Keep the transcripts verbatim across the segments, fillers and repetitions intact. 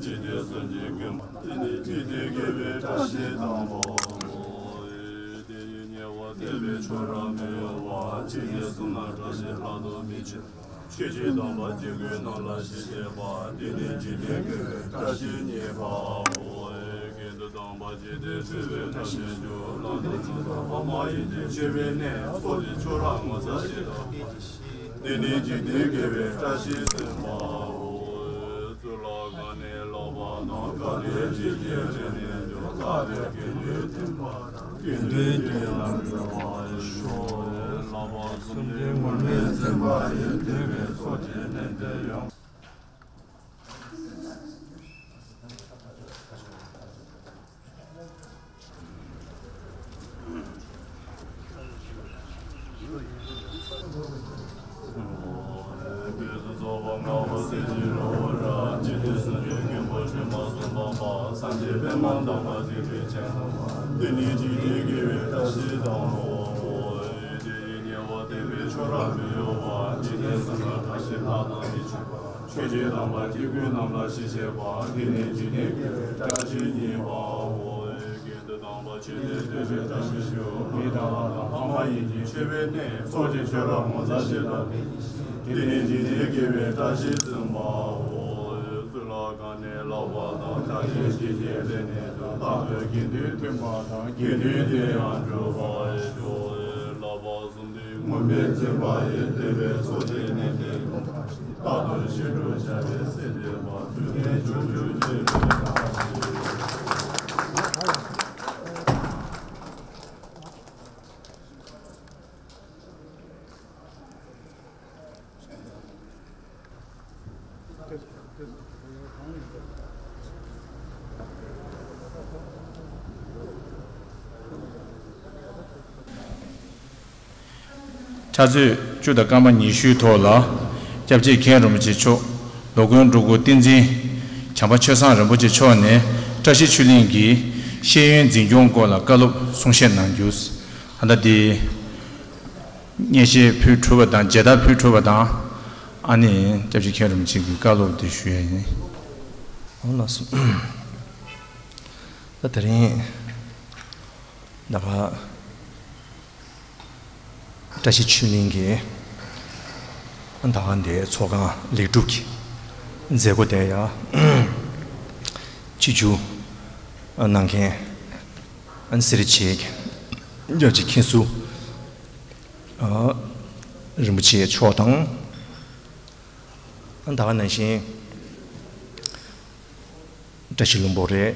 འཇིག་རྟེན་གསུམ་གྱི་མགོན་པོ། དེ་ནས་འཇིག་རྟེན་དགེ་བའི་བཀྲ་ཤིས་དང་པོ། དེ་ཡི་ཉེ་བར་བསྟན་པའི་ཆོས་རབ་མི་གཡོ་བ། འཇིག་རྟེན་གསུམ་ན་བཀྲ་ཤིས་ལྷག་ཏུ་མི་ཆེ། ཆོས་ཀྱི་དམ་པ་སྐྱེ་དགུའི་རྣམས་ལ་ཞི་བྱེད་པ། དེ་ནས་འཇིག་རྟེན་དགེ་བའི་བཀྲ་ཤིས་བརྙེས་པའོ། དགེ་འདུན་དམ་པ་འཇིག་རྟེན་འཁྲུལ་པའི་བཀྲ་ཤིས་སྒྱུར། ལམ་དུ་འཇུག་པ་ཕ་མ་ཡིད་ཀྱི་ཆོས་པའི་གནས། ཚོགས་ཀྱི་མཆོག་རབ་ངོ་མཚར་ཞིང་དག་པ། དེ་ནས་འཇིག་རྟེན་དགེ་བའི་བཀྲ་ཤིས་ཟིན་པའོ། གཙུག་ལག་ཁང་ནས་ལོག་པ་དང་། དཀའ་ཐུབ་ཅི་བྱེད་རིག་ནས་འཇོམས། དཀའ་ཐུབ་དགེ་འདུན་མཐུན་པ་དང་། དགེ་འདུན་གྱི་ལམ་འགྲོ་བར་ཤོག་ལྷག་པར་གསུམ་ལྡན་མུན་པས་ཟིན་པ་ཡི། འདུས་པའི་ཚོགས་ཀྱིས་ནན་ཏན་ཡོང་། ཆོས་ཀྱི་དམ་པ་སྐྱེ་དགུའི་རྣམས་ལ་ཞི་བྱེད་པ། དེ་ནས་འཇིག་རྟེན་དགེ་བའི་བཀྲ་ཤིས་བརྙེས་པའོ། དགེ་འདུན་དམ་པ་ཆོས་ལས་འདས་པའི་ཆོས་པའི་བཀྲ་ཤིས་ཤོག་མི་དང་ལྷ་དང་ལྷ་མ་ཡིན་གྱི་མཆོད་པའི་གནས། ཚོགས་ཀྱི་མཆོག་རབ་ངོ་མཚར་ཞིང་དག་པའི་ཞིང་། དེ་ནས་འཇིག་རྟེན་དགེ་བའི་བཀྲ་ཤིས་ཟིན་པའོ། གཙུག་ལག་ཁང་ནས་ལོག་པ་དང་། དཀའ་ཐུབ་ཅི་བྱེད་རིག་ནས་འཇོམས། ལྷག་ཏུ་དགེ་འདུན་མཐུན་པ་དང་། དགེ་འདུན་དེ་ཡང་འགྲུབ་པར་ཤོག་ལྷག་པར་གསུམ་ལྡན་མུན་པས་ཟིན་པ་ཡི། འདུས་པའི་ཚོགས་ཀྱིས་ནན་ཏན་ཡོང་། རྟག་ཏུ་ཞི་ཁྲོ་བྱ་བའི་སྲས་བསྟེན་པ། ཐུབ་བསྟན་ཕྱོགས་བཅུར་རྒྱས་པའི་བཀྲ་ཤིས། ཕྱག་ཚོད་བཅུ་དང་སྐར་མ་ཉི་ཤུའི་ཐོག་ལ། སྐྱབས་རྗེ་མཁན་རིན་པོ་ཆེ་མཆོག་ལོ་དགོན་འབྲུག་སྐོར་བསྟན་འཛིན་བྱམས་པ་ཆོས་བཟང་རིན་པོ་ཆེ་མཆོག་ནས། བཀྲ་ཤིས་ཆོས་གླིང་གི་ཤེས་ཡོན་འཛིན་སྐྱོང་སྐོར་ལ་བཀའ་སློབ་གསུང་བཤད་གནང་རྒྱུ། ད་ལྟ་འདི་སྙན་ཞུ་ཕུལ་གྲུབ་པ་དང་། མཇལ་དར་ཕུལ་གྲུབ་པ་དང་། ཨ་ནི་སྐྱབས་རྗེ་མཁན་རིན་པོ་ཆེ་གི་བཀའ་སློབ་དེ་ཞུ་ཡ་ཡིན། ཨོ་ལགས་སོ། ད་དེ་རིང་ད་ག་བཀྲ་ཤིས་ཆོས་གླིང་གི་ད་ག་འདི་ཚོགས་ཁང་ལེགས་གྲུབ་ཀྱི་མཛད་སྒོ་དེ་ཡ་ཆིབས་བསྒྱུར་གནང་མཁན་སེར་བྱེས་ཀྱི་སྐྱབས་རྗེ་མཁན་ཟུར་རིན་པོ་ཆེ་མཆོག་དང་། ད་ག་ནང་བཞིན་བཀྲ་ཤིས་ལྷུན་པོ་རེད།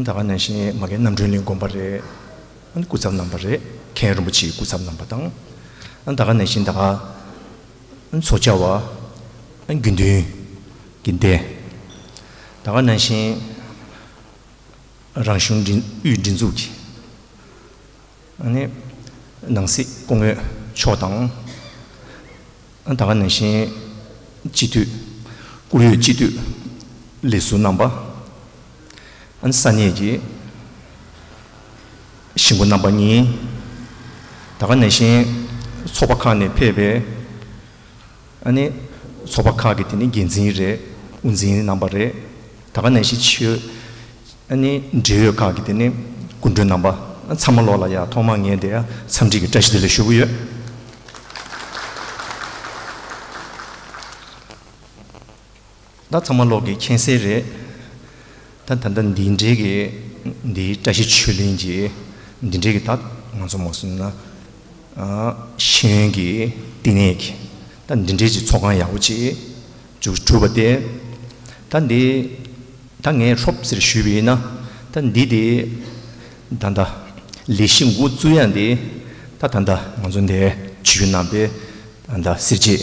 ད་ག་ནང་བཞིན་མ་གི་རྣམ་གྲོལ་གླིང་དགོན་པ་རེད། སྐུ་ཚབ་རྣམ་པ་རེད། མཁན་རིན་པོ་ཆེའི་སྐུ་ཚབ་རྣམ་པ་དང་། ད་ག་ནང་བཞིན་ད་ག་ཚོགས་བཅར་བ་དགེ་འདུན་གྱི་སྡེ། ད་ག་ནང་བཞིན་རང་གཞུང་སྒྲིག་དབུས་སྒྲིག་འཛུགས་ཀྱི་ཨ་ནི་ནང་སྲིད་སྐུ་ངོ་མཆོག་དང་། ད་ག་ནང་བཞིན་སྤྱི་འཐུས་བཀུར་འོས་སྤྱི་འཐུས་ལས་ཟུར་རྣམ་པ། ཨ་ནི་ས་གནས་ཀྱི་གཞིས་འགོ་རྣམ་པ་གཉིས། ད་ག་ནང་བཞིན་ཚོགས་པ་ཁག་ནས་ཕེབས་པའི་ཨ་ནི་ཚོགས་པ་ཁག་གི་དེ་ནི་འགན་འཛིན་རེད། དབུ་འཛིན་རྣམ་པ་རེད། ད་ག་ནང་བཞིན་ཆོས་ཨ་ནི་འབྲེལ་ཡོད་ཁག་གི་དེ་ནི་སྐུ་མགྲོན་རྣམ་པ་ཚང་མ་ལོག་ལ་ཡ་ཐོག་མ་ངས་དེ་ཡ་འཚམས་འདྲི་གི་བཀྲ་ཤིས་བདེ་ལེགས་ཞུ་གི་ཡོད། ད་ཚང་མ་ལོག་གི་མཁྱེན་གསལ་རེད། ད་ད་ལྟ་འདི་འདྲའི་གི་འདིའི་བཀྲ་ཤིས་ཆོས་གླིང་གི་འདི་འདྲའི་གི་ད་ང་ཚོ་མ་སོང་ན་ཤེས་ཡོན་གྱི་བསྟི་གནས་ཀྱི་ད་འདི་འདྲའི་གི་ཚོགས་ཁང་ཡག་པོ་ཅིག་ཅིག་གྲུབ་པ་དེ། ད་འདི་ད་ངས་ཧྲོབ་ཟེར་ཞུས་པ་ཡིན་ན། ད་འདི་དེ་ད་ད་ལས་གཞི་འགོ་བཙུགས་ཡ་འདི་ད་ད་ད་ང་ཚོ་འདི་ཆོས་བརྒྱུད་རྣམ་པའི་ད་ད་སྲིད་ཆེད་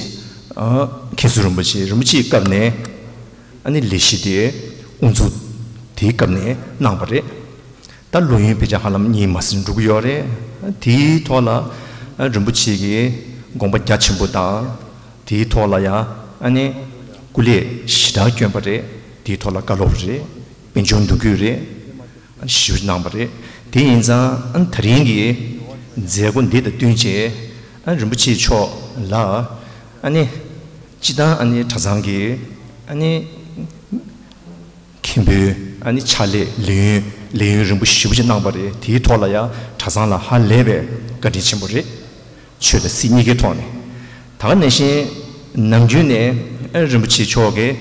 མཁན་ཟུར་རིན་པོ་ཆེ་རིན་པོ་ཆེའི་སྐབས་ནས་ཨ་ནི་ལས་གཞི་དེ་དབུ་འཛུགས་དེའི་སྐབས་ནས་གནང་བ་རེད། ད་ལོ་ཡུན་ཕལ་ཆེར་ཧ་ལམ་གཉིས་མ་ཟིན་འགྲོ་གི་ཡོད་རེད། དེའི་ཐོག་ལ་རིན་པོ་ཆེ་གི་དགོངས་པ་རྒྱ་ཆེན་པོ་དང་། དེའི་ཐོག་ལ་ཡང་ཨ་ནི་སྐུ་ལས་ཞེ་དྲག་བསྐྱོན་པ་རེད། དེའི་ཐོག་ལ་བཀའ་སློབ་རེད། དཔལ་འབྱོར་འདུ་འགོད་རེད། ཞུ་གནང་བ་རེད། དེ་ཡིན་ཙང་ཨ་ནི་ད་རིང་གི་མཛད་སྒོ་འདི་དང་བསྟུན་བྱས་ཨ་རིན་པོ་ཆེ་མཆོག་ལ་ཨ་ནི་སྤྱི་བཏང་ཨ་ནི་གྲྭ་ཚང་གི་ཨ་ནི་ ཐིམ་ཕུའི་ཨ་ནི་ཕྱག་ལས་ལས་ཡུན་ལས་ཡུན་རིང་པོ་ཞེ་པོ་ཅིག་གནང་བ་རེད། དེའི་ཐོག་ལ་ཡང་གྲྭ་ཚང་ལ་ཧ་ལས་པའི་བཀའ་དྲིན་ཆེན་པོ་རེད། ཆོས་དང་སྲིད་གཉིས་ཀའི་ཐོག་ནས། ད་ག་ནང་བཞིན་ནམ་རྒྱུན་ནས་ཨ་རིན་པོ་ཆེ་མཆོག་གིས་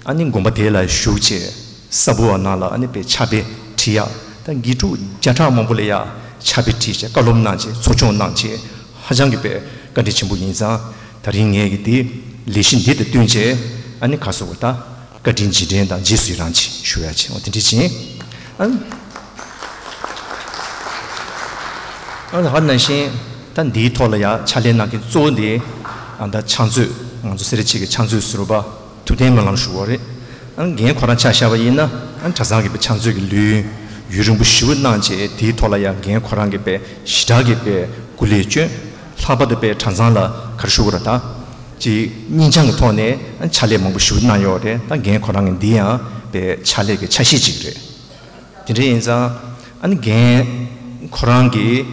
ཨ་ནི་དགོན་པ་དེ་ལ་བཞུགས་བྱས་ས་ཕུ་བ་ནང་ལ་ཨ་ནི་དཔེ་ཕྱག་དཔེ་ཁྲིད་ཡག་ད་དགེ་ཕྲུག་བརྒྱ་ཕྲག་མང་པོ་ལ་ཡང་ཕྱག་དཔེ་ཁྲིད་བྱས་བཀའ་སློབ་གནང་བྱས་ཚོགས་ཆུང་གནང་བྱས་ཧ་ཅང་གི་དཔེ་བཀའ་དྲིན་ཆེན་པོ་ཡིན་ཙང་། ད་རིང་ངས་ཀྱི་དེ་ལས་གཞི་འདི་དང་བསྟུན་བྱས་ཨ་ནི་ག་སོ་བ་ད་བཀའ་དྲིན་རྗེས་དྲན་དང་རྗེས་སུ་ཡི་རང་ཅིག་ཞུ་ཡ་ཅིག་འོ་དེ་འདྲ་ཅིག་ཡིན། ཨ་ཨ་ད་ག་ནང་བཞིན་ད་འདིའི་ཐོག་ལ་ཡ་ཕྱག་ལས་གནང་མཁན་གཙོ་བོ་འདི་ཨ་ད་ཕྱག་མཛོད་ང་ཚོ་སེ་ར་བྱེས་ཀྱི་ཕྱག་མཛོད་ཟུར་པ་ཐུབ་བསྟན་སྨོན་ལམ་ཞུ་བ་རེད། ཨ་རྒན་ཁོ་རང་ཆ་བཞག་པ་ཡིན་ན་ཨ་གྲྭ་ཚང་གི་ཕྱག་མཛོད་ཀྱི་ལུས་ཡུན་རིང་པོ་ཞེ་པོ་གནང་བྱས་དེའི་ཐོག་ལ་ཡ་རྒན་ཁོ་རང་གི་དཔེ་ཞེ་དྲག་གི་དཔེ་སྐུ་ལས་བསྐྱོན། ལྷག་པར་དུ་དཔེ་གྲྭ་ཚང་ལ་ག་རེ་ཞུ་དགོས་རེད་ད། ཅིག་སྙིང་བཅངས་ཀྱི་ཐོག་ནས་ཨ་ཕྱག་ལས་མང་པོ་ཞེ་པོ་གནང་ཡོད་རེད། ད་རྒན་ཁོ་རང་གི་འདི་ཡང་དཔེ་ཕྱག་ལས་ཀྱི་ཆ་ཤས་ཅིག་རེད། དེ་འདྲ་ཡིན་ཙང་ཨ་ནི་རྒན་ཁོ་རང་གིས་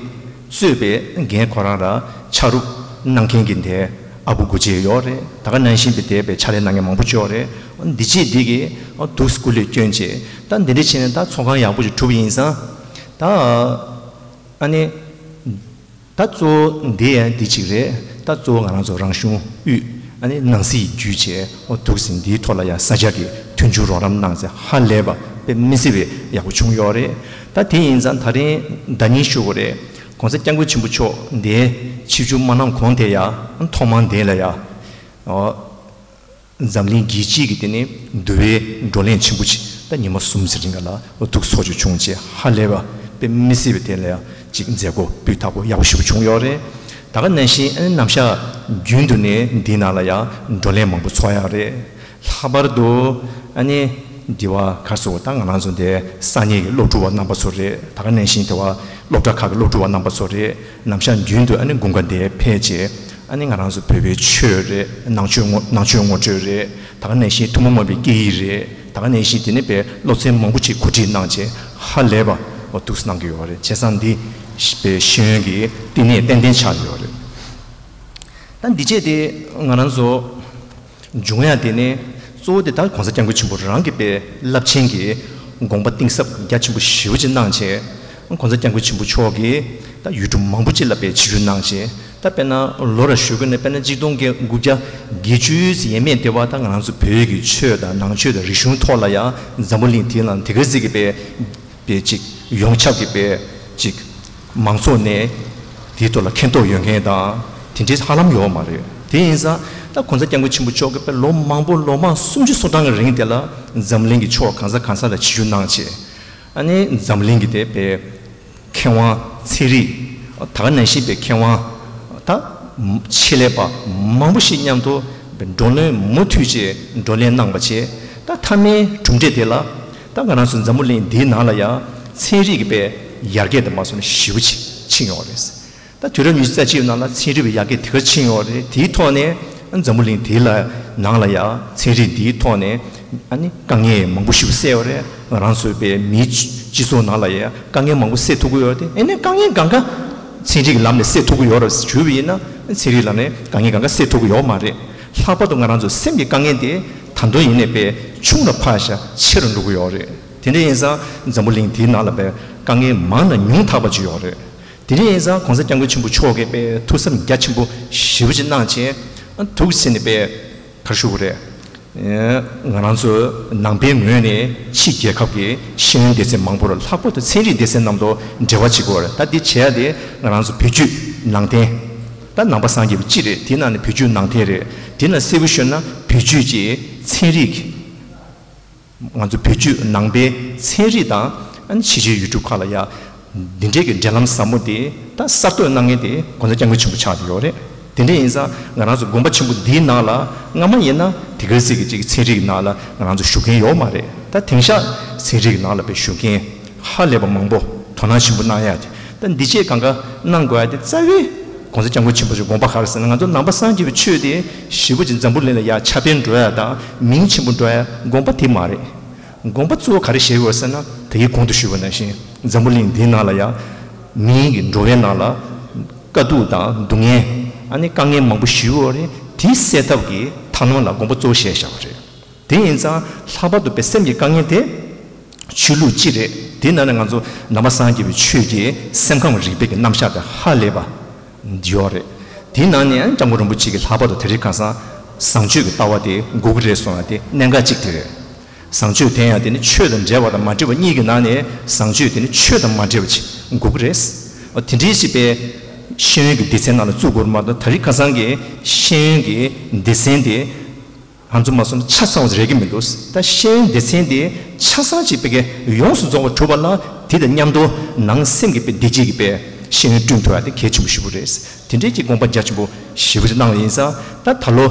གཙོས་པའི་རྒན་ཁོ་རང་ལ་ཕྱག་རོགས་གནང་མཁན་གྱི་འདི་ཨ་བུ་དགུ་བཅས་ཡོད་རེད། ད་ག་ནང་བཞིན་པའི་དེ་དཔེ་ཕྱག་ལས་གནང་མཁན་མང་པོ་ཅིག་ཡོད་རེད། འདི་བྱས་འདི་གིས་ཨ་འདུག་སེ་སྐུ་ལས་བསྐྱོན་བྱས་ད་འདི་འདྲ་བྱས་ནས་ད་ཚོགས་ཁང་ཡག་པོ་ཅིག་གྲུབ་ཡིན་ཙང་ད་ཨ་ནི། ད་གཙོ་བོ་འདི་ཡང་འདི་གཅིག་རེད། ད་གཙོ་བོ་ང་རང་ཚོ་རང་གཞུང་དབུས་ཨ་ནི་ནང་སྲིད་བརྒྱུད་བྱས་འོ་འདུག་ཟིན་འདིའི་ཐོག་ལ་ཡང་ས་སྐྱ་གི་མཐུན་འགྱུར་རོགས་རམ་གནང་ཚེ་ཧ་ལས་པ་དཔེ་མི་སྲིད་པའི་ཡག་པོ་བྱུང་ཡོད་རེད། ད་དེ་ཡིན་ཙང་ད་རིང་ཟླ་ཉིན་ཞུ་དགོས་རེད། ༸གོང་ས་༸སྐྱབས་མགོན་ཆེན་པོ་མཆོག་འདིའི་ཆིབས་བསྒྱུར་མ་གནང་གོང་དེ་ཡང་ཐོག་མར་འདི་ལ་ཡང་འོ། འཛམ་གླིང་རྒྱལ་སྤྱིའི་གི་དེ་ནི་འདུལ་བའི་བགྲོ་གླེང་ཆེན་པོ་ཅིག་ད་ཉི་མ་གསུམ་ཙམ་རིང་ག་ལ་འདུག་ཚོགས་ཆུ་བྱུང་རྗེས་ཧ་ལས་པ་དཔེ་མི་སྲིད་པའི་དེ་ལ་ཡང་ཅིག་མཛད་སྒོ་སྤུས་དག་པོ་ཡག་པོ་ཞེ་པོ་བྱུང་ཡོད་རེད། ད་ག་ནང་བཞིན་ཨ་ནི་ནམ་ཞག་རྒྱུན་དུ་ནས་འདི་ནང་ལ་ཡང་བགྲོ་གླེང་མང་པོ་ཚོགས་ཡག་རེད། ལྷག་པར་དུ་ཨ་ནི་འདི་བ་ག་སོ་ད་ང་རང་ཚོ་འདི་ས་གནས་ཀྱི་སློབ་ཕྲུག་པ་རྣམ་པ་ཚོ་རེད། ད་ག་ནང་བཞིན་དེ་བ་སློབ་གྲྭ་ཁག་གི་སློབ་ཕྲུག་པ་རྣམ་པ་ཚོ་རེད། ནམ་ཞག་རྒྱུན་དུ་ཨ་ནི་དགུན་ཁ་འདིར་ཕེབས་བྱས་ཨ་ནི་ང་རང་ཚོ་བོད་པའི་ཆོས་རེད། ནང་ཆོས་ངོ་ནང་ཆོས་ངོ་སྤྲོད་རེད། ད་ག་ནང་བཞིན་ཐུན་མོང་མ་ཡིན་པའི་སྐད་ཡིག་རེད། ད་ག་ནང་བཞིན་དེ་ནས་པའི་སློབ་ཚན་མང་པོ་ཅིག་གོ་སྒྲིག་གནང་བྱས་ཧ་ལས་པ་འོ་འདུག་སེ་གནང་གི་ཡོད་རེད། བྱས་ཙང་འདི་པའི་ཤེས་ཡོན་གྱི་བསྟི་གནས་ཏན་ཏན་ཆགས་ཡོད་རེད། ད་འདི་བྱས་ཏེ་ང་རང་ཚོ། འབྱུང་ཡ་དེ་ནི་གཙོ་བོ་དེ་ད་༸གོང་ས་༸སྐྱབས་མགོན་ཆེན་པོ་རང་གི་པའི་རླབས་ཆེན་གྱི་དགོངས་པ་གཏིང་ཟབ་རྒྱ་ཆེན་པོ་ཞེ་པོ་ཅིག་གནང་བྱས། ༸གོང་ས་༸སྐྱབས་མགོན་ཆེན་པོ་མཆོག་གིས་ད་ཡུལ་གྲུ་མང་པོ་ཅིག་ལ་པའི་ཆིབས་བསྒྱུར་གནང་བྱས། ད་དཔེར་ན་ལོ་ར་ཞུ་དགོས་ན་དཔེར་ན་གཅིག་སྟོང་དགུ་བརྒྱ་བརྒྱད་ཅུ་ཡས་མས་དེ་བ་ད་ང་རང་ཚོ་བོད་ཀྱི་ཆོས་དང་ནང་ཆོས་དང་རིག་གཞུང་ཐོག་ལ་ཡང་འཛམ་བུ་གླིང་དེའི་ནང་དེ་ག་ཟིག་གི་པའི། པའི་ཅིག་ཡོངས་ཁྱབ་ཀྱི་པའི་ཅིག་མང་ཚོགས་ནས་དེའི་ཐོག་ལ་མཁྱེན་རྟོགས་ཡོད་མཁན་དང་དེ་འདྲའི་ཧ་ལམ་ཡོད་མ་རེད། དེ་ཡིན་ཙང་ད་༸གོང་ས་༸སྐྱབས་མགོན་ཆེན་པོ་མཆོག་གིས་པའི་ལོ་མང་པོ་ལོ་མང་སུམ་ཅུ་སོ་གྲངས་ཀྱི་རིང་དེ་ལ་འཛམ་གླིང་གི་ཕྱོགས་གང་ས་གང་ས་ལ་ཆིབས་བསྒྱུར་གནང་བྱས། ཨ་ནི་འཛམ་གླིང་གི་དེ་པའི་མཁས་དབང་ཚན་རིག་ད་ག་ནང་བཞིན་པའི་མཁས་དབང་ད་ཆེད་ལས་པ་མང་པོ་ཞིག་མཉམ་དུ་བགྲོ་གླེང་མུ་མཐུད་བྱས་བགྲོ་གླེང་གནང་བ་བྱས། ད་མཐའ་མའི་གྲུབ་འབྲས་དེ་ལ་ད་ང་རང་ཚོ་འཛམ་བུ་གླིང་འདིའི་ནང་ལ་ཡང་ཚན་རིག་གི་པའི་ཡར་རྒྱས་དེ་མ་སོང་ན་ཞེ་པོ་ཅིག་ཕྱིན་ཡོད་རེད། ད་དུས་རབས་ཉི་ཤུ་རྩ་གཅིག་ནང་ལ་ཚན་རིག་པའི་ཡར་རྒྱས་དེ་ག་ཕྱིན་ཡོད་རེད། དེའི་ཐོག་ནས་འཛམ་བུ་གླིང་དེའི་ལ་ནང་ལ་ཡང་ཚན་རིག་འདིའི་ཐོག་ནས་ཨ་ནི་དཀའ་ངལ་མང་པོ་ཞིག་བསལ་ཡོད་རེད། ང་རང་ཚོའི་པའི་མིའི་སྤྱི་ཚོགས་ནང་ལ་ཡང་དཀའ་ངལ་མང་པོ་སེལ་ཐུབ་ཀྱི་ཡོད་རེད། ཨ་ནི་དཀའ་ངལ་གང་ག་ཚན་རིག་ལམ་ནས་སེལ་ཐུབ་ཀྱི་ཡོད་རེད་ཞུས་པ་ཡིན་ན་ཚན་རིག་ལམ་ནས་དཀའ་ངལ་གང་ག་སེལ་ཐུབ་ཀྱི་ཡོད་མ་རེད། ལྷག་པར་དུ་ང་རང་ཚོ་སེམས་ཀྱི་དཀའ་ངལ་དེ་ད་དུང་ཡིན་ནའི་པའི་ཆུང་ལ་ཕར་བཞག་ཆེ་རུ་འགྲོ་གི་ཡོད་རེད། དེ་འདྲ་ཡིན་ཙང་འཛམ་བུ་གླིང་འདིའི་ནང་ལ་པའི་དཀའ་ངལ་མང་ན་ཉུང་དག་པ་ཅིག་ཡོད་རེད། དེ་འདྲ་ཡིན་ཙང་གོང་ས་སྐྱབས་མགོན་ཆེན་པོ་མཆོག་གིས་པའི་ཐུགས་བསམ་རྒྱ་ཆེན་པོ་ཞེ་པོ་ཅིག་གནང་བྱས་ཐུགས་ཟིན་ནས་པའི་ག་རེ་ཞུ་དགོས་རེད། ང་རང་ཚོ་ནང་པའི་ངོས་ནས་ཕྱི་རྒྱལ་ཁབ་ཀྱི་ཤེས་ཡོན་སྡེ་ཚན་མང་པོར་ལྷག་པར་དུ་ཚན་རིག་སྡེ་ཚན་རྣམས་དང་འབྲེལ་བ་བྱེད་དགོས་རེད། ད་འདི་བྱེད་ཡ་དེ་ང་རང་ཚོ་བོད་བརྒྱུད་ནང་བསྟན་ད་ནང་པ་སངས་རྒྱས་པ་སྤྱི་རེད། དེའི་ནང་ནས་བོད་བརྒྱུད་ནང་བསྟན་རེད། དེ་ནང་གསལ་པོ་ཤོད་ན་བོད་བརྒྱུད་ཀྱི་ཚན་རིག་གི་ང་ཚོ་བོད་བརྒྱུད་ནང་པའི་ཚན་རིག་དང་ཕྱི་རྒྱལ་ཡུལ་གྲུ་ཁག་ལ་ཡ་འདི་འདྲའི་གི་འབྲེལ་ལམ་ཟབ་མོ་དེ་ད་གསར་གཏོད་གནང་མཁན་དེ་གོང་ས་སྐྱབས་མགོན་ཆེན་པོ་ཆགས་བསྡད་ཡོད་རེད། དེ་འདྲ་ཡིན་ཙང་ང་རང་ཚོ་དགོན་པ་ཆེན་པོ་འདིའི་ནང་ལ་སྔ་མ་ཡིན་ན་དེ་ག་ཚོད་ཀྱི་ཅིག་ཚན་རིག་གི་ནང་ལ་ང་རང་ཚོ་ཞུགས་མཁན་ཡོད་མ་རེད། ད་དེང་སང་ཚན་རིག་གི་ནང་ལ་དཔེ་ཞུགས་མཁན་ཧ་ལས་པ་མང་པོ་དོ་སྣང་ཆེན་པོ་གནང་ཡ་དེ་ད་འདི་བྱས་གང་ག་གནང་དགོས་ཡ་དེ་རྩ་བའི་གོང་ས་སྐྱབས་མགོན་ཆེན་པོ་ཞིག་དགོངས་པ་ག་རེ་ཟེར་ན་ང་ཚོ་ནང་པ་སངས་རྒྱས་པའི་ཆོས་དེ་ཞེ་པོ་ཅིག་འཛམ་བུ་གླིང་ལ་ཡ་ཁྱབ་སྤེལ་འགྲོ་ཡ་དང་མིང་ཆེན་པོ་འགྲོ་ཡ་དགོངས་པ་དེ་མ་རེད། དགོངས་པ་གཙོ་བོ་ག་རེ་བཞེས་དགོས་ཟེར་ན་ད་གིན་གོང་དུ་ཞུས་པ་ནང་བཞིན་འཛམ་བུ་གླིང་འདིའི་ནང་ལ་ཡ་མིའི་གི་འགྲོ་བའི་ནང་ལ་དཀའ་སྡུག་དང་སྡུག་བསྔལ་ཨ་ནི་དཀའ་ངལ་མང་པོ་ཞིག་ཡོད་རེད། དེ་སེལ་ཐབས་ཀྱི་ཐབས་ལམ་ལ་དགོངས་པ་གཙོ་བོ་བཞེས་བཞག་པ་རེད། དེ་ཡིན་ཙང་ལྷག་པར་དུ་པའི་སེམས་ཀྱི་དཀའ་ངལ་དེ་ཆོས་ལུགས་གཅིག་རེད། དེ་ནང་ནས་ང་ཚོ་ནང་པ་སངས་རྒྱས་པའི་ཆོས་ཀྱི་སེམས་ཁམས་རིག་པའི་གི་རྣམ་གཞག་དེ་ཧ་ལས་པ་ཡོད་རེད། དེ་ནང་ནས་སྐྱབས་མགོན་རིན་པོ་ཆེ་གིས་ལྷག་པར་དུ་དེ་རིང་ཁ་སང་བཟང་སྤྱོད་ཀྱི་ལྟ་བ་དེ་དགོས་ཀྱི་རེད་གསུངས་ཡ་དེ་གནད་འགག་གཅིག་དེ་རེད། བཟང་སྤྱོད་དེ་ཡང་དེ་ནི་ཆོས་དང་འབྲེལ་བ་དང་མ་འབྲེལ་བ་གཉིས་ཀྱི་ནང་ནས་བཟང་སྤྱོད་དེ་ནི་ཆོས་དང་མ་འབྲེལ་བ་ཅིག་དགོས་ཀྱི་རེད། འོ་དེ་འདྲའི་ཞིག་པའི་ཤེས་ཡོན་གྱི་སྡེ་ཚན་ནང་ལ་བཙུགས་དགོས་རེད་མ་གཏོགས། ད་རེས་ཁ་སང་གི་ཤེས་ཡོན་གྱི་སྡེ་ཚན་དེ་ང་ཚོ་མ་སོང་ན་ཆ་ཚང་བ་རེག་གི་མི་འདུག་ད་ཤེས་ཡོན་སྡེ་ཚན་དེ་ཆ་ཚང་ཅིག་པའི་གི་ཡོངས་སུ་རྫོགས་པ་གྲུབ་པ་ལ་དེ་དང་མཉམ་དུ་ནང་སེམས་ཀྱི་པའི་བདེ་སྐྱིད་ཀྱི་པའི་ཤེས་ཡོན་བསྐྲུན་ཐུབ་ཡ་དེ་གལ་ཆེན་པོ་ཞེ་པོ་རེད། དེ་འདྲའི་གི་དགོངས་པ་རྒྱ་ཆེན་པོ་ཞེ་པོ་ཅིག་གནང་བ་ཡིན་ཙང་། ད་ད་ལོ།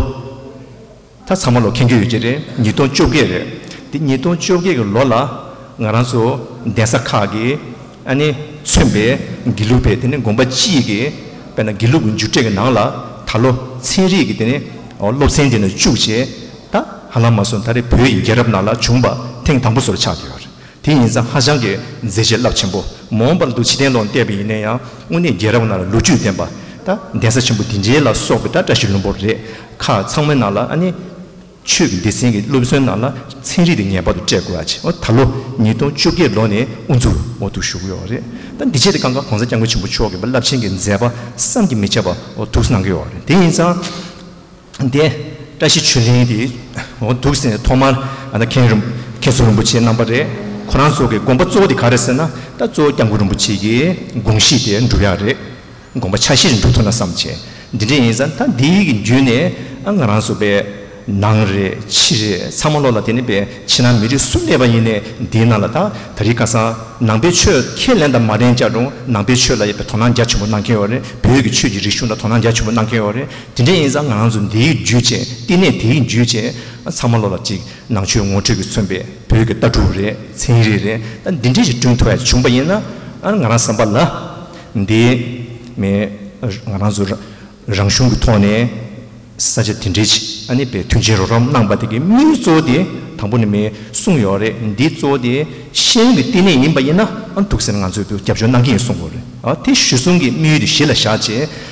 ད་ཚང་མ་ལོ་མཁྱེན་གྱི་ཡོད་ཀྱི་རེད། ཉིས་སྟོང་བཅོ་བརྒྱད་རེད། དེ་ཉིས་སྟོང་བཅོ་བརྒྱད་ཀྱི་ལོ་ལ་ང་རང་ཚོ་གདན་ས་ཁག་གིས་ཨ་ནི་མཚོན་པའི་དགེ་ལུགས་པའི་དེ་ནི་དགོན་པ་སྤྱི་ཡི་གི་དཔེར་ན་དགེ་ལུགས་ཀྱི་རྒྱུགས་སྤྲོད་ཀྱི་ནང་ལ་ད་ལོ་ཚན་རིག་གི་དེ་ནི་སློབ་ཚན་དེ་ནི་བཅུག་བྱས། ད་ཧ་ལམ་མ་སོང་ད་རེས་བོད་ཡི་རྒྱལ་རབས་ནང་ལ་བྱུང་བ་ཐེངས་དང་པོ་སོར་ཆགས་ཡོད་རེད། དེ་ཡིན་ཙང་ཧ་ཅང་གི་མཛད་རྗེས་རླབས་ཆེན་པོ། མ་འོངས་པར་དུ་ཕྱི་རྟེན་ལོག་བལྟས་པ་ཡིན་ན་ཡང་དངོས་གནས་རྒྱལ་རབས་ནང་ལ་ལོ་རྒྱུས་ལྡན་པ། ད་གདན་ས་ཆེན་པོ་འདི་འདྲའི་ལ་སོགས་པའི་ད་བཀྲ་ཤིས་ལྷུན་པོ་རེད། ཁག་ཚང་མའི་ནང་ལ་ཨ་ནི་ཆོས་ཀྱི་སྡེ་ཚན་གྱི་སློབ་ཚན་ནང་ལ་ཚན་རིག་དེ་ངེས་པར་དུ་སྤྲད་དགོས་ཡ་ཆེ། འོ་ད་ལོ་ཉིས་སྟོང་བཅོ་བརྒྱད་ལོ་ནས་དབུ་འཛུགས་འོ་འདུག་ཞུ་གི་ཡོད་རེད། ད་འདི་བྱས་ཏེ་གང་ག་གོང་ས་སྐྱབས་མགོན་ཆེན་པོ་མཆོག་གི་རླབས་ཆེན་གྱི་མཛད་པ་བསམ་གྱིས་མི་ཁྱབ་པ་འོ་འདུག་གནང་གི་ཡོད་རེད། དེ་ཡིན་ཙང་། དེ་བཀྲ་ཤིས་ཆོས་གླིང་དེ་འོ་འདུག་ཟེར་ནས་ཐོག་མར་ཨ་ད་མཁན་རིན་མཁན་ཟུར་རིན་པོ་ཆེ་རྣམ་པ་རེད། ཁོ་རང་ཚོ་གི་དགོངས་པ་གཙོ་བོ་དེ་ག་རེ་ཟེར་ན། ད་གཙོ་བོ་སྐྱབས་མགོན་རིན་པོ་ཆེ་གི་དགོངས་གཞི་དེ་འགྲུབ་ཡག་རེད། དགོངས་པ་འཆར་གཞི་རེ་འགྲུབ་ཐུབ་ན་བསམ་བྱས། འདི་འདྲ་ཡིན་ཙང་ད་འདི་གི་བརྒྱུད་ནས་ཨ་ང་རང་ཚོ་པའི་ནང་རེད་ཕྱི་རེད་ཚང་མ་ལོག་ལ་དེ་ནི་པའི་ཕྱི་ནང་མི་རིགས་སུ་གནས་པ་ཡིན་ནའི་འདིའི་ནང་ལ་ད་ད་རེས་ཁ་སང་ནང་པའི་ཆོས་ཁས་ལེན་དང་མ་ལེན་བྱ་རུང་ནང་པའི་ཆོས་ལ་ཡང་པའི་དོ་སྣང་རྒྱ་ཆེན་པོ་གནང་མཁན་ཡོད་རེད། བོད་ཀྱི་ཆོས་ཀྱི་རིག་གཞུང་ལ་དོ་སྣང་རྒྱ་ཆེན་པོ་གནང་མཁན་ཡོད་རེད། དེ་འདྲ་ཡིན་ཙང་ང་རང་ཚོ་འདིའི་བརྒྱུད་བྱས་བསྟི་གནས་དེའི་བརྒྱུད་བྱས་ཚང་མ་ལོག་ལ་ཅིག་ནང་ཆོས་ངོ་སྤྲོད་ཀྱིས་མཚོན་པའི་བོད་ཀྱི་ལྟ་གྲུབ་རེད་ཚན་རིག་རེད་ད་འདི་འདྲ་ཞིག་བསྐྲུན་ཐུབ་ཡ་བྱུང་པ་ཡིན་ན་ཨ་ང་རང་བསམ་པ་ལ་འདི་མེད་ང་རང་ཚོ་རང་གཞུང་གི་ཐོག་ནས་ས་ཆ་དེ་འདྲའི་ཆེད་ཨ་ནི་པའི་མཐུན་རྐྱེན་རོགས་རམ་གནང་པ་དེ་གི་དམིགས་ཡུལ་གཙོ་བོ་དེ་དང་པོ་ནས་མེད་གསུངས་ཡོད་རེད། འདི་གཙོ་བོ་དེ་ཤེས་ཡོན་གྱི་བསྟི་གནས་ཡིན་པ་ཡིན་ན་ཨ་འདུག་ཟེར་ང་ཚོས་རྒྱབ་སྐྱོར་གནང་གི་ཡིན་གསུངས་ཡོད་རེད། ཨ་དེ་གཞི་བཟུང་གི་དམིགས་ཡུལ་དེ་གཞི་ལ་བཞག་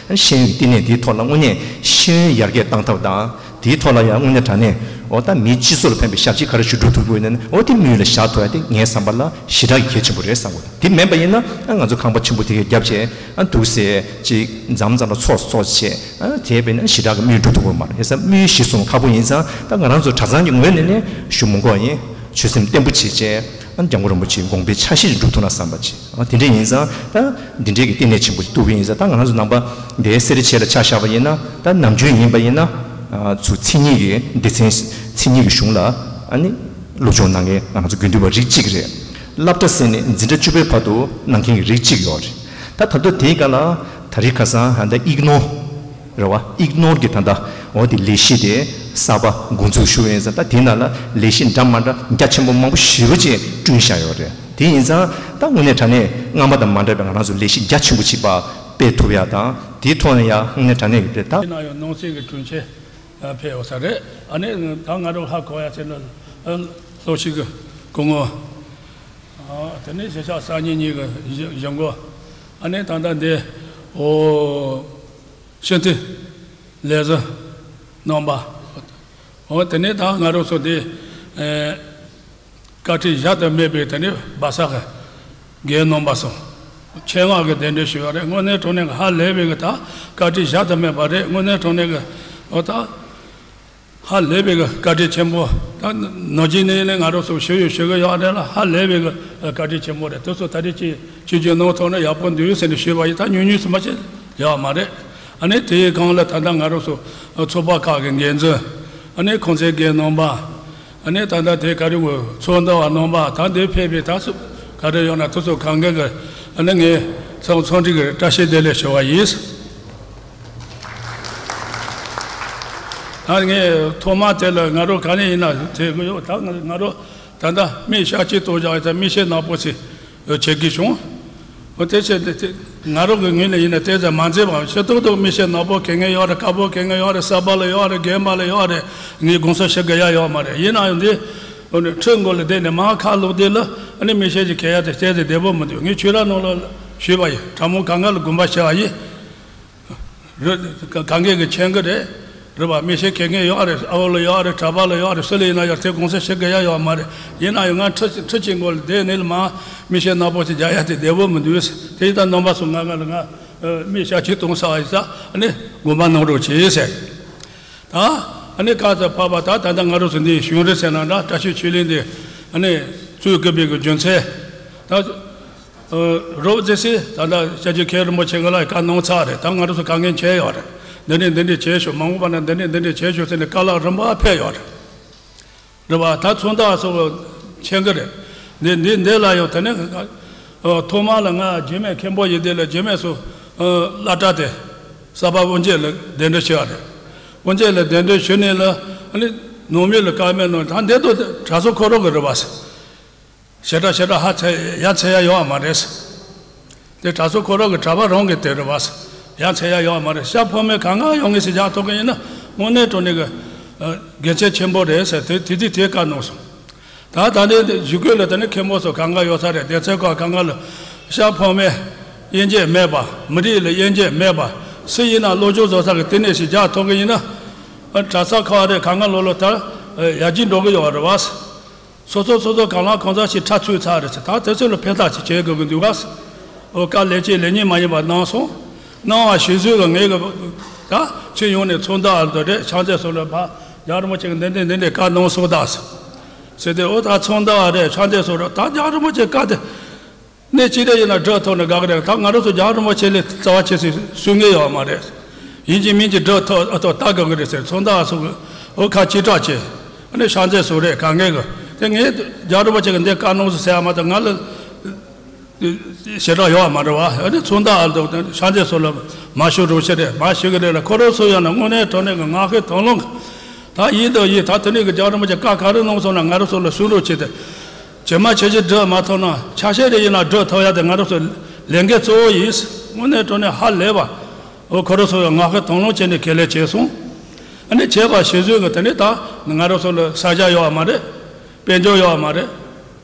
བྱས་ཤེས་ཡོན་གྱི་བསྟི་གནས་དེའི་ཐོག་ལ་དངོས་གནས་ཤེས་ཡོན་ཡར་རྒྱས་གཏང་ཐབས་དང་། དེའི་ཐོག་ལ་ཡང་དངོས་གནས་དྲང་གནས་འོ་ད་མིའི་སྤྱི་ཚོགས་ལ་ཕན་པའི་ཞབས་ཕྱི་ག་རེ་ཞུ་སྒྲུབ་ཐུབ་དགོས་ན་འོ་དེ་དམིགས་ཡུལ་ལ་བཞག་ཐུབ་ཡ་དེ་ངའི་བསམ་པ་ལ་ཞེ་དྲག་གི་གལ་ཆེན་པོ་རེད་བསམ་གི་འདུག་དེ་མིན་པ་ཡིན་ན་ཨ་ང་ཚོ་ཁང་པ་ཆེན་པོ་དེ་གས་རྒྱབ་བྱས་ཨ་འདུག་སེ་ཅིག་མཚམས་མཚམས་ལ་ཚོགས་ཚོགས་བྱས་ཨ་དེ་བས་ན་ཞེ་དྲག་གི་དམིགས་ཡུལ་འགྲུབ་ཐུབ་ཀྱི་མ་རེད། ཡིན་ཙང་དམིགས་ཡུལ་གཞི་བཟུང་ཁག་པོ་ཡིན་ཙང་ད་ང་རང་ཚོ་གྲྭ་ཚང་གི་ངོས་ནས་ནས་ཞུ་མི་དགོས་ཡིན། ཆོད་སེམས་བརྟན་པོ་བྱས་བྱས་ཨ་སྐྱབས་མགོན་རིན་པོ་ཆེའི་དགོངས་པའི་འཆར་གཞི་འགྲུབ་ཐུབ་ན་བསམ་པ་བྱས། ཨ་དེ་འདྲ་ཡིན་ཙང་ད་འདི་འདྲའི་གི་བསྟི་གནས་ཆེན་པོ་ཞིག་གཏུགས་པ་ཡིན་ཙང་ད་ང་རང་ཚོ་ནང་པ་འདིའི་སེ་ར་བྱེས་ལ་ཆ་བཞག་པ་ཡིན་ན་ད་ནམ་རྒྱུན་ཡིན་པ་ཡིན་ན་ཚུར་མཚན་ཉིད་ཀྱི་སྡེ་ཚན་མཚན་ཉིད་ཀྱི་གཞུང་ལ་ཨ་ནི་སློབ་སྦྱོང་གནང་མཁན་ང་རང་ཚོ་དགེ་འདུན་པ་རིགས་གཅིག་རེད། སློབ་གྲྭ་ཟེར་ནས་འཛིན་གྲྭ་བཅུ་པའི་བར་དུ་གནང་མཁན་གྱི་རིགས་གཅིག་ཡོད་རེད། ད་ད་ལྟ་དེའི་སྐབས་ལ་ད་རེས་ཁ་སང་ད་ཨིག་ནོ་རེད་བ། ཨིག་ནོར་གྱི་ད་ལྟ་འོ་དེ་ལས་གཞི་དེ་གསར་པ་འགོ་འཛུགས་ཞུ་བ་ཡིན་ཙང་ད་དེའི་ནང་ལ་ལས་གཞི་འདྲ་མ་འདྲ་རྒྱ་ཆེན་པོ་མང་པོ་ཞེ་པོ་ཅིག་བསྐྲུན་བཞག་ཡོད་རེད། དེ་ཡིན་ཙང་ད་དངོས་གནས་དྲང་གནས་སྔ་མ་དང་མ་འདྲ་བའི་ང་རང་ཚོ་ལས་གཞི་རྒྱ་ཆེན་པོ་ཅིག་པ་སྤེལ་ཐུབ་ཡ་དང་དེའི་ཐོག་ནས་ཡ་དངོས་གནས་དྲང་གནས་ཡོད་རེད་ད། དེ་ནང་ཡང་ནང་སྲིད་ཀྱི་དྲུང་ཆེ་ཕེབས་ཡོད་ས་རེད། ཨ་ནི་ད་ང་རང་ཧ་གོ་ཡ་ཟེར་ན་ལྷོ་ཕྱོགས་ཀྱི་སྐུ་ངོ་དེ་ནས་གཞིས་ཆགས་གསར་རྙིང་གཉིས་ཀྱི་གཞིས་འགོ་ཨ་ནི་ད་ལྟ་འདི་འོ། ཤིན་ཏུ་ལས་བཟོ་རྣམ་པ། འོ་དེ་ནས་ད་ང་རང་ཚོ་འདི་ཨེ་བཀའ་ཁྲིད་བཞག་ཏུ་མེད་པའི་དེ་ནས་སྦ་ས་གི་རྒན་རྣམ་པ་སོང་། ཆེད་མངགས་ཀྱི་གདན་འདྲེན་ཞུས་པ་རེད། དངོས་གནས་དྲང་གནས་ཀྱི་ཧ་ལས་པའི་གི་ད་བཀའ་ཁྲིད་བཞག་ཏུ་མེད་པ་རེད། དངོས་གནས་དྲང་གནས་ཀྱི་འོ་ད། ཧ་ལས་པའི་བཀའ་དྲིན་ཆེན་པོ། ད་ནང་ཆེན་ནས་ནས་ང་རང་ཚོ་ཞུ་ཡོད་ཞུ་གི་ཡོད་རེད་ལ་ཧ་ལས་པའི་བཀའ་དྲིན་ཆེན་པོ་རེད། དེ་ཚོ་ད་རེས་ཅི་ཅི་བྱུང་གནང་ཐུབ་ན་ཡག་པོ་འདུག་ཟེར་ནས་ཞུས་པ་ཡིན། ད་ཉུང་ཉུང་ཙམ་མ་ཅིག་ཡོད་མ་རེད། ཨ་ནི་དེའི་སྒང་ལ་ད་ལྟ་ང་རང་ཚོ་ཚོགས་པ་ཁག་གི་འགན་འཛིན། ཨ་ནི་གོང་ཚད་འགན་རྣམ་པ། ཨ་ནི་ད་ལྟ་དེ་ག་རེ་འོས་ཚོགས་འདུ་བ་རྣམ་པ་ད་འདིར་ཕེབས་པའི་ད་སུ་ག་རེ་ཡོད་ན་དེ་ཚོ་གང་ག་གི་ཨ་ནི་ངས་ཚང་ཚང་འདྲི་གི་བཀྲ་ཤིས་བདེ་ལེགས་ཞུ་བ་ཡིན། ད་ངས་ཐོག་མ་དེ་ལ་ང་རང་ག་ནས་ཡིན་ན་དེ་གི་ཡོད། ད་ང་ང་རང་ད་ལྟ་མི་ཤ་གཅིག་ཏུ་བཞག་ཡོད་ད་མི་ཤེས་ནག་པོ་ཚེ་བྱེད་ཀྱི་བྱུང་། འོ་དེ་ཚེ་དེ་དེ་ང་རང་གི་ངོས་ནས་ཡིན་ན་དེ་ཚེ་མ་མཛེས་པ་ཤེས་ཏོག་ཏོག་མི་ཤེས་ནག་པོ་གལ་ངེས་ཡོད་རེད། དཀར་པོ་གལ་ངེས་ཡོད་རེད། གསར་པ་ལ་ཡོད་རེད། རྒན་པ་ལ་ཡོད་རེད། ངས་དགོངས་ས་ཞིག་གི་ཡ་ཡོད་མ་རེད། ཡིན་ན་ཡང་འདི་འོ་ནི་ཁྲི་མགོ་ལ་བསྡད་ནས་མ་ཁ་ལོག་བསྡད་ལ་ཨ་ནི་མི་ཤེས་ཀྱི་གལ་ཡ་དེ་དེ་ཚེ་བདེ་པོ་མི་འདུག་ངས་ཆོས་ར་ནང་ལ་ཞུས་པ་ཡིན། དྲང་མོ་གང་ག་ལ་དགོངས་པ་ཞུ་བ་ཡིན། རི་ག་གང་གས་ཀྱི་མཁྱེན་གྱི་རེད། རེད་པ། མིག་ཤེལ་གྱོན་མཁན་ཡོད་རེད། ཨ་བོ་ལ་ཡོད་རེད། གྲྭ་པ་ལ་ཡོད་རེད། སུ་ལ་ཡིན་ན་ཡང་དེ་གུང་སེང་བྱེད་དགོས་ཡ་ཡོད་མ་རེད། ཡིན་ན་ཡང་ང་ཁྲི་ཁྲི་གཅིག་མགོ་ལ་བསྡད་ནས་ལ་མ་མིག་ཤེལ་ནག་པོ་ཞིག་རྒྱག་ཡ་དེ་བདེ་པོ་མི་འདུག། དེ་ཡིན་ད་རྣམ་པ་ཚོ་ང་ང་ལ་ང་མིག་ཤེལ་གཅིག་གཏོང་ས་ཡིན་ས་ཨ་ནི་དགོངས་པ་གནང་རོགས་བྱེད་ཟེར། ད་ཨ་ནི་ཁ་ཚ་ཕ་བ་ད་ད་ལྟ་ང་རང་ཚོ་འདི་གཞུང་རིག་ཟེར་ན་འདྲ། བཀྲ་ཤིས་ཆོས་གླིང་འདི་ཨ་ནི་བཙུགས་དགོས་པའི་གི་རྒྱུ་མཚན་ད། རོབ་ཙེ་སི་ད་ལྟ་སྐྱབས་རྗེ་མཁན་རིན་པོ་ཆེ་གི་ལ་བཀའ་གནང་ཚར་རེད། ད་ང་རང་ཚོ་དཀའ་ངལ་འཕྲད་ཡོད་རེད། འདི་འདྲས་འདི་འདྲས་བྱེད་ཤོག། མ་འོངས་པ་ན་འདི་འདྲས་འདི་འདྲས་བྱེད་ཤོག་ཟེར་ནས་བཀའ་སློབ་རིམ་པ་ཕེབས་ཡོད་རེད། རེད་པ། ད་མཚོན་རྟགས་སོགས་མཁྱེན་གི་རེད། འདི་འདི་འདི་ལ་ཡང་དེ་ནས་ཐོག་མ་ལ་ང་རྗེས་མའི་མཁན་པོ་ཡིན་དེ་ལ་རྗེས་མའི་སུ་བླ་གྲྭ་དེ་གསར་པ་དབུ་འབྱེད་ལ་གདན་འདྲེན་ཞུ་བ་རེད། དབུ་འབྱེད་ལ་གདན་འདྲེན་ཞུ་ནས་ལ་ནང་མི་ལ་བཀའ་མོལ་གནང་། ད་འདི་དུ་གྲྭ་ཚང་ཁོ་རང་གི་རེད་པ། ཞེ་དྲག་ཞེ་དྲག་ཧ་ཚེ་ཡ་ཚེ་ཡ་ཡོད་མ་རེད། དེ་གྲྭ་ཚང་ཁོ་རང་གི་གྲྭ་པ་རང་གི་དེ་རེད་བ། ཡ་ཚེ་ཡ་ཡོད་མ་རེད། ཤ་ཕོ་མོ་གང་ག་ཡོང་ངེས་སི་རྒྱག་ཐུབ་གི་ཡིན་ན་དངོས་གནས་དྲང་གནས་གི་དགེ་མཚན་ཆེན་པོ་རེད་ཟེར་དེ་དེ་དུས་དེ་བཀའ་གནང་སོང་། ད་ད་ལྟའི་བཞུགས་སྒོ་ལ་དེ་ནི་མཁན་པོ་ཚོ་གང་ག་ཡོད་ས་རེད། སྡེ་ཚན་ཁག་གང་ག་ལ་ཤ་ཕོ་མོ་དབྱེ་འབྱེད་མེད་པ། མི་རིགས་ལ་དབྱེ་འབྱེད་མེད་པ། སུ་ཡིན་ན་བློ་སྦྱོང་བཟོ་ས་གི་དེ་ནས་སི་རྒྱག་ཐུབ་གི་ཡིན་ན་གྲྭ་ཚང་ཁག་རེད། གང་ག་ལོ་ལོ་ལྟར་ཡར་རྒྱས་འགྲོ་གི་ཡོད་རེད་བ། སོ་སོ་སོ་སོ་གང་ལ་གང་འཚམ་ཞིག་ཁྲ་ཚུད་ཚར་རེད་ཟེར། ད་དེ་ཚོ་ལ་ཕན་ཐོགས་ཅིག་བྱེད་དགོས་ཀྱི་འདུག་ག། ཨོ་བཀའ་ལས་ཀྱི་ལས་ཉིན་མ་ཡིན་པ་གནང་སོང་། གནང་བ་གཞིར་བཟུང་གི་ངེད་ཀྱི་ད་ཁྱོན་ཡོངས་ནས་མཚོན་རྟགས་ཨ་དོ་རེད། ཕྱག་མཛོད་སོགས་ལ་ཕ་རྒྱལ་བ་རིན་པོ་ཆེ་གི་འདི་འདི་འདི་འདྲའི་བཀའ་གནང་སོང་ད་ཟེར་ཟེར་ཏེ། ཨོ་ད་མཚོན་རྟགས་རེད། ཕྱག་མཛོད་སོགས་རེད། ད་རྒྱལ་བ་རིན་པོ་ཆེ་བཀའ་དེ་གནས་གཅིག་རེ་ཡིན་ན་སྒྲུབ་ཐུབ་ན་དགའ་གི་རེད། ད་ང་རང་ཚོ་རྒྱལ་བ་རིན་པོ་ཆེ་ལས་རྩ་བ་ཆེ་སའི་གསུང་གི་ཡོད་མ་རེད། ཡིན་གཅིག་མིན་གཅིག་སྒྲུབ་ཐུབ་ཨ་ཐུབ་ལྟ་དགོས་ཀྱི་རེད་ཟེར། མཚོན་རྟགས་སོགས་ཀྱི་འོ་ཁ་ཅི་དྲག་བྱས། ཨ་ནི་ཕྱག་མཛོད་སོགས་རེད། གང་གས་ཀྱི་དེ་ངས་རྒྱལ་བ་རིན་པོ་ཆེ་གི་འདི་བཀའ་གནང་སོང་ཟེར་ཡ་མ་གཏོགས་ང་ལ་ཞེ་དྲག་ཡོད་མ་རེད་བ། ཨ་ནི་མཚོན་རྟགས་ཨ་ཐུབ་ཕྱག་མཛོད་སོགས་ལ་མ་ཞུ་རོགས་བྱེད་རེད། མ་ཞུ་གི་རེད་ལ། ཁོ་རང་ཚོ་ཡང་ན་དངོས་གནས་དྲང་གནས་ཀྱི་ངག་དབང་དོན་ལོངས་ཀྱི་ད་ཡིན་དང་ཡིན། ད་དེ་ནས་ཀྱི་རྒྱལ་བ་རིན་པོ་ཆེ་བཀའ་ག་རེ་གནང་སོང་ན་ང་རང་ཚོ་ལ་གསུང་རོགས་བྱེད་དེ། ཇི་མ་ཇི་བཞིན་སྒྲུབ་མ་ཐུབ་ན་ཆ་ཤས་རེ་ཡིན་ན་སྒྲུབ་ཐུབ་ཡ་དེ་ང་རང་ཚོ་ལས་འགན་གཙོ་བོ་ཡིན། དངོས་གནས་དྲང་གནས་ཧ་ལས་པ། འོ་ཁོ་རང་ཚོ་ཡང་ངག་དབང་དོན་ལོངས་བྱས་ནས་ཁས་ལེན་བྱས་སོང་། ཨ་ནི་བྱས་པ་གཞིར་བཟུང་གི་དེ་ནས་ད་ང་རང་ཚོ་ལ་ས་སྐྱ་ཡོད་བ་མ་རེད། དཔལ་འབྱོར་ཡོད་བ་མ་རེད།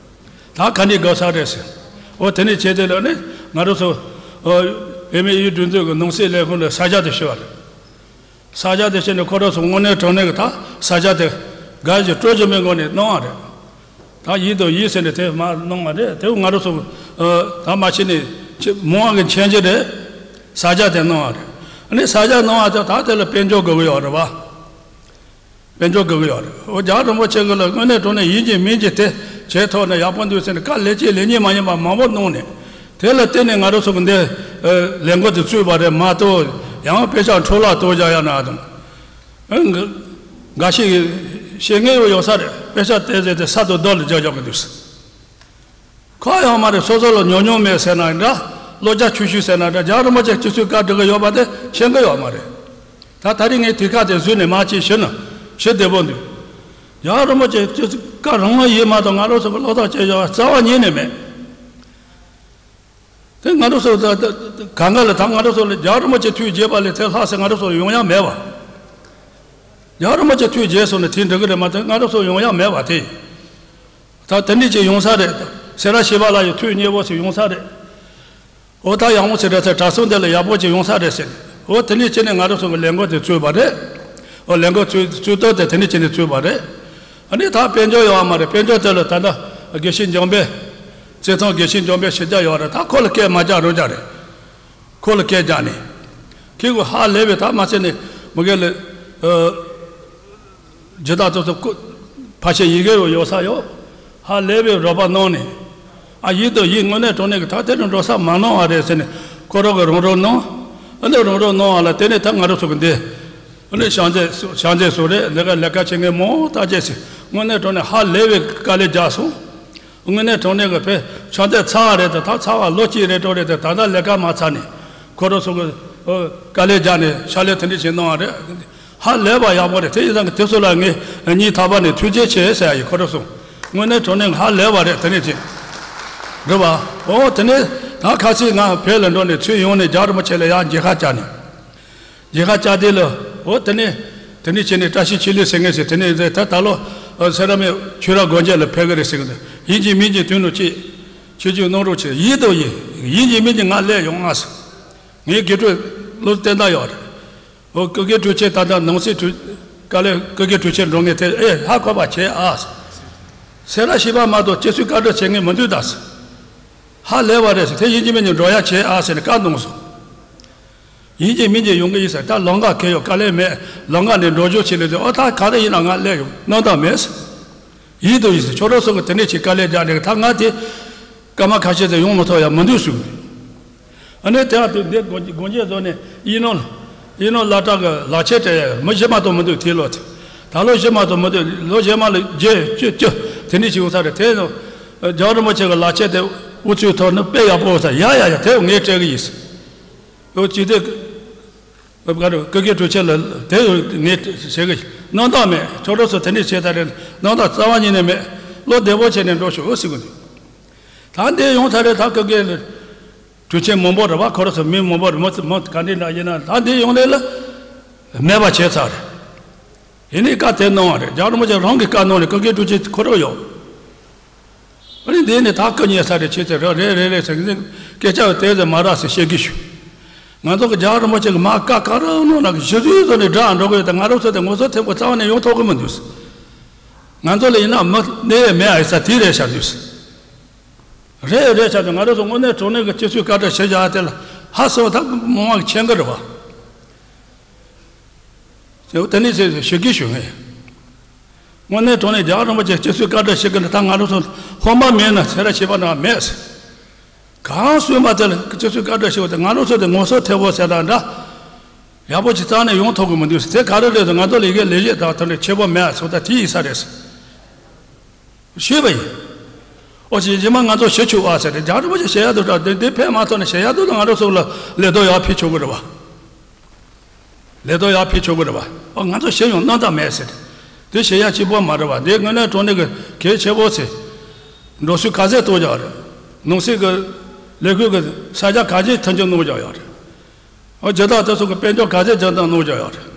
ད་ག་ནས་དགོས་ས་རེད་ཟེར། འོ་དེ་ནས་བྱས་དེ་ལ་ནི་ང་རང་ཚོ་འོ་བོད་མིའི་སྒྲིག་འཛུགས་ཀྱི་ནང་སྲིད་ལས་ཁུངས་ལ་ས་སྐྱ་དེ་ཞུ་བ་རེད། ས་སྐྱ་དེ་བྱས་ནས་ཁོ་རང་ཚོ་དངོས་གནས་དྲང་གནས་ཀྱི་ད་ས་སྐྱ་དེ་དགའ་ཞིང་སྤྲོ་སྐྱིད་མའི་ངང་ནས་གནང་བ་རེད། ད་ཡིན་དང་ཡིན་ཟེར་ནས་དེ་མ་གནང་བ་རེད། དེ་ང་རང་ཚོ་ད་མ་ཕྱིན་ནས་མང་བ་གི་མཁྱེན་གྱི་རེད། ས་སྐྱ་དེ་གནང་བ་རེད། ཨ་ནི་ས་སྐྱ་གནང་བ་ཚོ་ད་དེ་ལ་དཔལ་འབྱོར་དགོས་ཀྱི་ཡོད་རེད་བ། དཔལ་འབྱོར་དགོས་ཀྱི་ཡོད་རེད། འོ་རྒྱལ་བ་རིན་པོ་ཆེ་གི་ལ་དངོས་གནས་དྲང་གནས་ཡིན་གཅིག་མིན་གཅིག་དེ་བྱས་ཐོག་ནས་ཡག་པོ་འདུག་ཟེར་ནས་བཀའ་ལས་ཀྱི་ལས་ཉིན་མ་ཡིན་པ་མང་པོ་གནང་ནས། དེ་ལ་བརྟེན་ནས་ང་རང་ཚོ་གི་འདི་ལས་འགུལ་དེ་བཙུགས་པ་རེད་མ་གཏོགས། ཡང་དཔེ་ཆ་འཕྲོ་བརླག་གཏོང་བྱ་ཡ་ན་དང་། འགའ་ཞིག་ཤེས་ངེས་ཡོད་ཡོད་ས་རེད། དཔེ་ཆ་བལྟས་ཟེར་ཏེ་ས་དང་རྡོ་ལ་རྒྱག་རྒྱག་གི་འདུག་ཟེར། ཁོ་ཡང་མ་རེད། སོ་སོ་ལ་ཉོ་ཉོ་མེད་ཟེར་ན་འདྲ། བློ་རྒྱ་ཆུང་ཆུང་ཟེར་ན་འདྲ། རྒྱལ་བ་རིན་པོ་ཆེ་སྤྱི་གཙུག་བཀའ་སྒྲུབ་གི་ཡོད་པ་དེ་ཤེས་གི་ཡོད་མ་རེད། ད་ད་རིང་ངས་དུས་ཁ་དེ་བཟོས་ནས་མ་ཅིག་ཞུ་ན་ཞུ་བདེ་པོ་འདུག། རྒྱལ་བ་རིན་པོ་ཆེ་སྤྱི་གཙུག་བཀའ་རང་དབང་ཡིན་མ་གཏོགས་ང་རང་ཚོ་གི་བློ་ཐག་བཅད་ཡོད་རྩ་བ་ཉིད་ནས་མེད། དེ་ང་རང་ཚོ་ད་ད་ད་གང་ག་ལ་ད་ང་རང་ཚོ་ལ་རྒྱལ་བ་རིན་པོ་ཆེ་ཐུགས་དགྱེས་པ་ལས་དེ་ལྷག་ཟེར་ང་རང་ཚོ་ལ་ཡོང་ཡ་མེད་པ། རྒྱལ་བ་རིན་པོ་ཆེ་ཐུགས་དགྱེས་སོང་ནས་དེ་འགྲིག་གི་རེད་མ་གཏོགས་ང་རང་ཚོ་ཡོང་ཡ་མེད་པ་དེ། ད་དེ་འདྲ་ཅིག་ཡོང་ས་རེད། སེ་ར་བྱེས་པ་ལ་ཡང་ཐུགས་མཉེས་པོ་ཞིག་ཡོང་ས་རེད། འོ་ད་ཡག་མོ་ཞིག་རེད་ཟེར། གྲྭ་ཚང་འདི་ལ་ཡག་པོ་ཅིག་ཡོང་ས་རེད་ཟེར། འོ་དེ་འདྲ་བྱས་ནས་ང་རང་ཚོ་གི་ལས་འགུལ་དེ་བཙུགས་པ་རེད། འོ་ལས་འགུལ་བཙུགས་བཙུགས་སྟངས་དེ་དེ་འདྲ་བྱས་ནས་བཙུགས་པ་རེད། ཨ་ནི་ད་དཔལ་འབྱོར་ཡོད་པ་མ་རེད། དཔལ་འབྱོར་དེ་ལ་ད་ལྟ་དགེ་བཤེས་འཇམ་དཔལ། རྩེད་ཐང་དགེ་བཤེས་འཇམ་དཔལ་ཞེ་དྲག་ཡོད་རེད། ད་ཁོ་ལ་སྐད་མ་རྒྱག་རོགས་རྒྱག་རེད། ཁོ་ལ་སྐད་རྒྱག་ནས། ཁྱེད་ཀྱི་ཧ་ལས་པའི་ད་མ་ཚད་ནས་མི་སྒེར་ལ། ཨ། ཇི་ལྟར་ཚོགས་སུ་བཀོད། ཕལ་ཆེར་ཡི་གེ་ཡོད་ཡོད་ས་ཡོད། ཧ་ལས་པའི་རོགས་པ་གནང་ནས། ཨ་ཡིན་དང་ཡིན། དངོས་གནས་དྲང་གནས་ཀྱི་ད་དེ་རུ་འགྲོ་ས་མ་གནང་བ་རེད་ཟེར་ནས་ཁོ་རང་གི་རང་རང་གནང་། ཨ་ནི་རང་རང་གནང་བ་ལ་དེ་ནས་ད་ང་རང་ཚོ་གི་འདི། ཨ་ནི་ཤང་ཚེ་ཤང་ཚེ་སོ་རེད། འདི་ག་ལས་ཀ་བྱེད་མཁན་མང་ད་ཅེས་ཟེར། དངོས་གནས་དྲང་གནས་ཧ་ལས་པའི་དཀའ་ལས་རྒྱག་སོང་། དངོས་གནས་དྲང་གནས་ཀྱི་དཔེ་ཤང་ཚེ་ཚར་བ་རེད་དེ། ད་ཚར་བ་ལོ་གཅིག་རེ་གྲོགས་རེད་དེ། ད་ལྟ་ལས་ཀ་མ་ཚར་ནས་ཁོ་རང་ཚོ་གི་དཀའ་ལས་རྒྱག་ནས་ཕྱག་ལས་དེ་འདྲ་བྱེད་གནང་བ་རེད། ཧ་ལས་པ་ཡག་པོ་རེད། དེ་ཡིན་ཙང་གི་དེ་ཚོ་ལ་ངས་སྙིང་ཐག་པ་ནས་ཐུགས་རྗེ་ཆེ་ཟེར་ཡ་ཡིན། ཁོ་རང་ཚོ་དངོས་གནས་དྲང་གནས་ཧ་ལས་པ་རེད། དེ་ནས་ཅི་རེད་བ། འོ་དེ་ནས་ད་ཁ་སང་ང་བོད་ལ་འགྲོ་ནས་ཚུར་ཡོང་ནས་རྒྱལ་བ་རིན་པོ་ཆེ་ལ་ཡར་མཇལ་ཁ་བཅར་ནས། མཇལ་ཁ་བཅར་དེ་ལ་འོ་དེ་ནས་དེ་ནས་བྱས་ནས་བཀྲ་ཤིས་ཆོས་གླིང་ཟེར་མཁན་ཞིག་དེ་ནས་ད་ད་ལོ་སེ་ར་སྨད་ཆོས་ར་དགོན་རྗེས་ལ་ཕེབས་གི་རེད་ཟེར་གི་འདུག། ཡིན་གཅིག་མིན་གཅིག་དོན་དུ་ཅིག་ཆོས་རྒྱུགས་གནང་རོགས་བྱེད། ཡིན་དང་ཡིན། ཡིན་གཅིག་མིན་གཅིག་ང་སླེབས་ཡོང་ང་ཟེར། ངའི་དགེ་ཕྲུག་བློ་བསྟན་ད་ཡོད་རེད། ཨོ། ཀུ་ཀེ་གྲུ་ཆེན་ད་ལྟ་ནང་སྲིད་གྲུ་དཀའ་ལས། ཀུ་ཀེ་གྲུ་ཆེན་འགྲོ་ངེས་དེ། ཨེ། ཧ་གོ་བ་བྱེད་ཨ། སེ་ར་བྱེས་པ་མ་གཏོགས་སྤྱི་ཚོགས་བཀའ་འདྲི་བྱེད་ངེས་མི་འདུག་ད། ཧ་ལས་པ་རེད་ཟེར། དེ་ཡིན་གཅིག་མིན་གཅིག་འགྲོ་ཡ་བྱེད་ཨ་ཟེར་ནས་བཀའ་གནང་སོང་། ཡིན་གཅིག་མིན་གཅིག་ཡོང་གི་ཡིན་ཟེར། ད་ལམ་ཁ་གང་ཡོད། དཀའ་ལས་མེད། ལམ་ཁ་ནས་འགྲོ་རྒྱུ་བྱེད་ལས་དེ། ཨོ། ད་ག་རེ་ཡིན་ན་ང་སླེབས་ཡོང་། གནམ་དྭངས་མེད་ཟེར། ཡིན་དང་ཡིན་ཟེར། ཁྱོད་རང་ཚོ་གི་དེ་ནས་ཅིག་དཀའ་ལས་རྒྱག་ནས། ད་ང་དེ་སྐར་མ་ཁ་ཤས་ཙམ་ཡོང་མ་ཐུབ་ཡ་མི་འདུག་ཟེར། ཨ་ནི་དེ་ཡང་དུ་འདི་སྒོ་སྒོ་འབྱེད་བཟོ་ནས་དབྱིན་ནོར། དབྱིན་ནོར་བླ་བྲང་གི་ལག་ཁྱེར་སྤྲད་ཡ་མི་བཞི་མ་གཏོགས་མི་འདུག་དེ་ལོ་དེ། ད་ལོ་བཞི་མ་གཏོགས་མི་འདུག་ལོ་རྗེས་མ་ལ་བརྒྱད་བཅུ་བཅུ་དེ་འདྲ་ཞིག་ཡོང་ས་རེད། དེ་ནི་རྒྱལ་བ་རིན་པོ་ཆེ་གི་ལག་ཁྱེར་དེ་དབུ་ཚུགས་ཐོག་ནི་དཔེ་ཡག་པོ་ཡོད་ས། ཡ་ཡ་ཡ། དེ་ངས་སྤྲད་གི་ཡིན་ཟེར། ཡོ། ཅི་སྟེ། ཀུ་ཀེ་གྲུ་ཆེན་ལ་དེ་ཡོད། ངས་བྱེད་གི། གནམ་དྭངས་མེད། ཁྱོད་རང་ཚོ་དེ་འདྲ་བྱེད་ས་རེད། གནམ་དྭངས་རྩ་བ་ཉིད་ནས་མེད། བློ་བདེ་པོ་བྱས་ནས་འགྲོ་ཤོག་ཟེར་གི་འདུག་ད་འདི་ཡོང་ས་རེད། ད་ཀུ་ཀེ་གྲུ་ཆེན་མང་པོ་རེད་བ། ཁོ་རང་ཚོ་མི་མང་པོ་རེད། མི་མི་ག་འདྲ་འདྲ་ཡིན་ན། ད་འདི་ཡོང་ལེ་ལ་མེད་པ་བྱས་ཚར་རེད། ཡིན་ནའི་བཀའ་དེ་གནང་བ་རེད། རྒྱལ་བ་རིན་པོ་ཆེ་རང་གིས་བཀའ་གནང་ནས་ཀུ་ཀེ་གྲུ་ཆེན་ཁོ་རང་ཡོད། ཨ་ནི་འདི་ནི་ད་སྐུ་ཉེ་ས་རེད། ཆེ་ཚེ་རེད་རེད་རེད་རེད་ཟེར་གི། སྐད་ཆ་དེ་ཚོ་མ་རག་ཟེར་བཤད་གི་ཞུ། ང་ཚོ་གི་རྒྱལ་བ་རིན་པོ་ཆེ་གི་མ་བཀའ་ག་རེ་གནང་ན་གི་གཞི་རྩའི་ཐོག་ནས་སྒྲ་འགྲོ་གི་ཡོད་དེ། ང་རང་ཚོ་དེ་ངོ་སོ་ཐེམ་པོ་རྩ་བ་ནས་ཡོང་ཐུབ་གི་མི་འདུག་ང་ཚོ་ལ་ཡིན་ན་མི་གནས་ཡས་མེད་ཨ་ས་དེ་རེད་ཤག་འདུག་རེད་རེད་ཤག་འདུག་ང་རང་ཚོ་དངོས་གནས་དྲང་གནས་གི་སྤྱི་ཚོགས་བཀའ་འདྲི་ཞུ་བྱ་དེ་ལ་ཧ་སོ་ད་མང་བ་གི་མཁྱེན་གི་རེད་བ། དེ་ནས་ཞུ་གི་ཞུ་ངེས། དངོས་གནས་དྲང་གནས་རྒྱལ་བ་རིན་པོ་ཆེ་སྤྱི་ཚོགས་བཀའ་འདྲི་ཞུ་གི་འདི། ད་ང་རང་ཚོ་ཧོ་མ་མེད་ན་སེ་ར་བྱེས་པ་ན་མེད། གང་སུས་མ་དེ་ལ་སྤྱི་ཚོགས་བཀའ་འདྲི་ཞུ་བ་དེ། ང་རང་ཚོ་དེ་ངོ་སོ་ཐེ་བོ་ཟེར་ད་འདྲ། ཡག་པོ་ཅིག་རྩ་ནས་ཡོང་ཐུབ་གི་མི་འདུག་དེ་ག་རེ་རེད་ཟེར། ང་ཚོ་ལ་ཡི་གེ་ལས་བྱེད་དང་དེ་འདྲ་ཆེ་བོ་མེད་ཟེར། ད་དེ་ཡིན་ས་རེད། ཞུས་པ་ཡིན། ཨོ་ཅི་རྗེས་མ་ང་ཚོ་ཞུ་ཆོག་ཨ་ཟེར་ཏེ། རྒྱལ་བ་རིན་པོ་ཆེ་ཞུ་ཡ་འདུག་ད། དེ་དེ་ཕེབས་མ་ཐུབ་ན་ཞུ་ཡ་འདུག་ད། ང་རང་ཚོ་ལ་ལས་དོན་ཡག་ཕེབས་ཆོག་གི་རེད་བ། ལས་དོན་ཡག་ཕེབས་ཆོག་གི་རེད་བ། ཨ། ང་ཚོ་ཞུ་ཡོང་གནང་ཐབས་མེད་ཟེར་ཏེ། དེ་ཞུ་ཡ་གཅིག་པོ་མ་རེད་བ། དེ་དངོས་གནས་དྲང་གནས་ཀྱི་གལ་ཆེ་བོ་ཟེར། འགྲོ་སོང་ག་ཚད་གཏོང་རྒྱུ་རེད། ནང་སྲིད་ཀྱི་ལས་ཁུངས་ཀྱི་ས་ཆ་ག་ཚད་མཐུན་འགྱུར་གནང་རྒྱུ་ཡོད་རེད། ཨོ། སྦྱིན་བདག་དེ་ཚོ་གི་དཔལ་འབྱོར་ག་ཚད་སྦྱིན་བདག་གནང་རྒྱུ་ཡོད་རེད།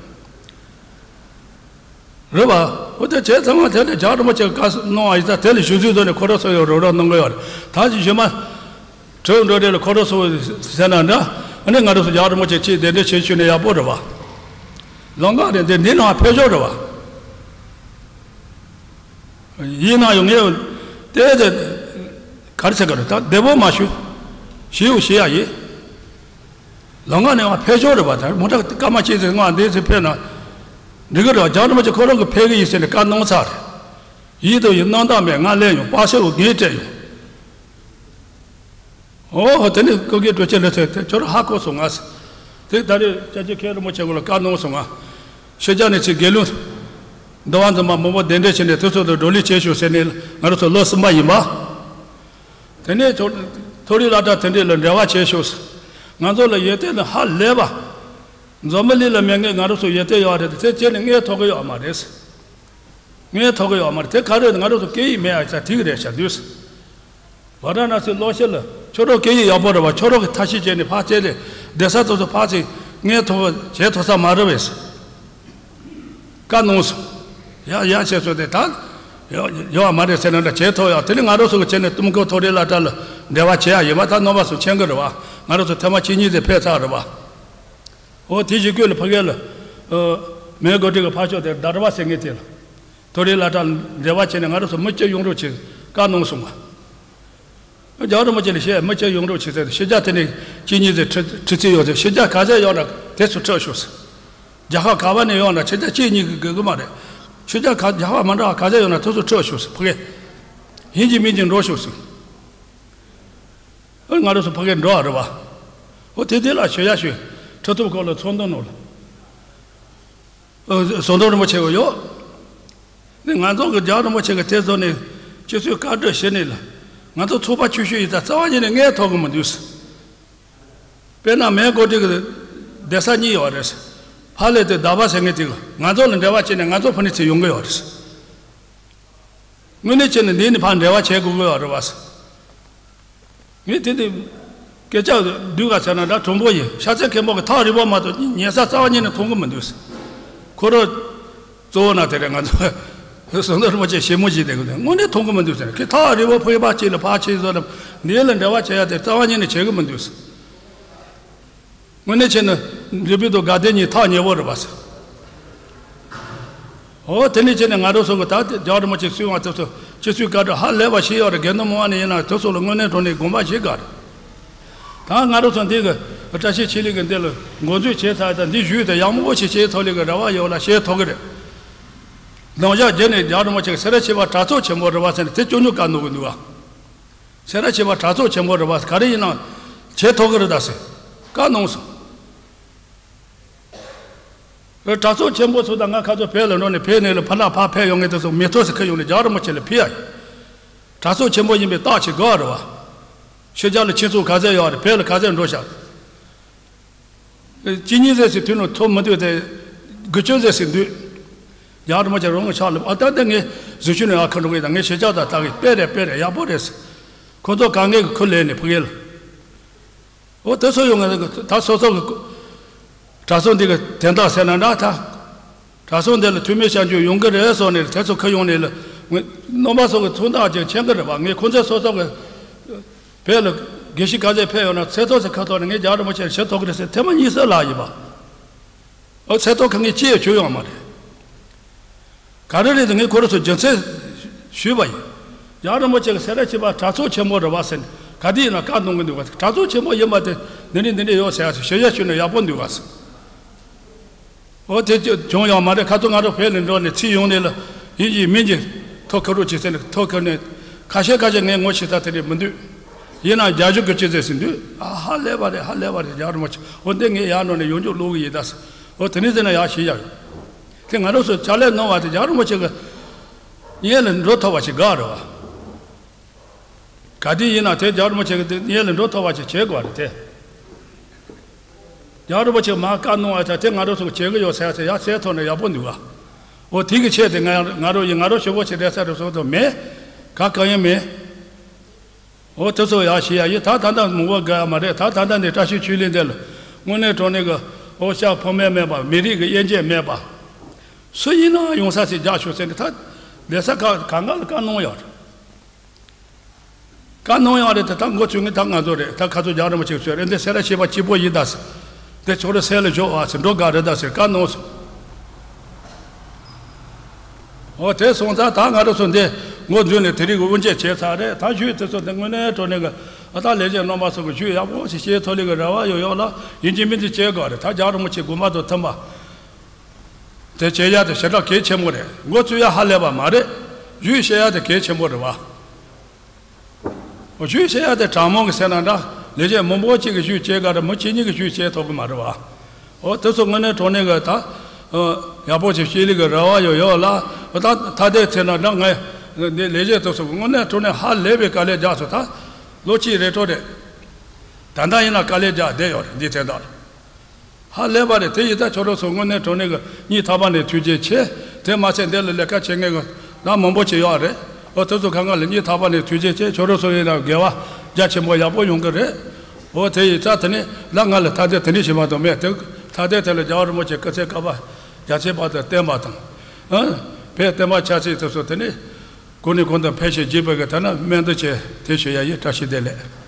རེད་བ། ཨོ། དེ་བྱས་ཚང་མ་དེ་ནས་རྒྱལ་བ་རིན་པོ་ཆེ་བཀའ་གནང་བ་ཡིན་ཙང་། དེ་ལ་ཞུ་ཚིག་བཟོས་ནས་ཁོ་རང་ཚོ་ཡང་རོགས་རམ་གནང་གི་ཡོད་རེད། ད་ཅི་ཞུ་མ། གྲོས་འགྲོ་དེ་ལ་ཁོ་རང་ཚོ་ཟེར་ན་འདྲ། ཨ་ནི་ང་རང་ཚོ་རྒྱལ་བ་རིན་པོ་ཆེ་ཅིག་གདན་འདྲེན་བྱེད་ཞུས་ནས་ཡག་པོ་རེད་བ། ལམ་ཁ་རེད། འདི་འདི་ནང་ཕེབས་ཤོག་རེད་བ། ཡིན་ན་ཡང་ངས་དེ་དེ་ག་རེ་ཟེར་ག་རེ། ད་བདེ་པོ་མ་ཞུ། ཞུ་ཡོང་ཞུ་ཡ་ཡིན། ལམ་ཁ་ནས་ཕེབས་ཤོག་རེད་བ། ད་མོ་ཊ་སྐར་མ་གཅིག་ཙམ་ང་འདི་ཚོ་ཕེབས་ན་འགྲིག་གི་རེད་བ། རྒྱལ་བ་རིན་པོ་ཆེ་ཁོ་རང་གིས་ཕེབས་གི་ཡིན་ཟེར་ནས་བཀའ་གནང་ཚར་རེད། ཡིན་དང་ཡིན། གནང་དང་མེད། ང་སླེབས་ཡོང་། པ་སེ་འོ་ངས་སྤྲད་ཡོང་། ཨོ་ཧོ། དེ་ནས་ཀུ་ཀེ་གྲུ་ཆེན་ལ་ཟེར་དེ་ཁྱོད་རང་ཧ་གོ་སོང་ང་ཟེར། དེ་ད་རེས་སྐྱབས་རྗེ་མཁན་རིན་པོ་ཆེ་སྐོར་ལ་བཀའ་གནང་སོང་ང་། ཕྱི་རྒྱལ་ནས་ཅིག་དགེ་ལུགས་འདུལ་བ་འཛིན་པ་མང་པོ་གདན་འདྲེན་བྱས་ནས་དེ་ཚོ་དང་བགྲོ་གླེང་བྱེད་ཤོག་ཟེར་ནས། ང་རང་ཚོ་ལོ་གསུམ་པ་ཡིན་པ། དེ་ནས་མཐོ་མཐོ་རིམ་སློབ་གྲྭ་དེ་འདྲས་ལ་འབྲེལ་བ་བྱེད་ཤོག་ཟེར། ང་ཚོ་ལ་ཡོན་ཏན་ནི་ཧ་ལས་པ། འཛམ་བུ་གླིང་ལ་མེད་མཁན་ང་རང་ཚོ་ཡོན་ཏན་ཡོད་རེད་དེ། དེ་བྱས་ནས་ངས་ཐོབ་གི་ཡོད་མ་རེད་ཟེར། ངས་ཐོབ་གི་ཡོད་མ་རེད། དེ་ག་རེ་ང་རང་ཚོ་སྐད་ཡིག་མེད་ཨ་ས་དེ་གི་རེད་ཤག་འདུག་ཟེར། ཝཱ་ར་ཎ་སིའི་སློབ་ཆེན་ལ་ཁྱོད་རང་སྐད་ཡིག་ཡག་པོ་རེད་བ། ཁྱོད་རང་གིས་ཐབས་ཤེས་བྱས་ནས་ཕར་བྱས་ཏེ་སྡོད་ས་དེ་ཚོ་ཕར་ཚུར་ངས་ཐོབ་བྱས་ཐོབ་ས་མ་རེད་པས་ཟེར། བཀའ་གནང་སོང་། ཡ་ཡ་བྱས་སོང་སྟེ། ད་ཡོད་ཡོད་མ་རེད་ཟེར་ན་འདྲ་བྱས་ཐོབ་ཡག་དེ་ནི་ང་རང་ཚོ་གི་བྱས་ནས་ཏུམ་ཀོ་མཐོ་རིམ་སློབ་གྲྭ་ལ་འབྲེལ་བ་བྱེད་ཡག་ཡིན་པ། ད་རྣམ་པ་ཚོ་མཁྱེན་གི་རེད་བ། ང་རང་ཚོ་ཐེངས་མ་གཅིག་གཉིས་ཙམ་ཕེབས་ཚར་རེད་བ། འོ། དེ་བཞིན་ཁོས་ལ་ཕ་གི་ལ། ཨ། མོན་གྷོ་ཊི་གི་ཕར་ཕྱོགས་དེ་དར་བ་ཟེར་མཁན་དེ་ལ། མཐོ་རིམ་སློབ་གྲྭ་ལ་འབྲེལ་བ་བྱས་ནས་ང་རང་ཚོ་མི་གཅིག་ཡོང་རོགས་བྱེད་བཀའ་གནང་སོང་ང་། རྒྱལ་བ་རིན་པོ་ཆེ་ལ་བཤད། མི་གཅིག་ཡོང་རོགས་བྱེད་ཟེར། ཕྱི་རྒྱལ་དེ་ནས་གཅིག་གཉིས་ཙམ་ཁྲིད་ཁྲིད་རྩིས་ཡོད་ཟེར། ཕྱི་རྒྱལ་ག་ཚད་ཡོད་ན་དེ་ཚོ་ཁྲིད་ཤོག་ཟེར། རྒྱལ་ཁབ་ག་བ་ནས་ཡོང་ན་ཕྱི་རྒྱལ་གཅིག་གཉིས་ཀྱིས་དགོས་ཀྱི་མ་རེད། ཕྱི་རྒྱལ་ག་རྒྱལ་ཁབ་མི་འདྲ་བ་ག་ཚད་ཡོད་ན་དེ་ཚོ་ཁྲིད་ཤོག་ཟེར། ཕ་གི་ཡིན་གཅིག་མིན་གཅིག་འགྲོ་ཤོག་ཟེར། ཨ། ང་རང་ཚོ་ཕ་གིར་འགྲོ་བ་རེད་བ། འོ། དེ་དེ་ལ་ཞུ་ཡ་ཞུ། ཁྲི་ཐོག་སྐོར་ལ་ཚོགས་འདུ་ནང་ལ། ཨ། ཟམ་གདོང་རིན་པོ་ཆེ་གི་ཡོད། ནི་ང་ཚོ་གི་རྒྱལ་བ་རིན་པོ་ཆེ་གི་དེ་ཚོ་ནས་སྤྱི་ཚོགས་བཀའ་འདྲི་ཞུ་ནས་ལ། ང་ཚོ་ཚོགས་པ་ཆུང་ཤོས་ཡིན་ཙང་རྩ་བ་ཉིད་ནས་ངས་ཐོབ་གི་མི་འདུག་ཟེར། དཔེར་ན་མོན་གྷོ་ཊི་གི་སྡོད་ས་གཉིས་ཡོད་རེད་ཟེར། ཕ་ལེ་དེ་དར་བ་ཟེར་མཁན་དེ་གི་ང་ཚོ་ལ་འབྲེལ་བ་བྱས་ནས་ང་ཚོ་ཕ་ནས་ཚུར་ཡོང་གི་ཡོད་རེད་ཟེར། དངོས་གནས་བྱས་ན་འདི་ནས་ཕར་འབྲེལ་བ་བྱེད་དགོས་ཀྱི་ཡོད་རེད་བ་ཟེར། ངས་དེ་འདི་སྐད་ཆ་བསྡུས་ག་ཟེར་ན་འདྲ། དྲང་པོ་ཡིན། ཤཱཀྱ་མཁན་པོ་གི་ཐག་རིང་པོ་མ་གཏོགས་ཉན་ས་རྩ་བ་ཉིད་ནས་མཐོང་གི་མི་འདུག་ཟེར། ཁོ་རང་གཙོ་བོ་ན་དེ་རེད། ང་ཚོ་ཟམ་གདོང་རིན་པོ་ཆེ་ཞེ་མོ་ཞིག་བསྡད་གི་འདུག་དངོས་གནས་མཐོང་གི་མི་འདུག་ཟེར། ཁོས་ཐག་རིང་པོ་ཕ་གི་ཕར་ཕྱིན་ལ་ཕར་ཕྱིན་བཟོ་ལ་འདི་ལ་འབྲེལ་བ་བྱེད་ཡ་དེ་རྩ་བ་ཉིད་ནས་བྱེད་གི་མི་འདུག་ཟེར། དངོས་གནས་བྱས་ན་ འབྲས་སྤུངས་དང་དགའ་ལྡན་གཉིས་ཐག་ཉེ་བོ་རེད་པ་ཟེར། འོ་དེ་ནས་བྱས་ནས་ང་རང་ཚོ་གི་ད་རྒྱལ་བ་རིན་པོ་ཆེ་གསོལ་བ་དེ་ཚོ་སྤྱི་སྤྱོད་བཀའ་འདྲི་ཧ་ལས་པ་ཞིག་ཡོད་རེད། དགེ་འདུན་མང་བ་ནས་ཡིན་ན་དེ་ཚོ་ལ་དངོས་གནས་དྲང་གནས་དགོངས་པ་བཞེས་དགོས་རེད། ད་ང་རང་ཚོ་འདི་གི་བཀྲ་ཤིས་ཆོས་གླིང་གི་འདི་ལ་འགོ་འཛུགས་བྱས་ཚར། ད་འདི་ཞུས་ཏེ་ཡག་མོ་ཞིག་བྱེད་ཐུབ་ལེ་གི་རེ་བ་ཡོད་ལ་བྱེད་ཐུབ་གི་རེད། ནང་ཞག་རྗེས་ནས་རྒྱལ་བ་རིན་པོ་ཆེ་གི་སེ་ར་བྱེས་པ་གྲྭ་ཚང་ཆེན་མོ་རེད་པ་ཟེར་ནས་དེ་སྐྱོ་སྐྱོ་བཀའ་གནང་གི་འདུག་ག། སེ་ར་བྱེས་པ་གྲྭ་ཚང་ཆེན་མོ་རེད་པ་ག་རེ་ཡིན་ན་བྱེད་ཐུབ་གི་རེད་ད་ཟེར་བཀའ་གནང་སོང་། གྲྭ་ཚང་ཆེན་པོ་ཚོ་དང་ང་ཁ་ཚོ་བོད་ལ་འགྲོ་ནས་བོད་ནས་ལ་ཕ་ན་ཕ་ཕེབས་ཡོང་ངེས་དེ་ཚོ་མི་ཐོག་སེ་ཁ་ཡོང་ནས་རྒྱལ་བ་རིན་པོ་ཆེ་ལ་ཕེབས་ཡ་ཡིན། གྲྭ་ཚང་ཆེན་པོ་ཡིན་པའི་རྟགས་ཅིག་དགོས་རེད་བ། ཕྱི་རྒྱལ་ལ་ཁྱིམ་ཚང་ག་ཚད་ཡོད་རེད། བོད་ལ་ག་ཚད་འགྲོ་ཤག་གཅིག་གཉིས་ཟེར་སྲིད་དུས་ནང་ཐོབ་མི་འདུག་དེ། དགུ་བཅུ་ཟེར་སྲིད་འདུག་རྒྱལ་བ་རིན་པོ་ཆེ་རང་གི་ཕྱག་ལ་ཨ་ད་ལྟ་ངས་གཟིགས་ཞུ་ནས་ཨ་ཁ་འགྲོ་གི་ད་ངས་ཕྱི་རྒྱལ་དང་ལྟ་གི་དཔེ་རེད་དཔེ་རེད་ཡག་པོ་རེད་ཟེར། ཁོ་ཚོ་ག་ངས་གི་ཁུར་ལེན་ནས་ཕུག་ཡེ་ལ། འོ་དེ་ཚོ་ཡོང་ངེས་ད་སོ་སོ་གི་གྲྭ་ཚང་འདི་གི་དན་རྟགས་ཟེར་ན་འདྲ་ད། གྲྭ་ཚང་འདི་ལ་ཐུགས་སྨོན་སྐྱབས་འཇུག་ཡོང་གི་རེད་བསམ་ནས་དེ་ཚོ་ཁུར་ཡོང་ནས་ལ། རྣམ་པ་ཚོ་གི་མཚོན་རྟགས་ཅིག་མཁྱེན་གི་རེད་པ། ངས་ཁོ་ཚོ་སོ་སོ་གི་བོད་ལ་དགེ་བཤེས་ག་ཚད་ཕེབས་ཡོང་ན་ཚེ་ཐོག་ཚེ་ཁ་ཐོག་ནས་ངས་རྒྱལ་བ་རིན་པོ་ཆེ་ལ་ཞུ་ཐུབ་གི་རེད་ཟེར་ཐེངས་མ་གཉིས་གསུམ་ལབ་ཡིན་པ། འོ་ཚེ་ཐོག་ཁ་ངས་ཅི་ཡང་བྱུང་ཡོད་མ་རེད། ག་རེ་རེད་ཟེར་ངས་ཁོ་རང་ཚོ་རྒྱུ་མཚན་ཞུས་པ་ཡིན། རྒྱལ་བ་རིན་པོ་ཆེ་གི་སེ་ར་བྱེས་པ་གྲྭ་ཚང་ཆེན་མོ་རེད་བ་ཟེར་ནས་ག་དུས་ཡིན་ན་བཀའ་གནང་གི་འདུག་ག་གྲྭ་ཚང་ཆེན་མོ་ཡིན་པ་དེ་འདི་འདྲ་འདི་འདྲ་ཡོད་ཟེར་ཡ་ཞུ་ཡ་ཞུས་ན་ཡག་པོ་འདུག་ག་ཟེར། འོ་དེ་ཅི་བྱུང་ཡོད་མ་རེད། ཁ་ཚོ་ང་རང་བོད་ནས་འགྲོ་ནས་ཚིག་ཡོང་ནས་ལ་ཡིན་གཅིག་མིན་གཅིག་ཐོ་ཁ་རུ་ཅིག་ཟེར་ནས་ཐོ་ཁ་ནས་ཁ་ཤས་ཁ་ཤས་ངས་ངོ་ཤེས་ས་དེ་འདྲ་མི་འདུག་ཡིན་ན་རྒྱ་གཞུང་གི་ཅི་ཟེར་ཟིན་དུས་ཨ་ཧ་ལས་པ་རེད་ཧ་ལས་པ་རེད་རྒྱལ་བ་རིན་པོ་ཆེ། འོ་འདི་ངས་ཡར་ནང་ནས་ཡོང་རྒྱུ་བླུག་གི་ཡིན་ད་ཟེར། འོ་དེ་ནས་ཟེར་ན་ཡར་ཞིག་ཡར་ཡོང་། དེ་ང་རང་ཚོ་ཕྱག་ལས་གནང་བ་དེ་རྒྱལ་བ་རིན་པོ་ཆེ་གི་སྙན་ལ་འགྲོ་ཐུབ་པ་ཞིག་དགའ་རེད་བ། ག་དུས་ཡིན་ན་དེ་རྒྱལ་བ་རིན་པོ་ཆེ་གི་སྙན་ལ་འགྲོ་ཐུབ་པ་ཞིག་བྱེད་དགོས་རེད་དེ། རྒྱལ་བ་རིན་པོ་ཆེ་མར་བཀའ་གནང་བ་དང་དེ་ང་རང་ཚོ་གི་བྱེད་གི་ཡོད་ཟེར་ཡ་ཟེར་ཡ་ཟེར་ཐོག་ནས་ཡག་པོ་འདུག་ག་འོ་དེ་གི་ཆེད་དེ་ང་ང་རང་ཡིན་ང་རང་ཞུ་བོ་ཆེ་རེད་ཟེར་རེད་སོགས་དང་མེད། ག་གང་ཡང་མེད། འོ་དེ་ཚོ་ཡག་ཤི་ཡ་ཡིན། ད་ད་ལྟ་མང་བོ་དགའ་ཡ་མ་རེད། ད་ད་ལྟ་འདི་བཀྲ་ཤིས་ཆོས་གླིང་འདི་ལ་དངོས་གནས་དྲང་གནས་ཀྱི་འོ་ཤ་ཕོ་མེད་མེད་པ་མི་རིགས་ཀྱི་དབྱེ་འབྱེད་མེད་པ། སུ་ཡིན་ན་ཡོང་ས་ཞིག་རྒྱག་ཤོག་ཟེར་ནས་ད་ལས་ས་ག་ག་འགའ་ལ་བཀའ་གནང་ཡོད་རེད། བཀའ་གནང་ཡོད་རེད་དེ་ད་འགོ་ཚུགས་ངེས་ད་ང་ཚོ་རེད། ད་ཁ་ཚོ་རྒྱལ་རིན་པོ་ཆེ་གསོལ་རེད། འདི་སེ་ར་བྱེས་པ་གཅིག་པོ་ཡིན་ད་ཟེར། དེ་ཁྱོད་རང་སེམས་ལ་ཞོག་ཨ་ཟེར་འགྲོ་དགའ་རེད་ད་ཟེར་བཀའ་གནང་སོང་། འོ་དེ་སོང་ཙང་ད་ང་རང་ཚོ་འདི་ངོ་འཛུལ་ནས་དེ་རིང་གི་དབུ་འབྱེད་བྱས་ཚར་རེད། ད་ཞུས་དེ་ཚོ་དེ་དངོས་གནས་དྲང་གནས་ཀྱི་ཨ་ད་ལས་བྱེད་རྣམ་པ་ཚོ་གི་ཞུས་ཡག་པོ་ཞིག་བྱེད་ཐུབ་ལེ་གི་རེ་བ་ཡོད་ཡོད་ལ་ཡིན་གཅིག་མིན་གཅིག་བྱེད་དགོས་རེད། ད་རྒྱལ་རིན་པོ་ཆེ་དགོངས་པ་དང་མཐུན་པ་དེ་བྱེད་ཡ་དེ་ཞེ་དྲག་གལ་ཆེན་པོ་རེད། འགོ་ཚུགས་ཡ་ཧ་ལས་པ་མ་རེད། ཞུས་བཤད་ཡ་དེ་གལ་ཆེན་པོ་རེད་བ། འོ་ཞུས་བཤད་ཡ་དེ་དྲང་མོ་གི་ཟེར་ན་འདྲ། ལས་བྱེད་མང་པོ་གཅིག་གིས་ཞུས་བྱེད་ག་རེ་མི་གཅིག་གཉིས་ཀྱིས་ཞུས་བྱེད་ཐུབ་གི་མ་རེད་བ། འོ་དེ་ཚོ་དངོས་གནས་དྲང་གནས་གི་ད་ཡག་པོ་ཞིག་བྱེད་ལེ་གི་རེ་བ་ཡོད་ཡོད་ལ། འོ་ད་ཐ་དད་ཚེ་ན་འདྲ་ངས་འདི་ལས་བྱེད་དེ་ཚོ་དངོས་གནས་དྲང་གནས་ཧ་ལས་པའི་དཀའ་ལས་རྒྱག་སོང་། ད་ལོ་གཅིག་རེ་འགྲོ་རེད། ད་ལྟ་ཡིན་ན་དཀའ་ལས་རྒྱག་བསྡད་ཡོད་རེད་འདི་དེ་དག་ལ། ཧ་ལས་པ་རེད། དེ་ཡིན་ད་ཁྱོད་རང་ཚོ་དངོས་གནས་དྲང་གནས་ཀྱི་སྙིང་ཐག་པ་ནས་ཐུགས་རྗེ་ཆེ། དེ་མ་ཚད་འདི་ལ་ལས་ཀ་བྱེད་མཁན་གྱི་ད་མང་པོ་ཅིག་ཡོད་རེད། འོ་དེ་ཚོ་གང་ག་ལ་སྙིང་ཐག་པ་ནས་ཐུགས་རྗེ་ཆེ། ཁྱོད་རང་ཚོ་ཡིན་ན་དགེ་བ་རྒྱ་ཆེན་པོ་ཡག་པོ་ཡོང་གི་རེད། འོ་དེ་ཡིན་ད་དེ་ནས་ད་ང་ལ་ཐ་དད་དེ་འདྲ་ཞིག་མ་གཏོགས་མེད། དེ་ཐ་དད་དེ་ལ་རྒྱལ་བ་རིན་པོ་ཆེ་སྐུ་ཚེ་བསྐལ་པ་རྒྱ་ཆེ་བ་དང་བརྟན་པ་དང་། ཨ་བོད་བསྟན་པ་ཆབ་སྲིད་དེ་ཚོ་དེ་ནས་གོང་ནས་གོང་དུ་འཕེལ་ཞིང་རྒྱས་པའི་གི་ཐད་ན་སྨོན་འདུན་ཆེ་དེ་ཞུ་ཡ་ཡིན། བཀྲ་ཤིས་བདེ་ལེགས།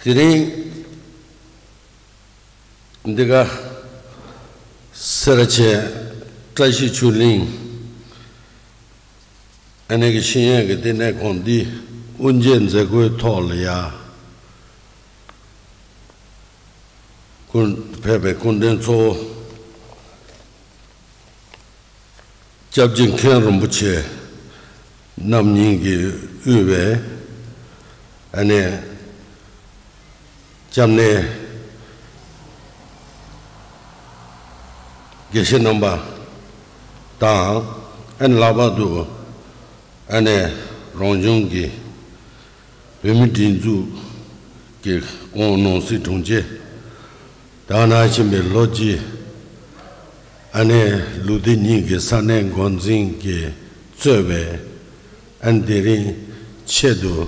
དེ་རིང་འདི་ག་སེ་ར་བྱེས་བཀྲ་ཤིས་ཆོས་གླིང་ཨ་ནེ་གི་ཤེས་ཡོན་གྱི་བསྟི་གནས་ཁང་འདི་དབུ་འབྱེད་མཛད་སྒོའི་ཐོག་ལ་ཡ། སྐུ་ཕེབས་པའི་སྐུ་མགྲོན་གཙོ་བོ་སྐྱབས་རྗེ་མཁན་རིན་པོ་ཆེ་རྣམ་གཉིས་ཀྱིས་དབུས་པའི་ཨ་ནེ་སྐྱབས་གནས་དགེ་བཤེས་རྣམ་པ་དང་ཨ་ནེ་ལྷག་པར་དུ་ཨ་ནེ་རང་གཞུང་གི་བོད་མིའི་སྒྲིག་འཛུགས་ཀྱི་ཁོངས་ནང་སྲིད་དྲུང་ཆེ། དེ་ནང་བཞིན་པའི་ལྷོ་སྤྱི་ཨ་ནེ་ལུགས་བདེ་གཉིས་ཀྱི་ས་གནས་འགོ་འཛིན་གྱིས་གཙོས་པའི་ཨ་ནེ་དེ་རིང་ཆེད་དུ་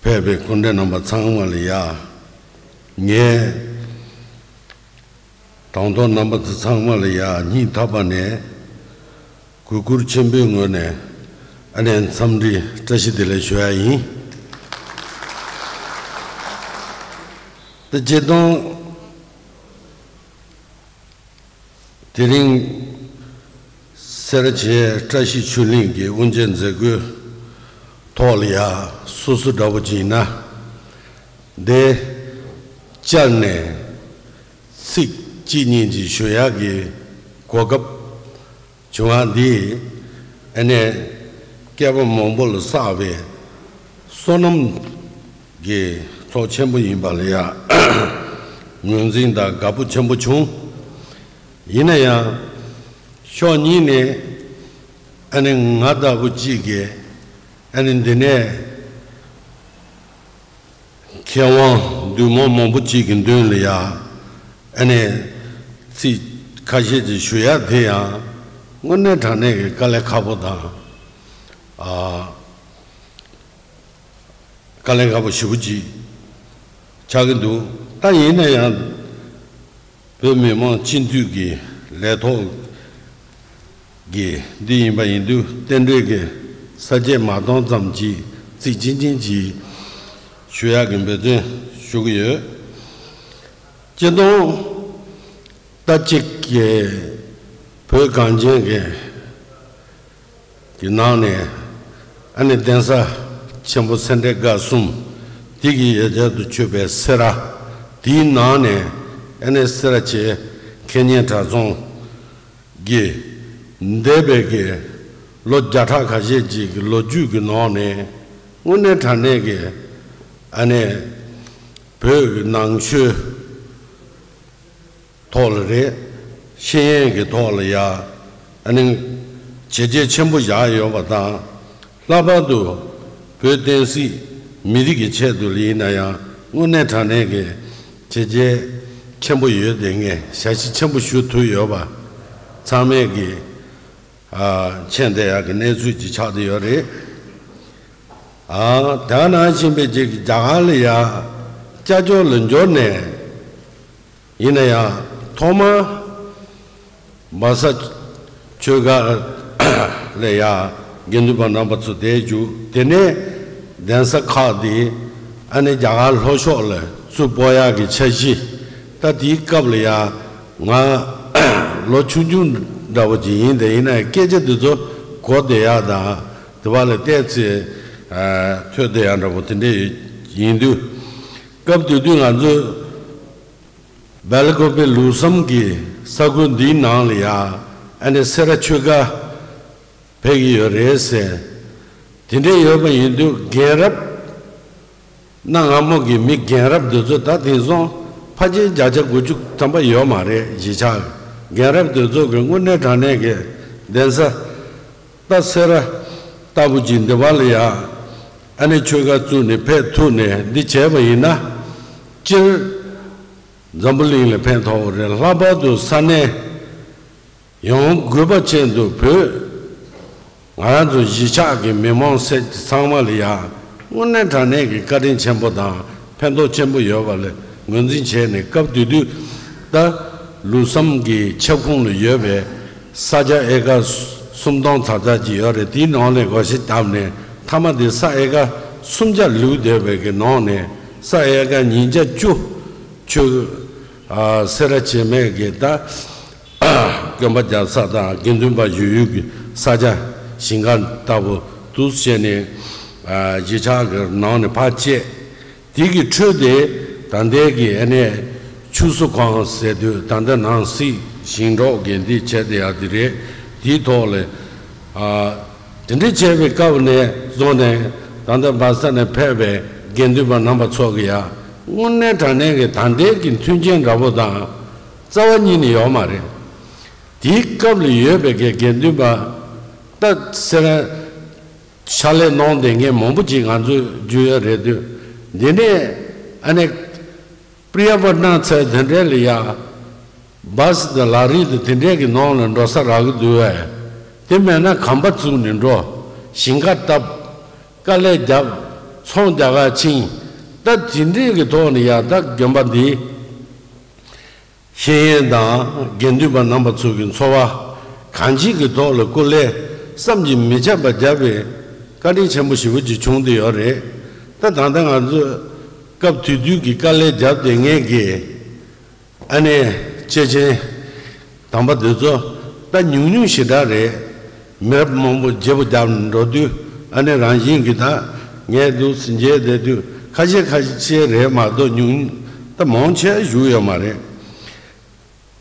ཕེབས་པའི་སྐུ་མགྲོན་རྣམ་པ་ཚང་མ་ལ་ཡ། ངས་དང་ཐོག་རྣམ་པ་ཚོ་ཚང་མ་ལ་ཡ་སྙིང་ཐག་པ་ནས་ གུས་བཀུར་ཆེན་པོའི་ངོས་ནས་ཨ་ནེ་འཚམས་འདྲི་བཀྲ་ཤིས་བདེ་ལེགས་ཞུ་ཡ་ཡིན། ད་སྤྱིར་བཏང་དེ་རིང་སེ་ར་བྱེས་བཀྲ་ཤིས་ཆོས་གླིང་གི་དབུ་འབྱེད་མཛད་སྒོའི་ཐོག་ལ་ཡ་སོ་སོ་འདྲ་པོ་ཅིག་ཡིན་ན་འདི་བཅར་ནས་ཚིག་གཅིག་གཉིས་ཅིག་ཞུ་ཡག་གི་གོ་སྐབས་བྱུང་བ་འདིས་ཨ་ནེ་བསྐལ་པ་མང་པོ་ལ་བསགས་པའི་བསོད་ནམས་ཀྱི་ཚོགས་ཆེན་པོ་ཡིན་པ་ལ་ཡ་ངོས་འཛིན་དང་དགའ་པོ་ཆེན་པོ་བྱུང་། ཡིན་ན་ཡང་ཕྱོགས་གཉིས་ནས་ཨ་ནེ་ང་ལྟ་བུ་གཅིག་གིས་ཨ་ནེ་འདི་ནས་མཁས་དབང་འདུས་མང་མང་པོ་གཅིག་གི་མདུན་ལ་ཡ་ཨ་ནེ་ཚིག་ཁ་ཤས་ཅིག་ཞུ་ཡག་དེ་ཡང་དངོས་གནས་དྲང་གནས་ཀྱི་དཀའ་ལས་ཁག་པོ་དང་ཨ། དཀའ་ལས་ཁག་པོ་ཞེ་པོ་ཅིག་ཆགས་ཀྱི་འདུག་ད་ཡིན་ན་ཡང་བོད་མི་མང་སྤྱི་འཐུས་ཀྱི་ལས་ཐོག་གི་འདི་ཡིན་པ་ཡིན་དུས་རྟེན་འབྲེལ་གྱི་ས་བཅད་མ་གཏོང་ཙམ་གྱིས་ཚིག་གཅིག་གཉིས་ཀྱིས་ཞུ་ཡག་གི་འབད་བརྩོན་ཞུ་གི་ཡོད། སྤྱིར་བཏང་ད་གཅིག་གི་བོད་གངས་ཅན་གྱི་གི་ནང་ནས་ཨ་ནེ་གདན་ས་ཆེན་པོ་སེ་འབྲས་དགའ་གསུམ་དེ་གི་ཡ་གྱལ་དུ་མཆོད་པའི་སེ་ར་དེའི་ནང་ནས་ཨ་ནེ་སེ་ར་བྱེས་མཁས་སྙན་གྲྭ་ཚང་གི་འདས་པའི་གི་ལོ་བརྒྱ་ཕྲག་ཁ་ཤས་ཅིག་གི་ལོ་རྒྱུས་ཀྱི་ནང་ནས་དངོས་གནས་དྲང་གནས་ཀྱི་ཨ་ནེ་བོད་ཀྱི་ནང་ཆོས་ཐོག་ལ་རེད། ཤེས་ཡོན་གྱི་ཐོག་ལ་ཡ་ཨ་ནི་བྱས་རྗེས་ཆེན་པོ་བཞག་ཡོད་པ་དང་། ལྷག་པར་དུ་བོད་བསྟན་སྲིད་མི་རིགས་ཀྱི་ཆེད་དུ་ཡིན་ན་ཡང་དངོས་གནས་དྲང་གནས་ཀྱི་བྱས་རྗེས་ཆེན་པོ་ཡོད་དེ་ངས་ཞལ་བཞེས་ཆེན་པོ་ཞུ་ཐུབ་ཡོད་པ་ཚང་མས་ཀྱི་ཨ་མཁྱེན་བསྡད་ཡག་གི་གནས་ཚུལ་ཅིག་ཆགས་བསྡད་ཡོད་རེད། ཨ་དེ་ག་ནང་བཞིན་པའི་ཅིག་རྒྱ་གར་ལ་ཡ་སྐྱབས་བཅོལ་ལ་འབྱོར་ནས། ཡིན་ན་ཡང་ཐོག་མར་སྦ་ས་ཆོས་སྒར་ལ་ཡ་དགེ་འདུན་པ་རྣམ་པ་ཚོ་བསྡད་རྒྱུ་དེ་ནས་གདན་ས་ཁག་དེ་ཨ་ནེ་རྒྱ་གར་ལྷོ་ཕྱོགས་ལ་བཙུགས་སྤོ་ཡག་གི་འཆར་གཞི། ད་དེའི་སྐབས་ལ་ཡ་ང་ལོ་ཆུང་ཆུང་འདྲ་པོ་ཅིག་ཡིན། དེ་ཡིན་ན་ཡང་སྐད་ཆ་དེ་ཚོ་གོ་བསྡད་ཡག་དང་དེ་བ་ལ་བལྟས་ཚེ་ཐོས་བསྡད་ཡག་འདྲ་པོ་དེ་འདྲ་ཡིན་དུས། སྐབས་དེ་དུས་ང་ཚོས་སྦེལ་ཀོབ་པེ་ལུགས་བསམ་གྱི་ས་ཁུལ་འདིའི་ནང་ལ་ཡ་ཨ་ནེ་སེ་ར་ཆོས་སྒར་ཕེབས་ཀྱི་ཡོད་རེད་ཟེར། དེ་འདྲ་ཡོད་པ་ཡིན་དུས་རྒན་རབས་གནའ་སྔ་མོ་གི་མི་རྒན་རབས་འདི་ཚོ་ད་དེང་སང་ཕལ་ཆེར་བརྒྱ་ཆ་དགུ་བཅུ་ཐམ་པ་ཡོད་མ་རེད། གཞིས་ཆགས་རྒན་རབས་འདི་ཚོ་གི་དངོས་གནས་དྲང་གནས་ཀྱི་གདན་ས་ད་སེ་ར་ལྟ་བུ་ཅིག་འདི་བ་ལ་ཡ་ཨ་ནེ་ཆོས་སྒར་བཙུགས་ནས་ཕེབས་ཐུབ་ནས་འདི་བྱས་པ་ཡིན་ན་སྤྱིར་འཛམ་བུ་གླིང་ལ་ཕན་ཐོགས་རེད། ལྷག་པར་དུ་ས་གནས་ཡོངས་དགོས་པ་ཅན་དུ་བོད་ང་རང་ཚོ་གཞིས་ཆགས་ཀྱི་མི་མང་སེར་ཚང་མ་ལ་ཡང་དངོས་གནས་དྲང་གནས་ཀྱི་བཀའ་དྲིན་ཆེན་པོ་དང་ཕན་ཐོགས་ཆེན་པོ་ཡོད་པ་ལ་ངོས་འཛིན་བྱས་ནས། སྐབས་དེ་དུས་ད་ལུགས་བསམ་གྱི་ཁྱབ་ཁོངས་ལ་ཡོད་པའི་ས་ཆ་ཨེ་ཀར་སུམ་སྟོང་ཙམ་ཙམ་ཅིག་ཡོད་རེད། དེའི་ནང་ནས་བགོ་བཤའ་བརྒྱབ་ནས་མཐའ་མ་དེ་ས་ཨེ་ཀར་སུམ་བརྒྱ་ལུས་བསྡད་པའི་གི་ནང་ནས་ས་ཨེ་ཀར་ཉིས་བརྒྱ་བཅུ་ཆོས་ཨ་སེ་ར་བྱེས་མའི་གི་ད་དགོན་པ་རྒྱག་ས་དང་དགེ་འདུན་པ་བཞུགས་ཡུལ་གྱི་ས་ཆ་ཞིང་ཁ་ལྟ་བུ་འདུག་བྱས་ནས་ཨ་གཞིས་ཆགས་ཀྱི་ནང་ནས་ཕར་བཅད། དེ་གི་འཕྲོས་དེ་ད་ལྟའི་གི་ཨ་ནེ་ཆུ་སོ་ཁང་ཟེར་དུས་ད་ལྟ་ནང་སྲིད་ཞིང་འབྲོག་གི་འདི་བྱས་བསྡད་ཡག་དེ་རེད། དེའི་ཐོག་ལ་ཨ་དེ་འདྲ་བྱས་པའི་སྐབས་ནས་བཟུང་ནས་ད་ལྟ་སྦ་ས་ནས་ཕེབས་པའི་དགེ་འདུན་པ་རྣམ་པ་ཚོ་གི་ཡ་དངོས་གནས་དྲང་གནས་ཀྱི་ད་ལྟའི་གི་མཐུན་རྐྱེན་འདྲ་པོ་དང་རྩ་བ་ཉིད་ནས་ཡོད་མ་རེད། དེའི་སྐབས་ལ་ཡོད་པའི་གི་དགེ་འདུན་པ་ད་སེ་ར་ཕྱག་ལས་གནང་བསྡད་མཁན་མང་པོ་ཅིག་ང་ཚོ་རྒྱུས་ཡོད་རེད་དུས། འདི་ནས་ཨ་ནེ་པྲི་ཡ་པ་ཊ་ན་ཚལ་དེ་འདྲའི་ལ་ཡ་སྦ་ས་དང་ལ་རི་དང་དེ་འདྲའི་གི་ནང་ལ་འགྲོ་ས་རག་གི་འདུག་བས། དེ་མེད་ན་གམ་པ་བཙུགས་ནས་འགྲོ། ཞིང་ཁ་བཏབ། དཀའ་ལས་བརྒྱབ། ཚོང་རྒྱག་ག་ཕྱིན། ད་དེ་འདྲའི་གི་ཐོག་ནས་ཡ་ད་དགོན་པ་འདི་ཤེས་ཡོན་དང་དགེ་འདུན་པ་རྣམ་པ་ཚོ་གི་འཚོ་བ་ གང་ཅིའི་གི་ཐོག་ལ་སྐུ་ལས་བསམ་གྱིས་མི་ཁྱབ་པ་བརྒྱབ་པའི་བཀའ་དྲིན་ཆེན་པོ་ཞེ་པོ་ཅིག་བྱུང་བསྡད་ཡོད་རེད། ད་ད་ལྟ་ང་ཚོས་སྐབས་དེ་དུས་ཀྱི་དཀའ་ལས་བརྒྱབ་བསྡད་མཁན་གྱི་ཨ་ནེ་སྐྱེས་ཆེན་དམ་པ་དེ་ཚོ་ད་ཉུང་ཉུང་ཞེ་དྲག་རེད། མི་རབས་མང་པོ་བརྗེ་པོ་བརྒྱབ་འགྲོ་དུས་ཨ་ནེ་རང་བཞིན་གྱིས་ད་ངས་འདུག་སེ་མཇལ་བསྡད་དུས་ཁ་ཤས་ཁ་ཤས་རེད་མ་གཏོགས་ཉུང་ད་མང་ཆེ་བཞུགས་ཡོད་མ་རེད།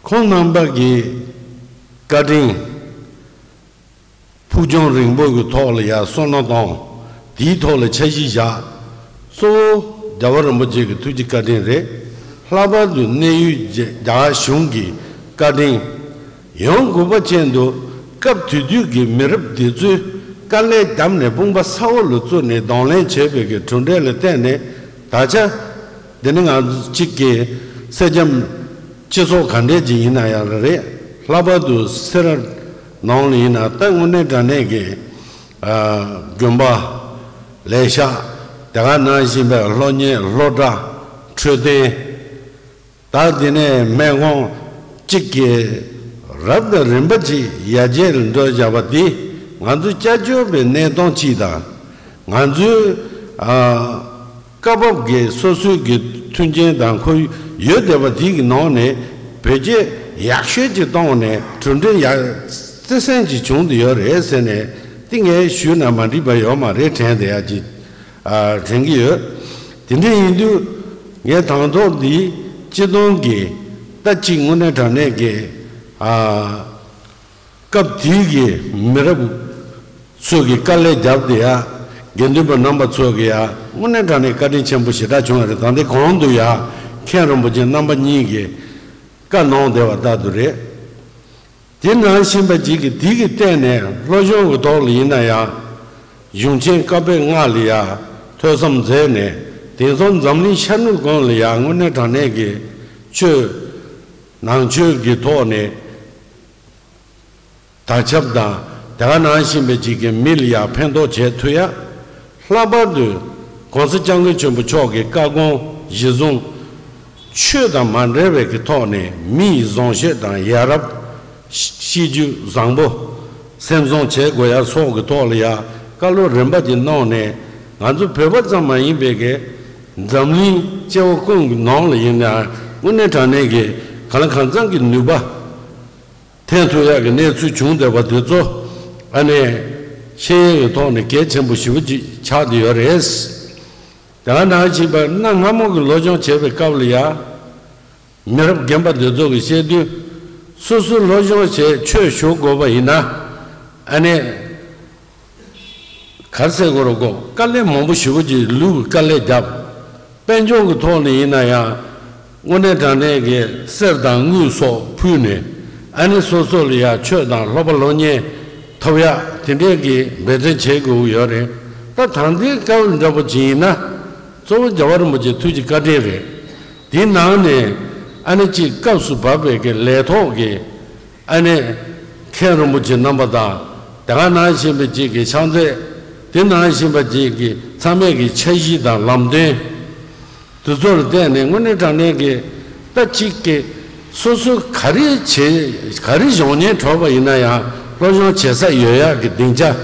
ཁོང་རྣམ་པ་གི་བཀའ་དྲིན་ཕུགས་རྒྱང་རིང་པོ་གི་ཐོག་ལ་ཡ་བསམ་བློ་བཏང་། དེའི་ཐོག་ལ་འཆར་གཞི་བཞག། གཙོ་བོ་རྒྱལ་བ་རིན་པོ་ཆེ་གི་ཐུགས་ཀྱི་བཀའ་དྲིན་རེད། ལྷག་པར་དུ་གནས་ཡུལ་རྒྱ་རྒྱ་གཞུང་གི་བཀའ་དྲིན། ཡང་དགོས་པ་ཅན་དུ་སྐབས་དེ་དུས་ཀྱི་མི་རབས་དེ་ཚོས་དཀའ་ལས་བརྒྱབ་ནས་དཔུང་པ་ས་འོག་ལ་བཙུགས་ནས་གདོང་ལེན་བྱས་པའི་གི་གྲུབ་འབྲས་ལ་བརྟེན་ནས་ད་ཆ་འདི་ནི་ང་ཚོ་གཅིག་གི་སེར་སྐྱ་སྤྱི་ཚོགས་ག་འདྲས་ཅིག་ཡིན་ན་ཡང་རེད། ལྷག་པར་དུ་སེ་ར་ནང་ལ་ཡིན་ན་ད་དངོས་གནས་དྲང་གནས་ཀྱི་ཨ་དགོན་པ་ལས་ཤག་དེ་ག་ནང་བཞིན་པའི་སློབ་གཉེར་སློབ་གྲྭ་འཕྲོད་བསྟེན། ད་དེ་ནས་སྨན་ཁང་གཅིག་གི་རབ་དང་རིམ་པ་ཅིག་ཡར་རྒྱས་ལ་འགྲོ་བཞག་པ་འདི་ང་ཚོ་སྐྱབས་བཅོལ་བའི་གནས་སྟངས་ཅིག་དང་ང་ཚོའི་ཨ་སྐབས་བབ་ཀྱི་སོ་སོའི་གི་མཐུན་རྐྱེན་དང་ཁོར་ཡུག་ཡོད་བསྡད་པ་དེ་གི་ནང་ནས་བེད་སྤྱོད་ཡག་ཤོས་ཅིག་བཏང་ནས་གྲུབ་འབྲས་ཡག་བརྩི་སྲུང་ཅིག་བྱུང་བསྡད་ཡོད་རེད་ཟེར་ནས་དེ་ངས་ཞུས་ན་མ་འགྲིག་པ་ཡོད་མ་རེད་དྲན་བསྡད་ཡག་ཅིག་ཨ་དྲན་གྱི་ཡོད། དེ་འདྲ་ཡིན་དུས་ངས་དང་ཐོག་འདི་སྤྱི་བཏང་གི་ད་ཅིག་དངོས་གནས་དྲང་གནས་ཀྱི་ཨ་སྐབས་དེའི་གི་མི་རབས་ཚོས་ཀྱི་དཀའ་ལས་བརྒྱབ་བསྡད་ཡ་དགེ་འདུན་པ་རྣམ་པ་ཚོས་ཀྱི་ཡ་དངོས་གནས་དྲང་གནས་བཀའ་དྲིན་ཆེན་པོ་ཞེ་དྲག་བྱུང་བ་རེད། ད་ལྟའི་གོང་དུ་ཡ་མཁན་རིན་པོ་ཆེ་རྣམ་པ་གཉིས་ཀྱིས་བཀའ་གནང་བསྡད་པ་ལྟར་དུ་རེད། དེ་ནང་བཞིན་པ་ཅིག་གིས་དེ་གི་སྟེང་ནས་སློབ་སྦྱོང་གི་ཐོག་ལ་ཡིན་ན་ཡང་གཞུང་ཆེན་བཀའ་པོད་ལྔ་ལ་ཡང་ཐོས་བསམ་མཛད་ནས་དེང་སང་འཛམ་གླིང་ཤར་ནུབ་གང་ལ་ཡང་དངོས་གནས་དྲང་གནས་ཀྱི་ཆོས་ནང་ཆོས་ཀྱི་ཐོག་ནས་དར་ཁྱབ་དང་དེ་ག་ནང་བཞིན་པ་ཅིག་གིས་མི་ལ་ཡང་ཕན་ཐོགས་བྱེད་ཐུབ་ཡ། ལྷག་པར་དུ་༸གོང་ས་༸སྐྱབས་མགོན་ཆེན་པོ་མཆོག་གི་བཀའ་དགོངས་གཞི་བཟུང་། ཆོས་དང་མ་འབྲེལ་བའི་གི་ཐོག་ནས་མི་ཡི་བཟང་སྤྱོད་དང་ཡ་རབས་ཤེས་རྒྱུད་བཟང་པོ་སེམས་བཟང་བྱེད་དགོས་ཡ་སོགས་ཀྱི་ཐོག་ལ་ཡ་བཀའ་སློབ་རིམ་པ་ཅིག་གནང་ནས་ང་ཚོ་བོད་པ་ཙམ་མ་ཡིན་པའི་གི་འཛམ་གླིང་སྐྱེ་བོ་ཀུན་གྱི་ནང་ལ་ཡིན་ན་དངོས་གནས་དྲང་གནས་ཀྱི་གང་ལ་གང་འཚམ་གྱི་ནུས་པ། འཐེན་ཐུབ་ཡག་གི་གནས་ཚུལ་བྱུང་བསྡད་པ་དེ་ཚོ་ཨ་ནི་ཤེས་ཡོན་གྱི་ཐོག་ནས་གལ་ཆེན་པོ་ཞེ་པོ་ཅིག་ཆགས་བསྡད་ཡོད་རེད། དེ་ག་ནང་བཞིན་པ་གནའ་སྔ་མོ་གི་སློབ་སྦྱོང་བྱེད་པའི་སྐབས་ལ་ཡ་མི་རབས་རྒན་པ་དེ་ཚོ་གིས་བཤད་དུས་སོ་སོའི་སློབ་སྦྱོང་བྱས་ཆོས་ཞུ་དགོས་པ་ཡིན་ན་ཨ་ནི། གར་སེ་གོ་རོ་གོ་དཀའ་ལས་མང་པོ་ཞེ་པོ་ཅིག་ལུས་ཀྱི་དཀའ་ལས་བརྒྱབ། དཔལ་འབྱོར་གྱི་ཐོག་ནས་ཡིན་ན་ཡང་དངོས་གནས་དྲང་གནས་ཀྱི་གསེར་དང་དངུལ་སོགས་ཕུལ་ནས་ཨ་ནི་སོ་སོ་ལ་ཡང་ཆོས་དང་སློབ་པ་སློབ་གཉེར་ཐོབ་ཡག་དེ་འདྲས་ཀྱི་འབད་བརྩོན་བྱེད་དགོས་ཀྱི་ཡོད་རེད། ད་ད་ལྟའི་སྐབས་འདྲ་པོ་ཅིག་ཡིན་ན་གཙོ་བོ་རྒྱལ་བ་རིན་པོ་ཆེ་ཐུགས་ཀྱི་བཀའ་དྲིན་རེད། དེའི་ནང་ནས་ཨ་ནི་གཅིག་སྐབས་སུ་བབས་པའི་གི་ལས་ཐོག་གི་ཨ་ནི་མཁན་རིན་པོ་ཆེ་རྣམ་པ་དང་དེ་ག་ནང་བཞིན་པ་གཅིག་གི་ཕྱག་མཛད། དེ་ནང་བཞིན་པ་གཅིག་གི་ཚང་མས་ཀྱི་འཆར་གཞི་དང་ལམ་སྟོན་དེ་ཚོ་ལ་བརྟེན་ནས་དངོས་གནས་དྲང་གནས་ཀྱི་ད་གཅིག་གི་སོ་སོ་ག་རེ་བྱེད་ག་རེ་སྦྱོང་ཉན་གྲོགས་པ་ཡིན་ན་ཡང་སློབ་སྦྱོང་བྱེད་ས་ཡོད་ཡག་གི་སྡིངས་ཆ།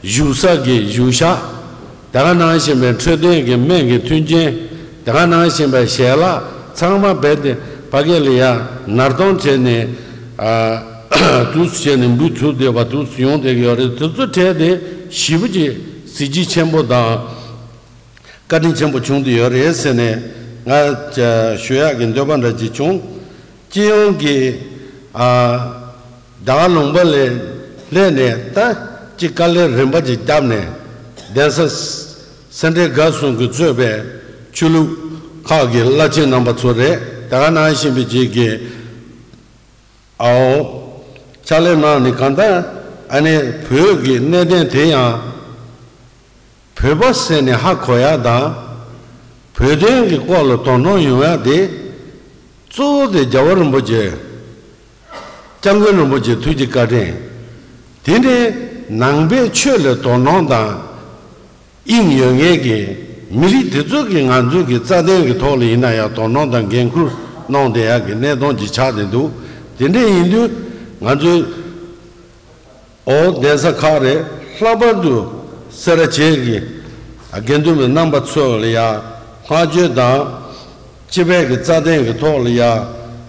བཞུགས་ས་གི་བཞུགས་ཤག་དེ་ག་ནང་བཞིན་པའི་འཕྲོད་བསྟེན་གྱི་སྨན་གྱི་མཐུན་རྐྱེན། དེ་ག་ནང་བཞིན་པའི་ཞལ་ལག་ཚང་མ་རྦད་དེ་ཕ་གི་ལ་ཡ་ནར་གཏོང་བྱས་ནས་ཨ་དུས་སུ་བྱས་ནས་འབུལ་ཐུབ་བསྡད་པ་དུས་སུ་ཡོང་བསྡད་ཀྱི་ཡོད་རེད། དེ་ཚོ་གྲས་དེ་ཞེ་པོ་ཅིག་གཟི་བརྗིད་ཆེན་པོ་དང་བཀའ་དྲིན་ཆེན་པོ་བྱུང་བསྡད་ཡོད་རེད་ཟེར་ནས་ང་ཞུ་ཡག་གི་འདོད་པ་འདྲ་ཅིག་བྱུང་། སྤྱི་ཡོངས་ཀྱི་ཨ། ཟླ་བ་ལུང་པ་ལས་སླེབས་ནས་ད་ཅིག་དཀའ་ལས་རིམ་པ་ཅིག་བརྒྱབ་ནས་གདན་ས་སེ་འབྲས་དགའ་གསུམ་གྱིས་གཙོས་པའི་ཆོས་ལུགས་ཁག་གི་བླ་ཆེན་རྣམ་པ་ཚོ་རེད། དེ་ག་ནང་བཞིན་པའི་ཅིག་གི་ཨའོ་ཕྱག་ལས་གནང་ནས་གང་ལྟར་ཨ་ནི་བོད་ཀྱི་གནད་དོན་དེ་ཡང་བོད་པ་ཟེར་ནས་ཧ་གོ་ཡག་དང་བོད་དོན་གྱི་སྐོར་ལ་དོ་སྣང་ཡོང་ཡག་དེ་གཙོ་བོ་དེ་རྒྱལ་བ་རིན་པོ་ཆེ། སྐྱབས་མགོན་རིན་པོ་ཆེ་ཐུགས་ཀྱི་བཀའ་དྲིན། དེ་ནས་ནང་པའི་ཆོས་ལ་དོ་སྣང་དང་དབྱིངས་ཡོད་མཁན་གྱི་མི་རིགས་དེ་ཚོ་གི་ང་ཚོའི་གི་རྩ་དོན་གྱི་ཐོག་ལ་ཡིན་ན་ཡང་དོ་སྣང་དང་འགན་འཁུར་གནང་བསྡད་ཡག་གི་གནད་དོན་ཅིག་ཆགས་བསྡད་འདུག་དེ་འདྲ་ཡིན་དུས་ང་ཚོའི་ འོ་གདན་ས་ཁག་རེད། ལྷག་པར་དུ་སེ་ར་བྱེས་ཀྱི་དགེ་འདུན་པའི་རྣམ་པ་ཚོ་ལ་ཡ་བསྔགས་བརྗོད་དང་། སྤྱི་པའི་གི་རྩ་དོན་གྱི་ཐོག་ལ་ཡ་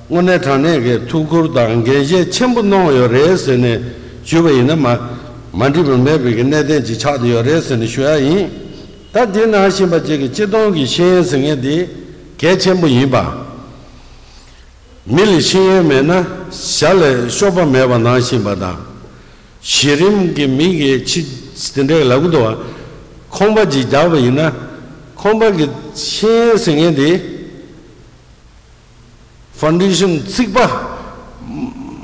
དངོས་གནས་དྲང་གནས་ཀྱི་ཐུགས་ཁུར་དང་འགན་བཞེས་ཆེན་པོ་གནང་ཡོད་རེད་ཟེར་ནས་ཞུས་པ་ཡིན་ན་མ་མ་འགྲིག་པ་མེད་པའི་གི་གནད་དོན་ཅིག་ཆགས་བསྡད་ཡོད་རེད་ཟེར་ནས་ཞུ་ཡ་ཡིན། ད་དེ་ནང་བཞིན་པ་ཅིག་གི་སྤྱི་བཏང་གི་ཤེས་ཡོན་ཟེར་མཁན་དེ་གལ་ཆེན་པོ་ཡིན་པ། མི་ལ་ཤེས་ཡོན་མེད་ན་ཞྭ་ལ་གཤོག་པ་མེད་པ་ནང་བཞིན་པ་དང་། གཞི་རིམ་གྱི་མི་གི་ཕྱི་དེ་འདྲའི་ལབ་གི་འདུག་བ། ཁང་པ་ཅིག་རྒྱག་པ་ཡིན་ན་ཁང་པ་གི་ཤེས་ཡོན་ཟེར་མཁན་དེ། ཕའུན་ཌེ་ཤན་རྩིག་པ།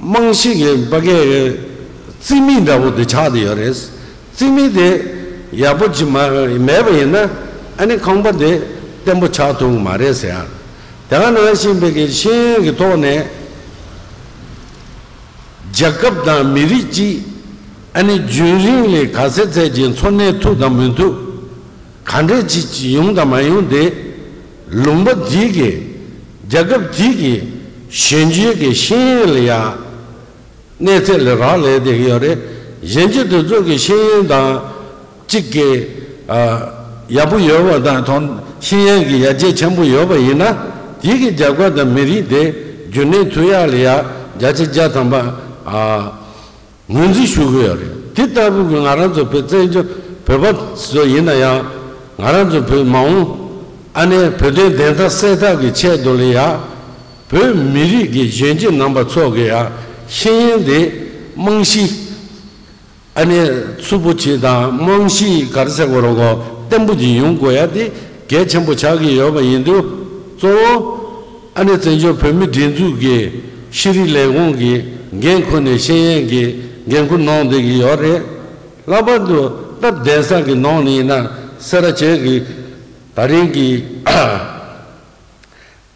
རྨང་གཞི་གི་ཕ་གིའི་རྩིག་མིག་འདྲ་བོ་དེ་ཆགས་བསྡད་ཡོད་རེད། རྩིག་མིག་དེ་ཡག་པོ་ཅིག་མ་མེད་པ་ཡིན་ན་ཨ་ནི་ཁང་པ་དེ་བརྟན་པོ་ཆགས་ཐུབ་ཀྱི་མ་རེད་ཟེར་ཡ། དེ་ག་ནང་བཞིན་པའི་གི་ཤེས་ཡོན་གྱི་ཐོག་ནས་རྒྱལ་ཁབ་དང་མི་རིགས་ཀྱི་ཨ་ནི་རྒྱུན་རིང་ལ་ག་ཚད་ཚད་ཀྱི་འཚོ་གནས་ཐུབ་དང་མི་ཐུབ། ག་འདྲས་ཅིག་ཡོང་དང་མ་ཡོང་དེ། ལུང་པ་འདི་གི་རྒྱལ་ཁབ་འདི་གི་གཞོན་སྐྱེས་ཀྱི་ཤེས་ཡོན་ལ་ཡ་གནས་ཚད་ལ་རག་ལས་བསྡད་ཀྱི་ཡོད་རེད། གཞོན་སྐྱེས་དེ་ཚོ་གི་ཤེས་ཡོན་དང་གཅིག་གི་ཨ་ཡག་པོ་ཡོད་པ་དང་དང་ཤེས་ཡོན་གྱི་ཡར་རྒྱས་ཆེན་པོ་ཡོད་པ་ཡིན་ན་དེ་གི་རྒྱལ་ཁབ་དང་མི་རིགས་དེ་རྒྱུན་གནས་ཐུབ་ཡག་ལ་ཡ་བརྒྱ་ཆ་བརྒྱ་ཐམ་པ་ཨ། ངོས་འཛིན་ཞུ་གི་ཡོད་རེད། དེ་ལྟ་བུ་གི་ང་རང་ཚོ་བོད་བཙན་བྱོལ་བོད་པ་ཚོ་ཡིན་ན་ཡང་ང་རང་ཚོ་བོད་མ་འོངས་ཨ་ནེ་བོད་དོན་བདེན་མཐའ་གསལ་ཐབས་ཀྱི་ཆེད་དུ་ལ་ཡ་བོད་མི་རིགས་ཀྱི་གཞོན་སྐྱེས་རྣམ་པ་ཚོ་གི་ཡ་ཤེས་ཡོན་དེ་རྨང་གཞི་ཨ་ནེ་མཚུར་པོ་ཅིག་དང་རྨང་གཞི་ག་རེ་ཟེར་དགོས་རེད་གོ་བརྟན་པོ་ཅིག་ཡོང་དགོས་ཡ་དེ་གལ་ཆེན་པོ་ཆགས་ཀྱི་ཡོད་པ་ཡིན་དུས་གཙོ་བོ། ཨ་ནེ་བཙན་བྱོལ་བོད་མིའི་སྒྲིག་འཛུགས་ཀྱི་ཤེས་རིག་ལས་ཁུངས་ཀྱི་འགན་ཁུར་ནས་ཤེས་ཡོན་གྱི་འགན་ཁུར་གནང་བསྡད་ཀྱི་ཡོད་རེད། ལྷག་པར་དུ་སྟབས་བདེ་ས་གི་ནང་ནས་ཡིན་ན་སེ་ར་བྱེས་ཀྱི་ད་རིང་གི་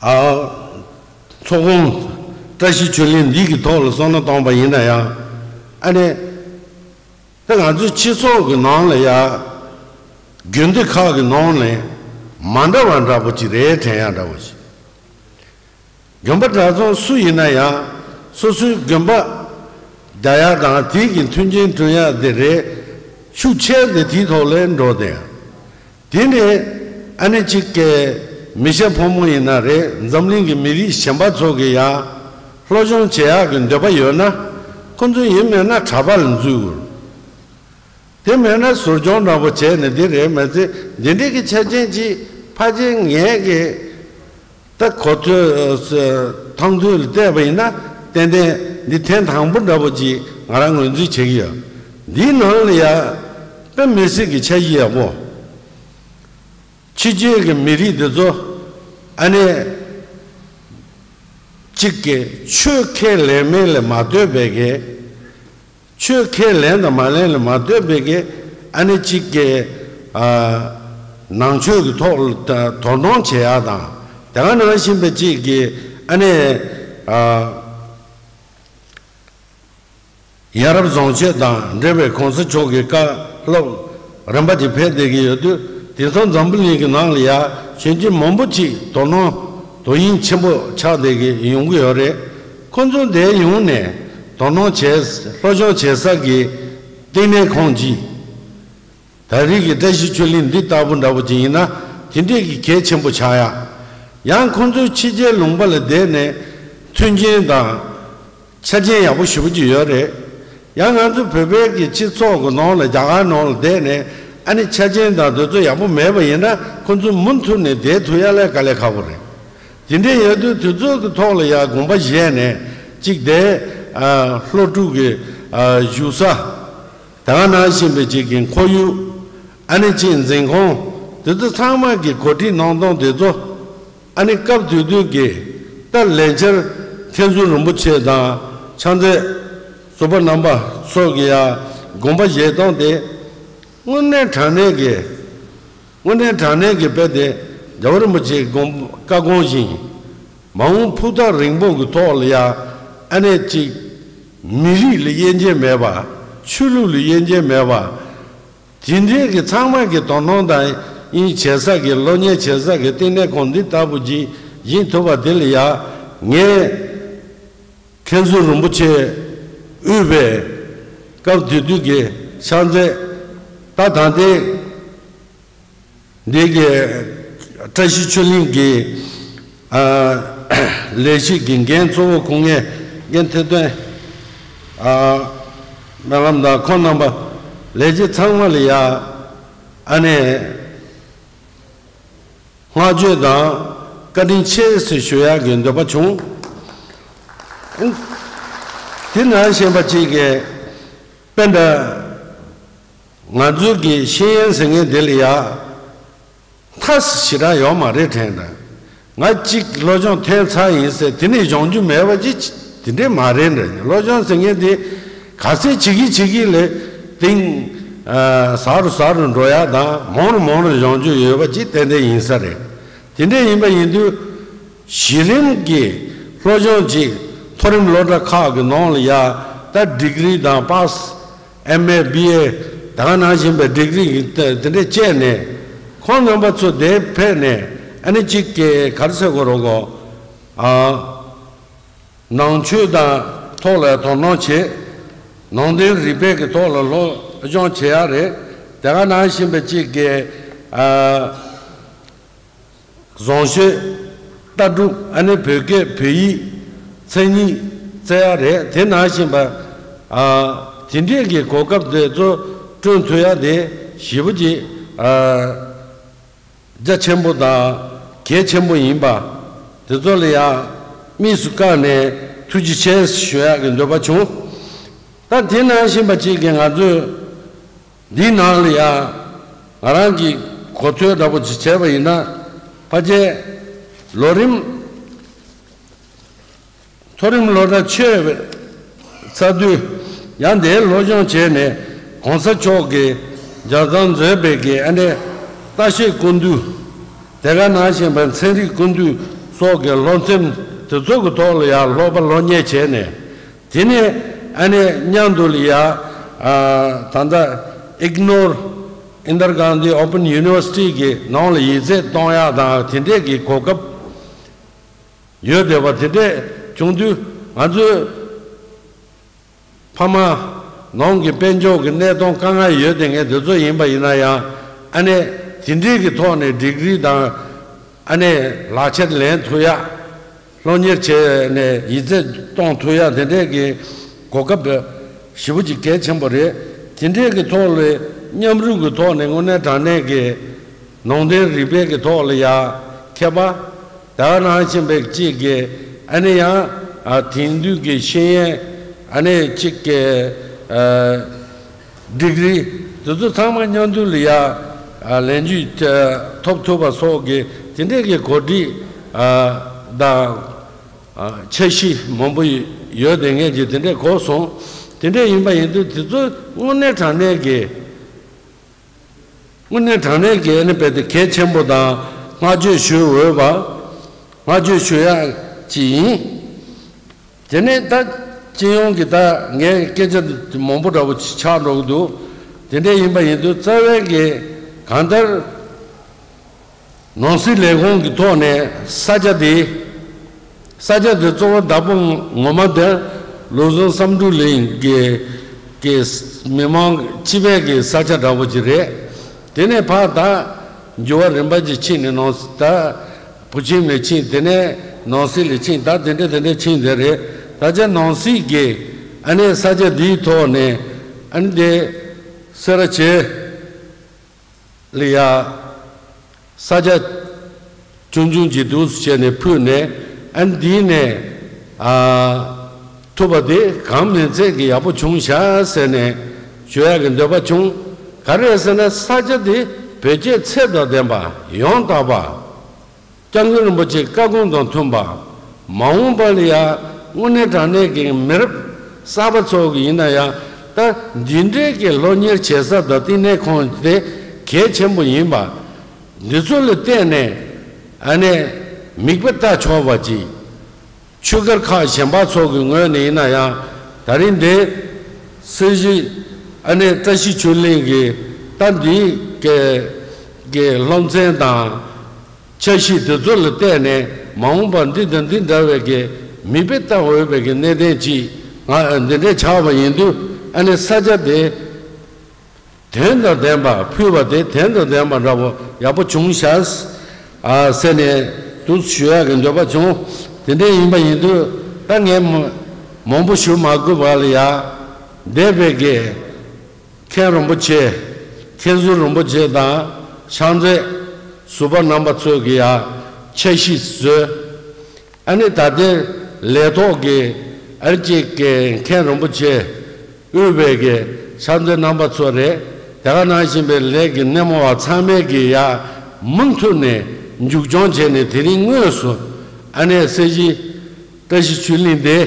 ཨ་ཚོགས་ཁང་བཀྲ་ཤིས་ཆོས་གླིང་འདི་གི་ཐོག་ལ་བསམ་བློ་བཏང་པ་ཡིན་ན་ཡང་ཨ་ནེ་ད་ང་ཚོའི་སྤྱི་ཚོགས་ཀྱི་ནང་ལ་ཡ་དགོན་སྡེ་ཁག་གི་ནང་ནས་མ་འདྲ་བ་འདྲ་པོ་ཅིག་རེད་དྲན་ཡ་འདྲ་པོ་ཞིག་དགོན་པ་གྲྭ་ཚང་སུ་ཡིན་ན་ཡང་སོ་སོའི་དགོན་པ་རྒྱག་ཡ་དང་དེའི་གི་མཐུན་རྐྱེན་བསྐྲུན་ཡ་དེ་རེད། ཤུགས་ཆེ་དེ་དེའི་ཐོག་ལ་འགྲོ་དེ། དེ་ནས་ཨ་ནེ་གཅིག་གི་མི་སྐྱ་ཕོ་མོ་ཡིན་ན་རེད། འཛམ་གླིང་གི་མི་རིགས་གཞན་པ་ཚོ་གི་ཡ་སློབ་སྦྱོང་བྱེད་ཡག་གི་འདོད་པ་ཡོད་ན་ཁོ་ཚོ་ཡིན་མེད་ན་གྲྭ་པ་ལ་འཛུལ་དགོས། དེ་མེད་ན་ཟུར་སྦྱོང་འདྲ་པོ་བྱས་ནས་འདི་རེད་མ་ཚད་འདི་འདྲའི་གི་ཆ་རྐྱེན་ཅིག་ཕལ་ཆེར་ངས་གི་ད་གོ་ཐོས་ཐང་ཐོས་ལ་བལྟས་པ་ཡིན་ན་ཏན་ཏན་འདི་ཐེངས་དང་པོ་འདྲ་པོ་ཅིག་ང་རང་ངོས་འཛིན་བྱེད་ཀྱི་ཡོད། འདིའི་ནང་ལ་ཡ་དཔེ་མི་སྲིད་ཀྱི་འཆར་གཞི་ཡག་པོ། ཕྱི་རྒྱལ་གྱི་མི་རིགས་འདི་ཚོ་ཨ་ནེ་གཅིག་གི་ཆོས་ཁས་ལེན་མིན་ལ་མ་ལྟོས་པའི་གི་ཆོས་ཁས་ལེན་དང་མ་ལེན་ལ་མ་ལྟོས་པའི་གི་ཨ་ནེ་གཅིག་གི་ཨ་ནང་ཆོས་ཀྱི་ཐོག་ལ་དོ་སྣང་བྱེད་ཡག་དང་དེ་ག་ནང་བཞིན་པའི་གཅིག་གི་ཨ་ནེ་ཨ། ཡ་རབས་བཟང་སྤྱོད་དང་འབྲེལ་བའི་གོང་ས་མཆོག་གི་བཀའ་སློབ་རིམ་པ་ཅིག་ཕེབས་བསྡད་ཀྱི་ཡོད་དུས་དེང་སང་འཛམ་བུ་གླིང་གི་ནང་ལ་ཡ་གཞོན་སྐྱེས་མང་པོ་ཅིག་དོ་སྣང་དོ་དབྱིངས་ཆེན་པོ་ཆགས་བསྡད་ཀྱི་ཡོང་གི་ཡོད་རེད། ཁོ་ཚོ་འདིར་ཡོང་ནས་དོ་སྣང་བྱས་སློབ་སྦྱོང་བྱེད་ས་གི་བསྟི་གནས་ཁང་ཅིག་ད་རེས་ཀྱི་བཀྲ་ཤིས་ཆོས་གླིང་འདི་ལྟ་བུ་འདྲ་བོ་ཅིག་ཡིན་ན་དེ་འདྲས་ཀྱི་གལ་ཆེན་པོ་ཆགས་ཡ། ཡང་ཁོང་ཚོའི་ཕྱི་རྒྱལ་ལུང་པ་ལ་བསྡད་ནས་མཐུན་རྐྱེན་དང་ཆ་རྐྱེན་ཡག་པོ་ཞེ་པོ་ཅིག་ཡོད་རེད། ཡང་ང་ཚོ་བོད་པའི་གི་སྤྱི་ཚོགས་ཀྱི་ནང་ལ་རྒྱ་གར་ནང་ལ་བསྡད་ནས་ཨ་ནི་ཆ་རྐྱེན་དང་དེ་ཚོ་ཡག་པོ་མེད་པ་ཡིན་ན་ཁོང་ཚོ་མུ་མཐུད་ནས་བསྡད་ཐུབ་ཡ་ལས་དཀའ་ལས་ཁག་པོ་རེད། དེ་འདྲས་ཡོད་དུས་དེ་ཚོ་གི་ཐོག་ལ་ཡ་དགོངས་པ་བཞེས་ནས་གཅིག་དེ་ཨ་སློབ་ཕྲུག་གི་ཨ་བཞུགས་ས། ད་ག་ནང་བཞིན་པའི་གཅིག་གི་ཁོར་ཡུག་ཨ་ནི་གཅིག་འཛིན་ཁང་དེ་ཚོ་ཚང་མ་གི་གོ་སྒྲིག་གནང་སྟངས་དེ་ཚོ་ཨ་ནི་སྐབས་དེ་དུས་ཀྱི་ད་ལས་འཆར་མཁན་ཟུར་རིན་པོ་ཆེ་དང་ཕྱག་མཛད་ཟུར་པ་རྣམ་པ་ཚོ་གི་ཡ་དགོངས་པ་བཞེས་སྟངས་དེ་དངོས་གནས་དྲང་གནས་ཀྱི་དངོས་གནས་དྲང་གནས་ཀྱི་དཔེ་དེ་རྒྱལ་བ་རིན་པོ་ཆེའི་དགོངས་བཀའ་དགོངས་བཞིན། མ་འོངས་ཕུགས་ཐག་རིང་པོ་གི་ཐོག་ལ་ཡ་ཨ་ནེ་གཅིག་མི་རིགས་ལ་དབྱེ་འབྱེད་མེད་པ། ཆོས་ལུགས་ལ་དབྱེ་འབྱེད་མེད་པ། དེ་འདྲའི་གི་ཚང་མ་གི་དོ་སྣང་དང་དབྱིངས་བྱེད་ས་གི་སློབ་གཉེར་བྱེད་ས་གི་བསྟི་གནས་ཁང་འདི་ལྟ་བུ་ཅིག་ཡིན་ཐུབ་པ་དེ་ལ་ཡ་ངས་མཁན་ཟུར་རིན་པོ་ཆེ་དབུས་པའི་ སྐབས་དེ་དུས་ཀྱི་ཕྱག་མཛོད། ད་ད་ལྟའི་འདི་གི་བཀྲ་ཤིས་ཆོས་གླིང་གི་ཨ་ལས་གཞི་གི་འགན་གཙོ་བོ་ཁོང་ངས་འགན་ཐེར་དོན་ཨ་སྨོན་ལམ་དང་ཁོང་རྣམ་པ་ལས་བྱེད་ཚང་མ་ལ་ཡ་ཨ་ནི། བསྔགས་བརྗོད་དང་བཀའ་དྲིན་ཆེ་ཞེས་ཞུ་ཡག་གི་འདོད་པ་བྱུང་། དེ་ནང་བཞིན་པ་གཅིག་གིས་དཔེ་འདྲ་ང་ཚོའི་གི་ཤེས་ཡོན་ཟེར་མཁན་དེ་ལ་ཡ་མཐའ་ཞེ་དྲག་ཡོད་མ་རེད་དྲན་དང་། ང་གཅིག་སློབ་སྦྱོང་ཐོན་ཚར་ཡིན་ཟེར་དེ་ནས་སྦྱོང་རྒྱུ་མེད་པ་ཅིག་དེ་འདྲས་མ་རེད་འདྲ། སློབ་སྦྱོང་ཟེར་མཁན་དེ་ག་ཚད་བྱེད་ཀྱི་བྱེད་ཀྱི་ལས་སྟེང་ཟག་རུ་ཟག་རུ་འགྲོ་ཡག་དང་མང་རུ་མང་རུ་སྦྱོང་རྒྱུ་ཡོད་པ་ཅིག་ཏན་ཏན་ཡིན་ས་རེད། དེ་འདྲས་ཡིན་པ་ཡིན་དུས་གཞི་རིམ་གྱི་སློབ་སྦྱོང་ཅིག་མཐོ་རིམ་སློབ་གྲྭ་ཁག་གི་ནང་ལ་ཡ་ད་ཌི་གི་རི་དང་པཱ་སི་ཨེམ་ཨེ་བི་ཨེ་ད་ག་ནང་བཞིན་པའི་ཌི་གི་རི་དེ་འདྲས་བཅས་ནས་ཁོང་རྣམ་པ་ཚོ་དེ་ཕེབས་ནས་ཨ་ནི་གཅིག་གི་ག་རེ་ཟེར་དགོས་རེད་གོ། ཨ། ནང་ཆོས་དང་ཐོག་ལ་དོ་སྣང་བྱེད། ནང་དོན་རིག་པའི་གི་ཐོག་ལ་སློབ་སྦྱོང་བྱེད་ཡག་རེད། དེ་ག་ནང་བཞིན་པ་གཅིག་གི་ཨ། བཟང་སྤྱོད། ལྟ་གྲུབ། ཨ་ནི་བོད་སྐད་བོད་ཡིག་མཚན་ཉིད་བཙལ་ཡག་རེད། དེ་ནང་བཞིན་པ་ཨ། དེ་འདྲས་ཀྱི་གོ་སྐབས་དེ་ཚོ་བསྐྲུན་ཐུབ་ཡག་དེ་ཞེ་པོ་ཅིག་ཨ། རྒྱ་ཆེན་པོ་དང་གལ་ཆེན་པོ་ཡིན་པ་དེ་ཚོ་ལ་ཡང་དམིགས་སུ་བཀར་ནས་ཐུགས་རྗེ་ཆེ་ཞུ་ཡག་གི་འདོད་པ་བྱུང་། ད་དེ་ནང་བཞིན་པ་གཅིག་གིས་ང་ཚོས་འདིའི་ནང་ལ་ཡང་ང་རང་གི་གོ་ཐོས་འདྲ་པོ་ཅིག་བྱས་པ་ཡིན་ན། ཕལ་ཆེར་ལོ་རིམ་མཐོ་རིམ་སློབ་གྲྭ་ཆོས་པའི་ཚར་དུས་ཡང་དེའི་སློབ་སྦྱོང་བྱས་ནས་གོང་ས་མཆོག་གིས་ལྗགས་རྩོམ་མཛད་པའི་གི་ཨ་ནི་ལྟ་བཤལ་ཀུན་བཏུས། དེ་ག་ནང་བཞིན་པའི་ཚན་རིག་ཀུན་བཏུས་སོགས་ཀྱི་སློབ་ཚན་དེ་ཚོ་གི་ཐོག་ལ་ཡང་སློབ་པ་སློབ་གཉེར་བྱས་ནས། དེ་ནས་ཨ་ནི་མཉམ་དུ་ལ་ཡང་ད་ལྟ་ཨིག་ནོར་ཨིན་དར་གྷན་དྷི་ཨོ་པན་ཡུ་ནི་ཝར་སི་ཊི་གི་ནང་ལ་ཡིག་ཚད་གཏོང་ཡག་དང་དེ་འདྲས་ཀྱི་གོ་སྐབས་ཡོད་བསྡད་པ་དེ་འདྲས་བྱུང་དུས། ང་ཚོའི་ཕ་མ་ནང་གི་དཔལ་འབྱོར་གྱི་གནས་སྟངས་དཀའ་ངལ་ཡོད་བསྡད་མཁན་དེ་ཚོ་ཡིན་པ་ཡིན་ན་ཡང་། ཨ་ནི་དེ་འདྲས་ཀྱི་ཐོག་ནས་ཌི་གི་རི་དང་ཨ་ནི་ལག་ཁྱེར་ལེན་ཐུབ་ཡག་སློབ་གཉེར་བྱས་ནས་ཡིག་ཚད་གཏོང་ཐུབ་ཡག་དེ་འདྲས་ཀྱི་གོ་སྐབས་ཞེ་པོ་ཅིག་གལ་ཆེན་པོ་རེད། དེ་འདྲས་ཀྱི་ཐོག་ལ་མཉམ་རུབ་ཀྱི་ཐོག་ནས་དངོས་གནས་དྲང་གནས་ཀྱི་ནང་དོན་རིག་པའི་གི་ཐོག་ལ་ཡང་མཁས་པ། ད་ག་ནང་བཞིན་པའི་གཅིག་གི་ཨ་ནི་ཡང་ཨ་དེང་དུས་ཀྱི་ཤེས་ཡོན་ཨ་ནི་གཅིག་གི་ཨ་ཌི་གི་རི་དེ་ཚོ་ཚང་མ་མཉམ་དུ་ལ་ཡང་ཨ་ལེན་རྒྱུ་ཐོབ་ཐུབ་པ་སོགས་ཀྱི་དེ་འདྲས་ཀྱི་གོ་སྒྲིག་ཨ་དང་ཨ་འཆར་གཞི་མང་པོ་ཡོད་བསྡད་མཁན་གྱི་དེ་འདྲས་གོ་སོང་། དེ་འདྲས་ཡིན་པ་ཡིན་དུས་དེ་ཚོ་དངོས་གནས་དྲང་གནས་ཀྱི་དངོས་གནས་དྲང་གནས་ཀྱི་ཨ་ནི་རྦད་དེ་གལ་ཆེན་པོ་དང་བསྔགས་བརྗོད་ཞུ་འོས་པ། བསྔགས་བརྗོད་ཞུ་ཡག་ཅིག་ཡིན། དེ་ནས་ད་སྤྱི་ཡོངས་ཀྱི་ད་ངས་སྐད་ཆ་མང་པོ་འདྲ་པོ་ཆགས་འགྲོ་གི་འདུག་དེ་འདྲས་ཡིན་པ་ཡིན་དུས་རྩ་བའི་གི་གང་ལྟར། ནང་སྲིད་ལས་ཁུངས་ཀྱི་ཐོག་ནས་ས་ཆ་དེ། ས་ཆ་དེ་གཙོ་བོ་བདག་པོ་ངོ་མ་དེ་བློ་བཟང་བསམ་གྲུབ་གླིང་གི་གི་མི་མང་སྤྱི་པའི་གི་ས་ཆ་འདྲ་པོ་ཅིག་རེད། དེ་ནས་ཕར་ད་འགྱུར་བ་རིམ་པ་ཅིག་ཕྱིན་ནས་ནང་ད་བུ་ཆེན་ལ་ཕྱིན། དེ་ནས་ནང་སྲིད་ལ་ཕྱིན། ད་དེ་འདྲ་དེ་འདྲ་ཕྱིན་དེ་རེད། ད་ཆ་ནང་སྲིད་ཀྱི་ཨ་ནི་ས་ཆ་འདིའི་ཐོག་ནས་ཨ་ནི་དེ་སེ་ར་བྱེས་ལ་ཡ་ས་ཆ་ཆུང་ཆུང་ཅིག་འདུག་སེ་བྱས་ནས་ཕུལ་ནས། ཨ་ནི་འདི་ནས་ཨ་ཐུབ་པ་དེ་གང་མིན་ཚད་ཀྱི་ཡག་པོ་བྱུང་ཤག་ཟེར་ནས་ཞུ་ཡག་གི་འདོད་པ་བྱུང་། ག་རེ་ཟེར་ན་ས་ཆ་དེ་བོད་སྐྱེད་ཚད་དང་ལྡན་པ། ཡང་དག་པ། སྐྱབས་མགོན་རིན་པོ་ཆེའི་བཀའ་དགོངས་དང་མཐུན་པ། མ་འོངས་པ་ལ་ཡང་དངོས་གནས་དྲང་གནས་ཀྱི་མི་རབས་གསར་པ་ཚོ་གི་ཡིན་ན་ཡང་ད་འདི་འདྲའི་གི་སློབ་གཉེར་བྱེད་ས་དང་བསྟི་གནས་ཁང་དེ་གལ་ཆེན་པོ་ཡིན་པ། འདི་ཚོ་ལ་བརྟེན་ནས་ཨ་ནི་མིག་དཔེ་ལྟ་ཆོག་པ་ཅིག་ཆོས་སྒར་ཁག་གཞན་པ་ཚོ་གི་ངོས་ནས་ཡིན་ན་ཡང་། ད་རིང་འདི་སྲིད་ཞི་ཨ་ནི་བཀྲ་ཤིས་ཆོས་གླིང་གི་ད་འདིའི་གི་གི་སློབ་ཚན་དང་འཆར་གཞི་དེ་ཚོ་ལ་བལྟས་ནས། མ་འོངས་པར་འདི་དང་འདི་འདྲ་བའི་གི་མིག་དཔེ་ལྟ་འོས་པའི་གི་གནད་དོན་ཅིག་ང་འདི་འདྲ་ཆགས་པ་ཡིན་དུས། ཨ་ནི་ས་ཆ་དེ་དོན་དང་ལྡན་པ་ཕུལ་བ་དེ་དོན་དང་ལྡན་པ་འདྲ་པོ་ཡག་པོ་བྱུང་ཤག་ཨ་ཟེར་ནས་འདུག་ཞུ་ཡག་གི་འདོད་པ་བྱུང་། དེ་འདྲ་ཡིན་པ་ཡིན་དུས་ད་ངས་མ་མང་པོ་ཞུ་མ་དགོས་པ་ལ་ཡ། འདས་པའི་གི་མཁན་རིན་པོ་ཆེ། མཁན་ཟུར་རིན་པོ་ཆེ་དང་ཕྱག་མཛོད་ཟུར་པ་རྣམ་པ་ཚོས་ཀྱི་ཡ་འཆར་གཞི་བཟོས། ཨ་ནི་ད་ལྟའི་ལས་ཐོག་གི་ཨ་རི་ཅིག་གི་མཁན་རིན་པོ་ཆེ་དབུས་པའི་གི་ཕྱག་མཛོད་རྣམ་པ་ཚོ་རེད། དེ་ག་ནང་བཞིན་པའི་ལས་ཀྱི་སྣེ་མོ་བ་ཚང་མས་ཀྱི་ཡ་མུ་མཐུད་ནས་མཇུག་སྐྱོང་བྱས་ནས་དེ་རིང་དངོས་སུ་ཨ་ནི་སྲས་བཞི་བཀྲ་ཤིས་ཆོས་གླིང་དེ་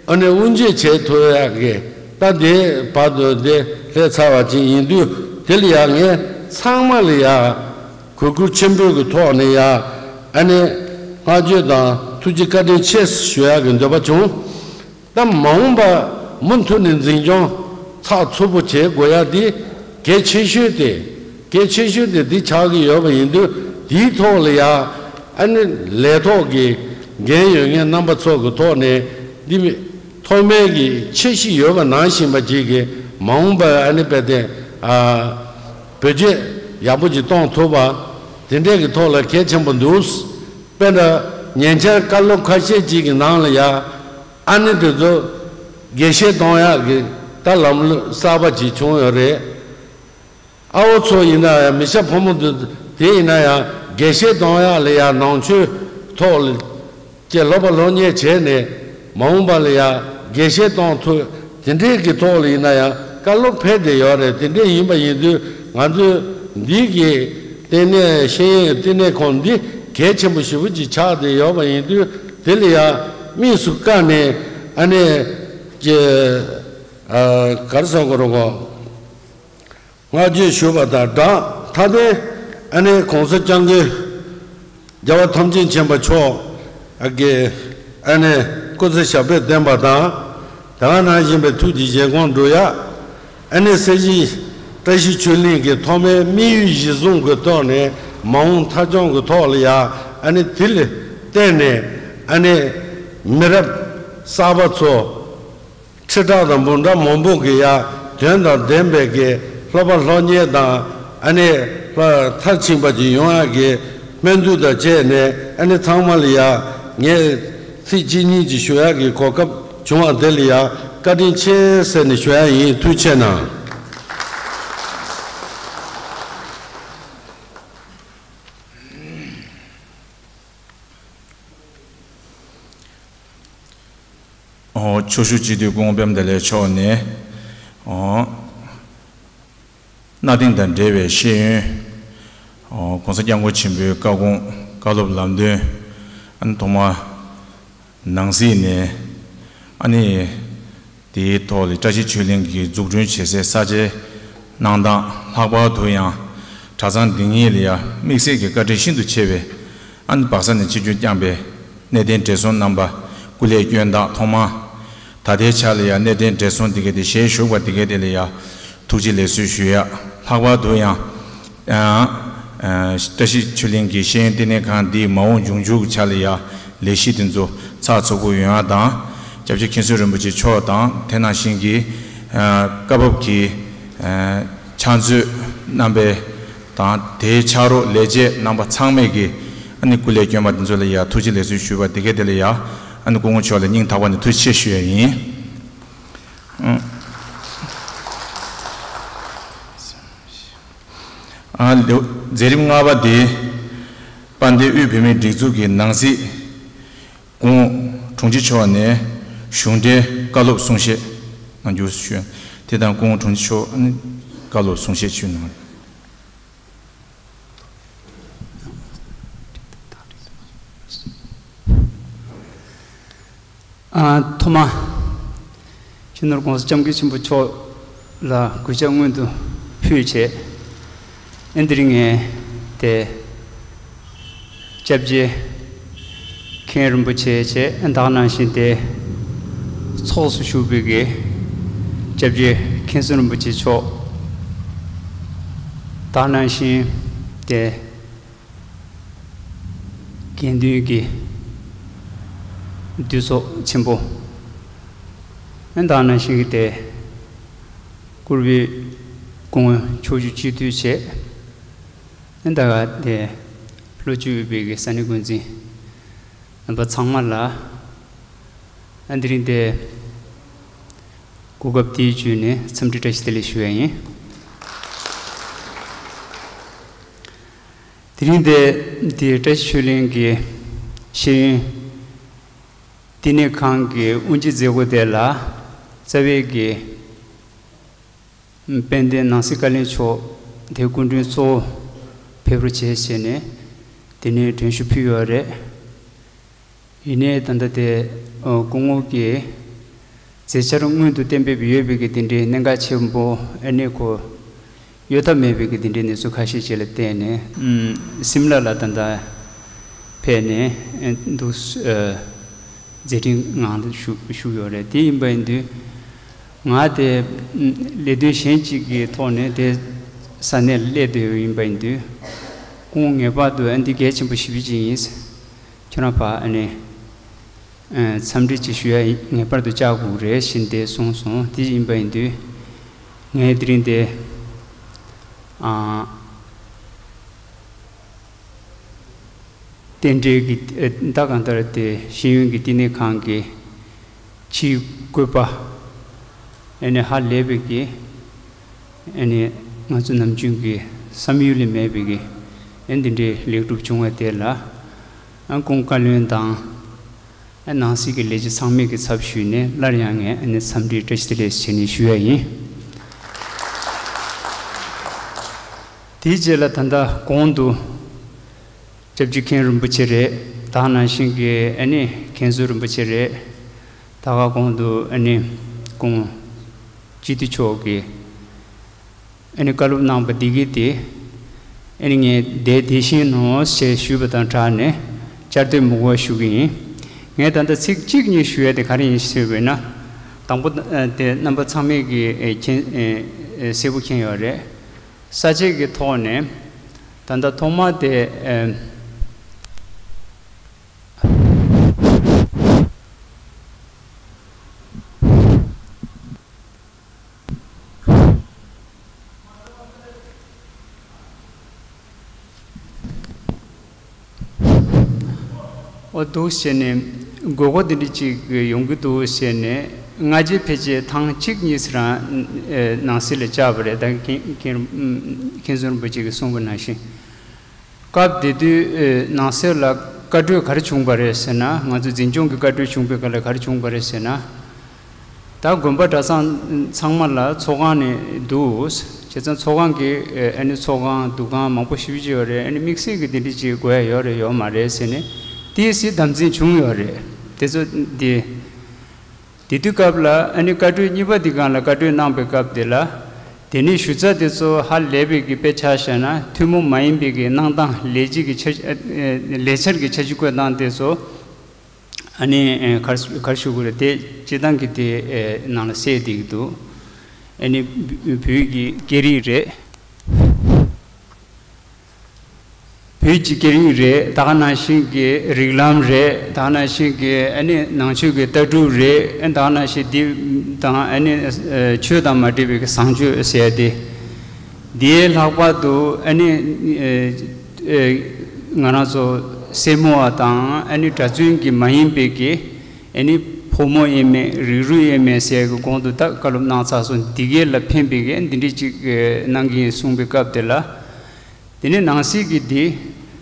ཨ་ནི་དབུ་འབྱེད་བྱེད་ཐུབ་ཡག་གི་ད་དེ་བར་དུ་དེ་སླེབས་ཚར་བ་ཅིག་ཡིན་དུས། དེ་ལ་ཡང་ངས་ཚང་མ་ལ་ཡང་གུས་བཀུར་ཆེན་པོའི་གི་ཐོག་ནས་ཡང་ཨ་ནི་བསྔགས་བརྗོད་དང་ཐུགས་རྗེ་བཀའ་དྲིན་ཆེ་ཞུ་ཡག་གི་འདོད་པ་བྱུང་། ད་མ་འོངས་པ་མུ་མཐུད་ནས་འཛིན་སྐྱོང་ཚགས་ཚུད་པོ་བྱེད་དགོས་ཡག་དེ་གལ་ཆེ་ཤོས་དེ། གལ་ཆེ་ཤོས་དེ་འདི་ཆགས་ཀྱི་ཡོད་པ་ཡིན་དུས། དེའི་ཐོག་ལ་ཡ་ཨ་ནི་ལས་ཐོག་གི་འགན་ཡོད་མཁན་རྣམ་པ་ཚོ་གི་ཐོག་ནས་འདི་ཐོག་མའི་གི་འཆར་གཞི་ཡོད་པ་ནང་བཞིན་པ་ཅིག་གི་མ་འོངས་པ་ཨ་ནི་དཔེ་དེ་ཨ་བེད་སྤྱོད་ཡག་པོ་ཅིག་གཏོང་ཐུབ་པ་དེ་འདྲས་ཀྱི་ཐོག་ལ་གལ་ཆེན་པོ་འདུག་དཔེར་ན་ཉེ་ཆར་བཀའ་སློབ་ཁ་ཤས་ཅིག་གི་ནང་ལ་ཡ་ཨ་ནི་དེ་ཚོ་དགེ་བཤེས་གཏོང་ཡག་གི་ད་ལམ་ལུགས་གསར་པ་ཅིག་བྱུང་ཡོད་རེད། ཨ་བོ་ཚོ་ཡིན་ན་ཡང་མི་སྐྱ་ཕོ་མོ་འདི་དེ་ཡིན་ན་ཡང་དགེ་བཤེས་གཏོང་ཡག་ལ་ཡང་ནང་ཆོས་ཐོག་ལ་ཅེས་སློབ་པ་སློབ་གཉེར་བྱས་ནས་མ་འོངས་པ་ལ་ཡང་དགེ་བཤེས་གཏོང་ཐུབ། དེ་འདྲའི་གི་ཐོག་ལ་ཡིན་ན་ཡང་བཀའ་སློབ་ཕེབས་བསྡད་ཡོད་རེད། དེ་འདྲ་ཡིན་པ་ཡིན་དུས་ང་ཚོས་འདི་གི་ལྟེ་གནས་ཤེས་ཡོན་ལྟེ་གནས་ཁང་འདི་གལ་ཆེན་པོ་ཞེ་པོ་ཅིག་ཆགས་བསྡད་ཡོད་པ་ཡིན་དུས། དེ་ལ་ཡང་དམིགས་སུ་བཀར་ནས་ཨ་ནི་ཀྱི་ག་རེ་ཟེར་དགོས་རེད་གོ། བསྔགས་བརྗོད་ཞུ་བ་དང་སྦྲགས། མཐའ་དོན་ཨ་ནི་གོང་ས་སྐྱབས་མགོན་རྒྱལ་བ་ཐམས་ཅད་མཁྱེན་པ་མཆོག་གི་ཨ་ནི་སྐུ་ཚེ་ཞབས་པད་བརྟན་པ་དང་། དེ་ག་ནང་བཞིན་པའི་ཐུགས་ཀྱི་བཞེད་དགོངས་འགྲུབ་ཡག་ཨ་ནི་སྲས་བཞི་བཀྲ་ཤིས་ཆོས་གླིང་གི་ཐོག་མའི་དམིགས་ཡུལ་གཞིར་བཟུང་གི་ཐོག་ནས་མ་འོངས་མཐའ་སྐྱོང་གི་ཐོག་ལ་ཡ་ཨ་ནི་དེ་ལ་བརྟེན་ནས་ཨ་ནི་མི་རབས་གསར་པ་ཚོ། ཁྲི་ཕྲག་དང་འབུམ་ཕྲག་མང་པོ་གི་ཡ་དོན་དང་ལྡན་པའི་གི་སློབ་པ་སློབ་གཉེར་དང་ཨ་ནི་མཐར་ཕྱིན་པ་ཅིག་ཡོང་ཡག་གི་སྨོན་འདུན་དང་བཅས་ནས། ཨ་ནི་ཚང་མ་ལ་ཡ་ངས་ཚིག་གཅིག་གཉིས་ཅིག་ཞུ་ཡག་གི་གོ་སྐབས་བྱུང་བ་དེ་ལ་ཡ་བཀའ་དྲིན་ཆེ་ཟེར་ནས་ཞུ་ཡག་ཡིན། ཐུགས་རྗེ་གནང་། ཨོ། ཆོས་ཞུ་སྤྱི་འཐུས་སྐུ་ངོ་པདྨ་དར་ལོ་མཆོག་ནས། ཨོ། གནའ་དེང་དང་འབྲེལ་བའི་ཤེས་ཡོན། ཨོ། ༸གོང་ས་༸སྐྱབས་མགོན་ཆེན་པོའི་བཀའ་དགོངས། བཀའ་སློབ་ལམ་སྟོན། ཨ་ནི་ཐོག་མར་ནང་སྲིད་ནས། ཨ་ནི་དེའི་ཐོག་ལ་བཀྲ་ཤིས་ཆོས་གླིང་གི་འཛུགས་སྐྲུན་བྱེད་སའི་ས་ཆའི་གནང་སྟངས། ལྷག་པར་དུ་ཡང་གྲྭ་ཚང་འདི་ཉིད་ལ་ཡང་དམིགས་བསལ་གྱི་བཀའ་དྲིན་ཤིན་ཏུ་ཆེ་བའི། ཨ་ནི་སྦག་ས་ནས་ཆིབས་བསྒྱུར་བསྐྱངས་པའི་གནས་བརྟན་བགྲེས་སོང་རྣམ་པ་སྐུ་ལས་བསྐྱོན་སྟངས། ཐོག་མར་ད་ལྟའི་ཆ་ལ་ཡང་གནས་བརྟན་བགྲེས་སོང་འདི་ག་དེ་ཞལ་བཞུགས་པ་འདི་ག་དེ་ལ་ཡང་ཐུགས་རྗེ་ལེགས་གསོལ་ཞུ་ཡག་ལྷག་པར་དུ་ཡང་ཨ་ཨ་བཀྲ་ཤིས་ཆོས་གླིང་གི་ཤེས་ཡོན་ལྟེ་གནས་ཁང་འདིའི་མ་འོངས་འབྱུང་འགྱུར་གྱི་ཆ་ལ་ཡང་ལས་གཞི་དེ་ཚོ་ཚགས་ཚུད་པོ་ཡོང་ཡག་དང་། སྐྱབས་རྗེ་མཁན་ཟུར་རིན་པོ་ཆེ་མཆོག་དང་། དེ་ནང་བཞིན་གྱི་ཨ་བཀའ་བབས་ཀྱི་ཨ་ཕྱག་མཛོད་རྣམ་པའི་དང་། དེའི་ཕྱག་རོགས་ལས་བྱེད་རྣམ་པ་ཚང་མས་ཀྱིས་ཨ་ནི་སྐུ་ལས་བསྐྱོན་པ་འདི་ཚོ་ལ་ཡང་ཐུགས་རྗེ་ལེགས་གསོལ་ཞུས་པ་འདི་ག་དེ་ལ་ཡང་ཨ་ནི་སྐུ་ངོ་མཆོག་ལ་སྙིང་ཐག་པ་ནས་ཐུགས་རྗེ་ཆེ་ཞུ་ཡག་ཡིན། ཨ་ལེའུ་མཛད་རིམ་ལྔ་པ་དེ་དཔལ་ལྡན་དབུས་བོད་མིའི་སྒྲིག་འཛུགས་ཀྱི་ནང་སྲིད་སྐུ་ངོ་དྲུང་ཆེ་མཆོག་ནས་གཞུང་འབྲེལ་བཀའ་སློབ་གསུང་བཤད་གནང་རྒྱུ་ཞུ། དེ་དང་སྐུ་ངོ་དྲུང་ཆེ་མཆོག་ཨ་ནི་བཀའ་སློབ་གསུང་བཤད་ཞུ་གནང་། ཨ་ཐོག་མ་སྤྱི་ནོར་༸གོང་ས་༸སྐྱབས་མགོན་ཆེན་པོ་མཆོག་ལ་གུས་ཕྱག་སྔོན་དུ་ཕུལ་བྱས། ཨ་འདི་རིང་ངས་དེ་སྐྱབས་རྗེ་མཁན་རིན་པོ་ཆེ་བྱས། ཨ་ད་ག་ནང་བཞིན་དེ་ཚོགས་སུ་ཞུགས་པའི་གི་སྐྱབས་རྗེ་མཁན་ཟུར་རིན་པོ་ཆེ་མཆོག་ད་ག་ནང་བཞིན་དེ་དགེ་འདུན་གྱི་འདུས་ཚོགས་ཆེན་པོ། ཨ་ད་ག་ནང་བཞིན་གྱི་དེ་ བཀུར་འོས་སྐུ་ངོ་ཕྱོགས་བཞི་སྤྱི་འཐུས་བཅས། ད་ག་དེ་ལྷོ་ཕྱོགས་དབུས་པའི་གི་ས་གནས་འགོ་འཛིན་རྣམ་པ་ཚང་མ་ལ། ཨ་འདི་རིང་དེ་གོ་སྐབས་དེའི་བརྒྱུད་ནས་འཚམས་འདྲི་བཀྲ་ཤིས་བདེ་ལེགས་ཞུ་ཡ་ཡིན། དེ་རིང་དེ་དེ་བཀྲ་ཤིས་ཆོས་གླིང་གི་ཤེས་ཡོན་བསྟི་གནས་ཁང་གི་དབུ་འབྱེད་མཛད་སྒོ་དེ་ལ་རྩ་བའི་གི་དཔལ་ལྡན་ནང་སྲིད་བཀའ་བློན་མཆོག་དེ་སྐུ་མགྲོན་གཙོ་བོ་ཕེབས་རོགས་བྱས་བྱས་ནས་དེ་ནས་མགྲོན་ཞུ་ཕུལ་ཡོད་རེད། ཡིན་ནའི་ད་ལྟ་དེ་སྐུ་ངོ་གིས་མཛད་འཆར་སྔོན་དུ་གཏན་འབེབས་ཡོད་པའི་གི་དེ་འདྲའི་གནད་འགག་ཆེན་པོ་ཨ་ནི་ཁོ་གཡོལ་ཐབས་མེད་པའི་གི་དེ་འདྲའི་གནས་ཚུལ་ཁ་ཤས་ཅིག་ལ་བརྟེན་ནས་སིམ་ལ་ལ་ད་ལྟ་ཕེབས་ནས་འདུག་མཛད་འཕྲིན་ངང་ལ་བཞུགས་བཞུགས་ཡོད་རེད། དེ་ཡིན་པ་ཡིན་དུས་ང་དེ་ལས་དོན་གཞན་གཅིག་གི་ཐོག་ནས་དེ་ས་གནས་ལ་སླེབས་བསྡད་ཡོད་ཡིན་པ་ཡིན་དུས་སྐུ་ངོ་ངེས་པར་དུ་ཨ་འདི་གལ་ཆེན་པོ་ཞེ་པོ་ཅིག་ཡིན། ཁྱོད་རང་ཕར་ཨ་ནི་འཚམས་འདྲི་ཅིག་ཞུ་ཡ་ངེས་པར་དུ་བཅར་དགོས་རེད་ཞེས་དེ་གསུངས་སོང་། དེ་ཡིན་པ་ཡིན་དུས་ངས་དེ་རིང་དེ་ཨ། རྟེན་འབྲེལ་གྱི་ད་གང་ལྟར་དེ་ཤེས་ཡོན་གྱི་བསྟི་གནས་ཁང་གི་ཕྱིའི་བཀོད་པ་ཨེ་ནས་ཧ་ལས་པའི་གི་ཨེ་ནས་ང་ཚོ་ནམ་རྒྱུན་གྱི་བསམ་ཡུལ་ལས་མེད་པའི་གི་ཨེ་འདི་འདྲའི་ལེགས་གྲུབ་བྱུང་བ་དེ་ལ་ཨ་སྐུ་བཀའ་བློན་དང་ཨ་ནང་སྲིད་ཀྱི་ལས་བྱེད་ཚང་མས་ཀྱི་ཚབ་ཞུས་ནས་སླར་ཡང་ངས་ཨ་ནས་འཚམས་འདྲི་བཀྲ་ཤིས་བདེ་ལེགས་ཞེས་ནས་ཞུ་ཡ་ཡིན། དེའི་རྗེས་ལ་ད་ལྟ་གོང་དུ་སྐྱབས་རྗེ་མཁན་རིན་པོ་ཆེ་རེད། ད་ནང་བཞིན་གྱི་ཨ་ནི་མཁན་ཟུར་རིན་པོ་ཆེ་རེད། ད་ག་གོང་དུ་ཨ་ནི་སྐུ་ངོ་སྤྱི་འཐུས་མཆོག་གིས་ཨ་ནི་བཀའ་སློབ་གནང་པ་འདི་གི་དེ་ཨ་ནི་ངས་དེ་དེ་བཞིན་ནོ་ཞེས་ཞུས་པ་དང་སྦྲགས་ནས་བསྐྱར་ཟློས་མུ་གོ་ཞུ་གི་ཡིན། ངས་ད་ལྟ་ཚིག་གཅིག་གཉིས་ཞུ་ཡ་དེ་ག་རེ་ཡིན་ཞུས་པ་ཡིན་ན། དང་པོ་དེ་རྣམ་པ་ཚང་མས་ཀྱི་མཁྱེན་གསལ་པོ་མཁྱེན་ཡོད་རེད། ས་བཅད་ཀྱི་ཐོག་ནས་ད་ལྟ་ཐོག་མ་དེ་ཨེ། ཨོ་འདུག་བྱས་ནས་དགོས་མཁོ་དེ་འདྲ་ཅིག་ཡོང་གི་འདུག་བྱས་ནས་སྔ་རྗེས་ཕལ་ཆེར་ཐེངས་གཅིག་གཉིས་རང་ནང་སྲིད་ལ་བཅར་བ་རེད། ད་མཁན་མཁན་མཁན་ཟུར་རིན་པོ་ཆེ་གིས་གསུངས་པ་ནང་བཞིན་སྐབས་དེ་དུས་ནང་སྲིད་ལ་བཀའ་གྲོས་ག་རེ་བྱུང་པ་རེད་ཟེར་ན། ང་ཚོ་འཛིན་སྐྱོང་གི་བཀའ་གྲོས་བྱུང་པའི་སྐབས་ལ་ག་རེ་བྱུང་པ་རེད་ཟེར་ན། ད་དགོན་པ་གྲྭ་ཚང་ཚང་མ་ལ་ཚོགས་ཁང་ནས་འདུག་བྱས་ཙང་ཚོགས་ཁང་གི་ཨ་ནི་ཚོགས་ཁང་འདུ་ཁང་མང་པོ་ཞེ་པོ་ཅིག་ཡོད་རེད། ཨ་ནི་དམིགས་བསལ་གྱི་འདི་འདྲ་ཅིག་དགོས་ཡ་ཡོད་རེད་ཡོད་མ་རེད་ཟེར་ནས་ཏོག་ཙམ་དམ་འཛིན་བྱུང་ཡོད་རེད། དེ་ཚོ་འདི་དེ་དུས་སྐབས་ལ་ཨ་ནི་བཀའ་གྲོས་གཉིས་པ་འདི་སྒང་ལ་བཀའ་གྲོས་གནང་པའི་སྐབས་དེ་ལ་དེ་ནས་ཞུ་ཚགས་དེ་ཚོ་ཧ་ལས་པའི་གི་དཔེ་ཆ་བཞག་ན་ཐུན་མོང་མ་ཡིན་པའི་གི་གནང་སྟངས་ལས་བྱེད་ཀྱི་འཆར་ལས་འཆར་གྱི་འཆར་གཞི་བཀོད་སྟངས་དེ་ཚོ། ཨ་ནི་ཨེ་གར་གར་ཞུ་དགོས་རེད་དེ་སྤྱི་བཏང་གི་དེ་ཨེ་ནང་ལ་གསལ་བསྡད་ཀྱི་འདུག་ཨ་ནི་བོད་ཀྱི་སྐད་རིགས་རེད། བོད་ཀྱི་སྐད་རིགས་རེད། ད་ག་ནང་བཞིན་གྱི་རིགས་ལམ་རེད། ད་ག་ནང་བཞིན་གྱི་ཨ་ནི་ནང་ཆོས་ཀྱི་ལྟ་གྲུབ་རེད། ཨ་ད་ག་ནང་བཞིན་འདི་དང་ཨ་ནི་ཨེ་ཆོས་དང་མ་འབྲེལ་བའི་གི་བཟང་སྤྱོད་ཟེར་ཡ་དེ། དེའི་ལྷག་པར་དུ་ཨ་ནི་ཨེ་ཨེ་ང་རང་ཚོ་སེར་མོ་བ་དང་ཨ་ནི་གྲྭ་བཙུན་གྱི་མ་ཡིན་པའི་གི་ཨ་ནི་ཕོ་མོ་ཡིན་མིན་རིགས་རུས་ཡིན་མིན་ཟེར་གི་གོང་དུ་ད་བཀའ་སློབ་གནང་ཚར་སོང་། འདི་གའི་ལ་ཕན་པའི་གི་འདི་འདྲ་ཅིག་གནང་གི་ཡིན་གསུངས་པའི་སྐབས་དེ་ལ། དེ་ནས་ནང་སྲིད་ཀྱི་འདི་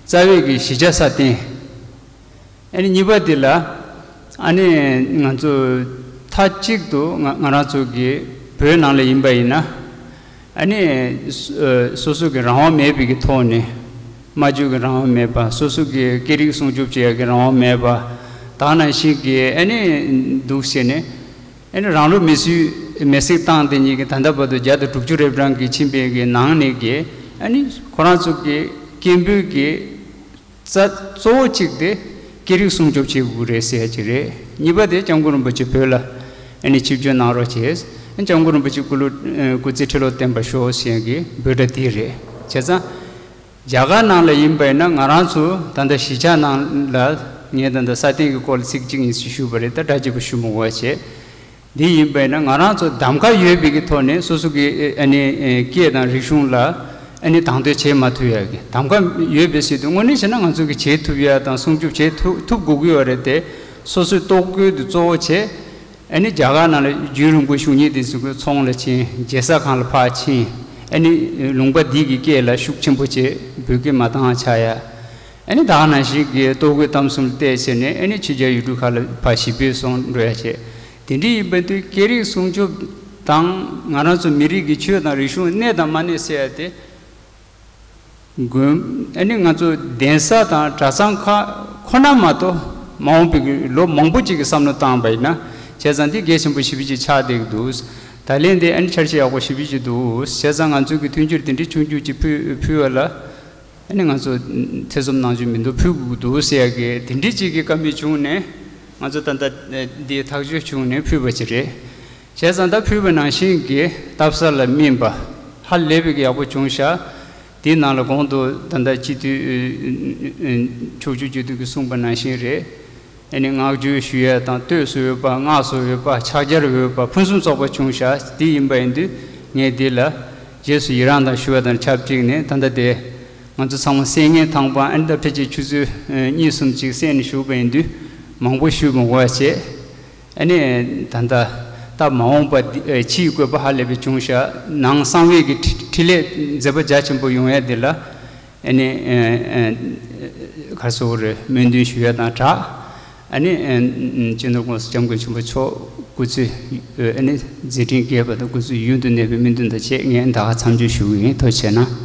རྩ་བའི་གི་གཞིས་ཆགས་སྲ་བརྟན། ཨ་ནི་གཉིས་པ་དེ་ལ་ཨ་ནི་ང་ཚོ་མཐའ་གཅིག་ཏུ་ང་ང་རང་ཚོ་གི་བོད་ནང་ལ་ཡིན་པ་ཡིན་ན་ཨ་ནི་སོ་སོ་གི་རང་དབང་མེད་པའི་གི་ཐོག་ནས་སྨྲ་བརྗོད་ཀྱི་རང་དབང་མེད་པ། སོ་སོ་གི་སྐད་རིགས་སྲུང་སྐྱོབ་བྱེད་ཡ་གི་རང་དབང་མེད་པ། ད་ནང་བཞིན་གྱི་ཨ་ནི་འདུག་བྱས་ནས་ཨ་ནི་རང་ལུས་མེ་གསོད་མེ་བསྲེགས་བཏང་དེ་ཉིད་ཀྱི་ད་ལྟ་བར་དུ་བརྒྱ་དང་དྲུག་ཅུ་རེ་གྲངས་ཀྱི་ཕྱིན་པའི་གི་ནང་ནས་གི་ཨ་ནི་ཁོ་རང་ཚོ་གི་སྐད་འབོད་ཀྱི་རྩ་གཙོ་བོ་གཅིག་དེ་སྐད་རིགས་སྲུང་སྐྱོབ་བྱེད་དགོས་རེད་ཟེར་ཡ་ཅིག་རེད། གཉིས་པ་དེ་སྐྱབས་མགོན་རིན་པོ་ཆེ་བོད་ལ་ཨ་ནི་ཆིབས་བསྒྱུར་གནང་རོགས་བྱས། སྐྱབས་མགོན་རིན་པོ་ཆེ་སྐུ་ལུ་སྐུ་ཚེ་ཁྲི་ལོ་བརྟན་པར་ཤོག་ཟེར་ཡ་གི་འབོད་སྒྲ་དེ་རེད། བྱས་ཙང་རྒྱ་གར་ནང་ལ་ཡིན་པ་ཡིན་ན་ང་རང་ཚོ་ད་ལྟ་གཞིས་ཆགས་ནང་ལ་ངས་ད་ལྟ་སྲ་བརྟན་གྱི་སྐོར་ལ་ཚིག་གཅིག་གཉིས་ཤིག་ཞུས་པ་རེད། ད་སྒྲ་གཅིག་པོ་ཞུ་མི་དགོས་པ་བྱས། འདི་ཡིན་པས་ན་ང་རང་ཚོ་གདམ་ག་ཡོད་པའི་གི་ཐོག་ནས་སོ་སོ་གི་ཨ་ནི་སྐད་དང་རིག་གཞུང་ལ་ཨ་ནི་དང་དོད་བྱེད་མ་ཐུབ་ཡ་གི་གདམ་ག་ཡོད་པའི་ཟེར་དུས་དངོས་གནས་བྱས་ན་ང་ཚོ་གི་བྱེད་ཐུབ་ཡ་དང་སྲུང་སྐྱོབ་བྱེད་ཐུབ་ཐུབ་དགོས་ཀྱི་ཡོད་རེད་དེ། སོ་སོའི་ལྟོ་གོས་དེ་གཙོ་བོ་བྱས། ཨ་ནི་རྒྱ་གར་ནང་ལ་རྒྱུན་རིང་པོ་བཞུགས་མཁན་དེ་ཚོ་གི་ཚོང་ལ་ཕྱིན། རྒྱལ་ས་ཁང་ལ་ཕར་ཕྱིན། ཨ་ནི་ལུང་པ་འདི་གི་སྐད་ལ་ཤུགས་ཆེན་པོ་བྱས། བོད་སྐད་མ་བཏང་ཆགས་ཡ། ཨ་ནི་ད་ག་ནང་བཞིན་གྱི་ལྟོ་གོས་གཏམ་གསུམ་ལ་བལྟས་བྱས་ནས་ཨ་ནི་ཕྱི་རྒྱལ་ཡུལ་གྲུ་ཁག་ལ་ཕར་ཞི་བདེ་སོང་འགྲོ་ཡ་བྱས། དེ་འདྲ་ཡིན་པ་དུས་སྐད་རིགས་སྲུང་སྐྱོབ་དང་ང་རང་ཚོ་མི་རིགས་ཀྱི་ཆོས་དང་རིག་གཞུང་གནས་དང་མ་གནས་ཟེར་ཡ་དེ། དགོན། ཨ་ནི་ང་ཚོ་གདན་ས་དང་གྲྭ་ཚང་ཁག་ཁོ་ན་མ་གཏོགས་མ་འོངས་པའི་ལོ་མང་པོ་ཅིག་གི་བསམ་བློ་བཏང་བ་ཡིན་ན། བྱས་ཙང་འདི་གལ་ཆེན་པོ་ཞེ་པོ་ཅིག་ཆགས་བསྡད་ཀྱི་འདུག་ད་ལན་འདི་ཨ་ནི་འཆར་གཞི་ཡག་པོ་ཞེ་པོ་ཅིག་འདུག་བྱས་ཙང་ང་ཚོའི་གི་མཐུན་འགྱུར་དེ་འདྲའི་ཆུང་ཆུང་ཅིག་ཕུལ་ཕུལ་བ་ལ། ཨ་ནི་ང་ཚོ་ཐེ་ཚོམ་གནང་རྒྱུ་མི་འདུག་ཕུལ་དགོས་ཀྱི་འདུག་ཟེར་ཡ་གི་དེ་འདྲའི་ཅིག་གི་བཀའ་མོལ་བྱུང་ནས་ང་ཚོ་ད་ལྟ་འདི་ཐག་གཅོད་བྱུང་ནས་ཕུལ་བ་ཅིག་རེད། བྱས་ཙང་ད་ཕུལ་བ་ནང་བཞིན་གྱི་བཏབ་ས་ལ་སྨིན་པ་ཧ་ལས་པའི་གི་ཡག་པོ་བྱུང་ཤག་དེའི་ནང་ལ་གོང་དུ་ད་ལྟ་སྤྱི་འཐུས་ཕྱོགས་བསྐྱོད་སྤྱི་འཐུས་ཀྱིས་གསུངས་པ་ནང་བཞིན་རེད། ཨ་ནི་བསྔགས་བརྗོད་ཞུ་ཡ་དང་བསྟོད་གསོལ་བ་བསྔགས་གསོལ་བ་ཕྱག་རྒྱར་འོས་པ་ཕུན་སུམ་ཚོགས་པ་བྱུང་ཤག་དེ་ཡིན་པ་ཡིན་དུས་ངས་འདི་ལ་རྗེས་སུ་ཡི་རང་དང་ཞུ་བ་དང་ཆབས་ཅིག་ནས་ད་ལྟ་དེ་ང་ཚོ་ཚང་མ་གསན་མཁན་དང་པོ་ཨ་ནི་ད་ཕལ་ཆེར་ཆུ་ཚོད་གཉིས་གསུམ་ཅིག་གསན་ནས་བཞུགས་པ་ཡིན་དུས་མང་པོ་ཞུས་མི་དགོས་པ་བྱས། ཨ་ནི་ད་ལྟ་ད་མ་འོངས་པ་འདི་ཨ་ཕྱིའི་བཀོད་པ་ཧ་ལས་པའི་བྱུང་ཤག་ནང་གསང་བའི་གི་འཕྲི་འཕྲིན་ལས་མཛད་པ་རྒྱ་ཆེན་པོ་ཡོང་ཡ་འདི་ལ་ཨ་ནི་ཨ་ཨ་ག་རེ་ཟེར་དགོས་རེད། སྨོན་འདུན་ཞུ་ཡ་དང་སྦྲགས། ཨ་ནི་ཨ་སྤྱི་ནོར་༸གོང་ས་༸སྐྱབས་མགོན་ཆེན་པོ་མཆོག་སྐུ་ཚེ་ཨ་ནི་མཛད་འཕྲིན་རྒྱས་པ་དང་སྐུ་ཚེ་ཡུན་དུ་གནས་པའི་སྨོན་འདུན་དང་བཅས་ངས་ད་ག་མཚམས་འཇོག་ཞུ་གི་ཡིན། ཐུགས་རྗེ་གནང་།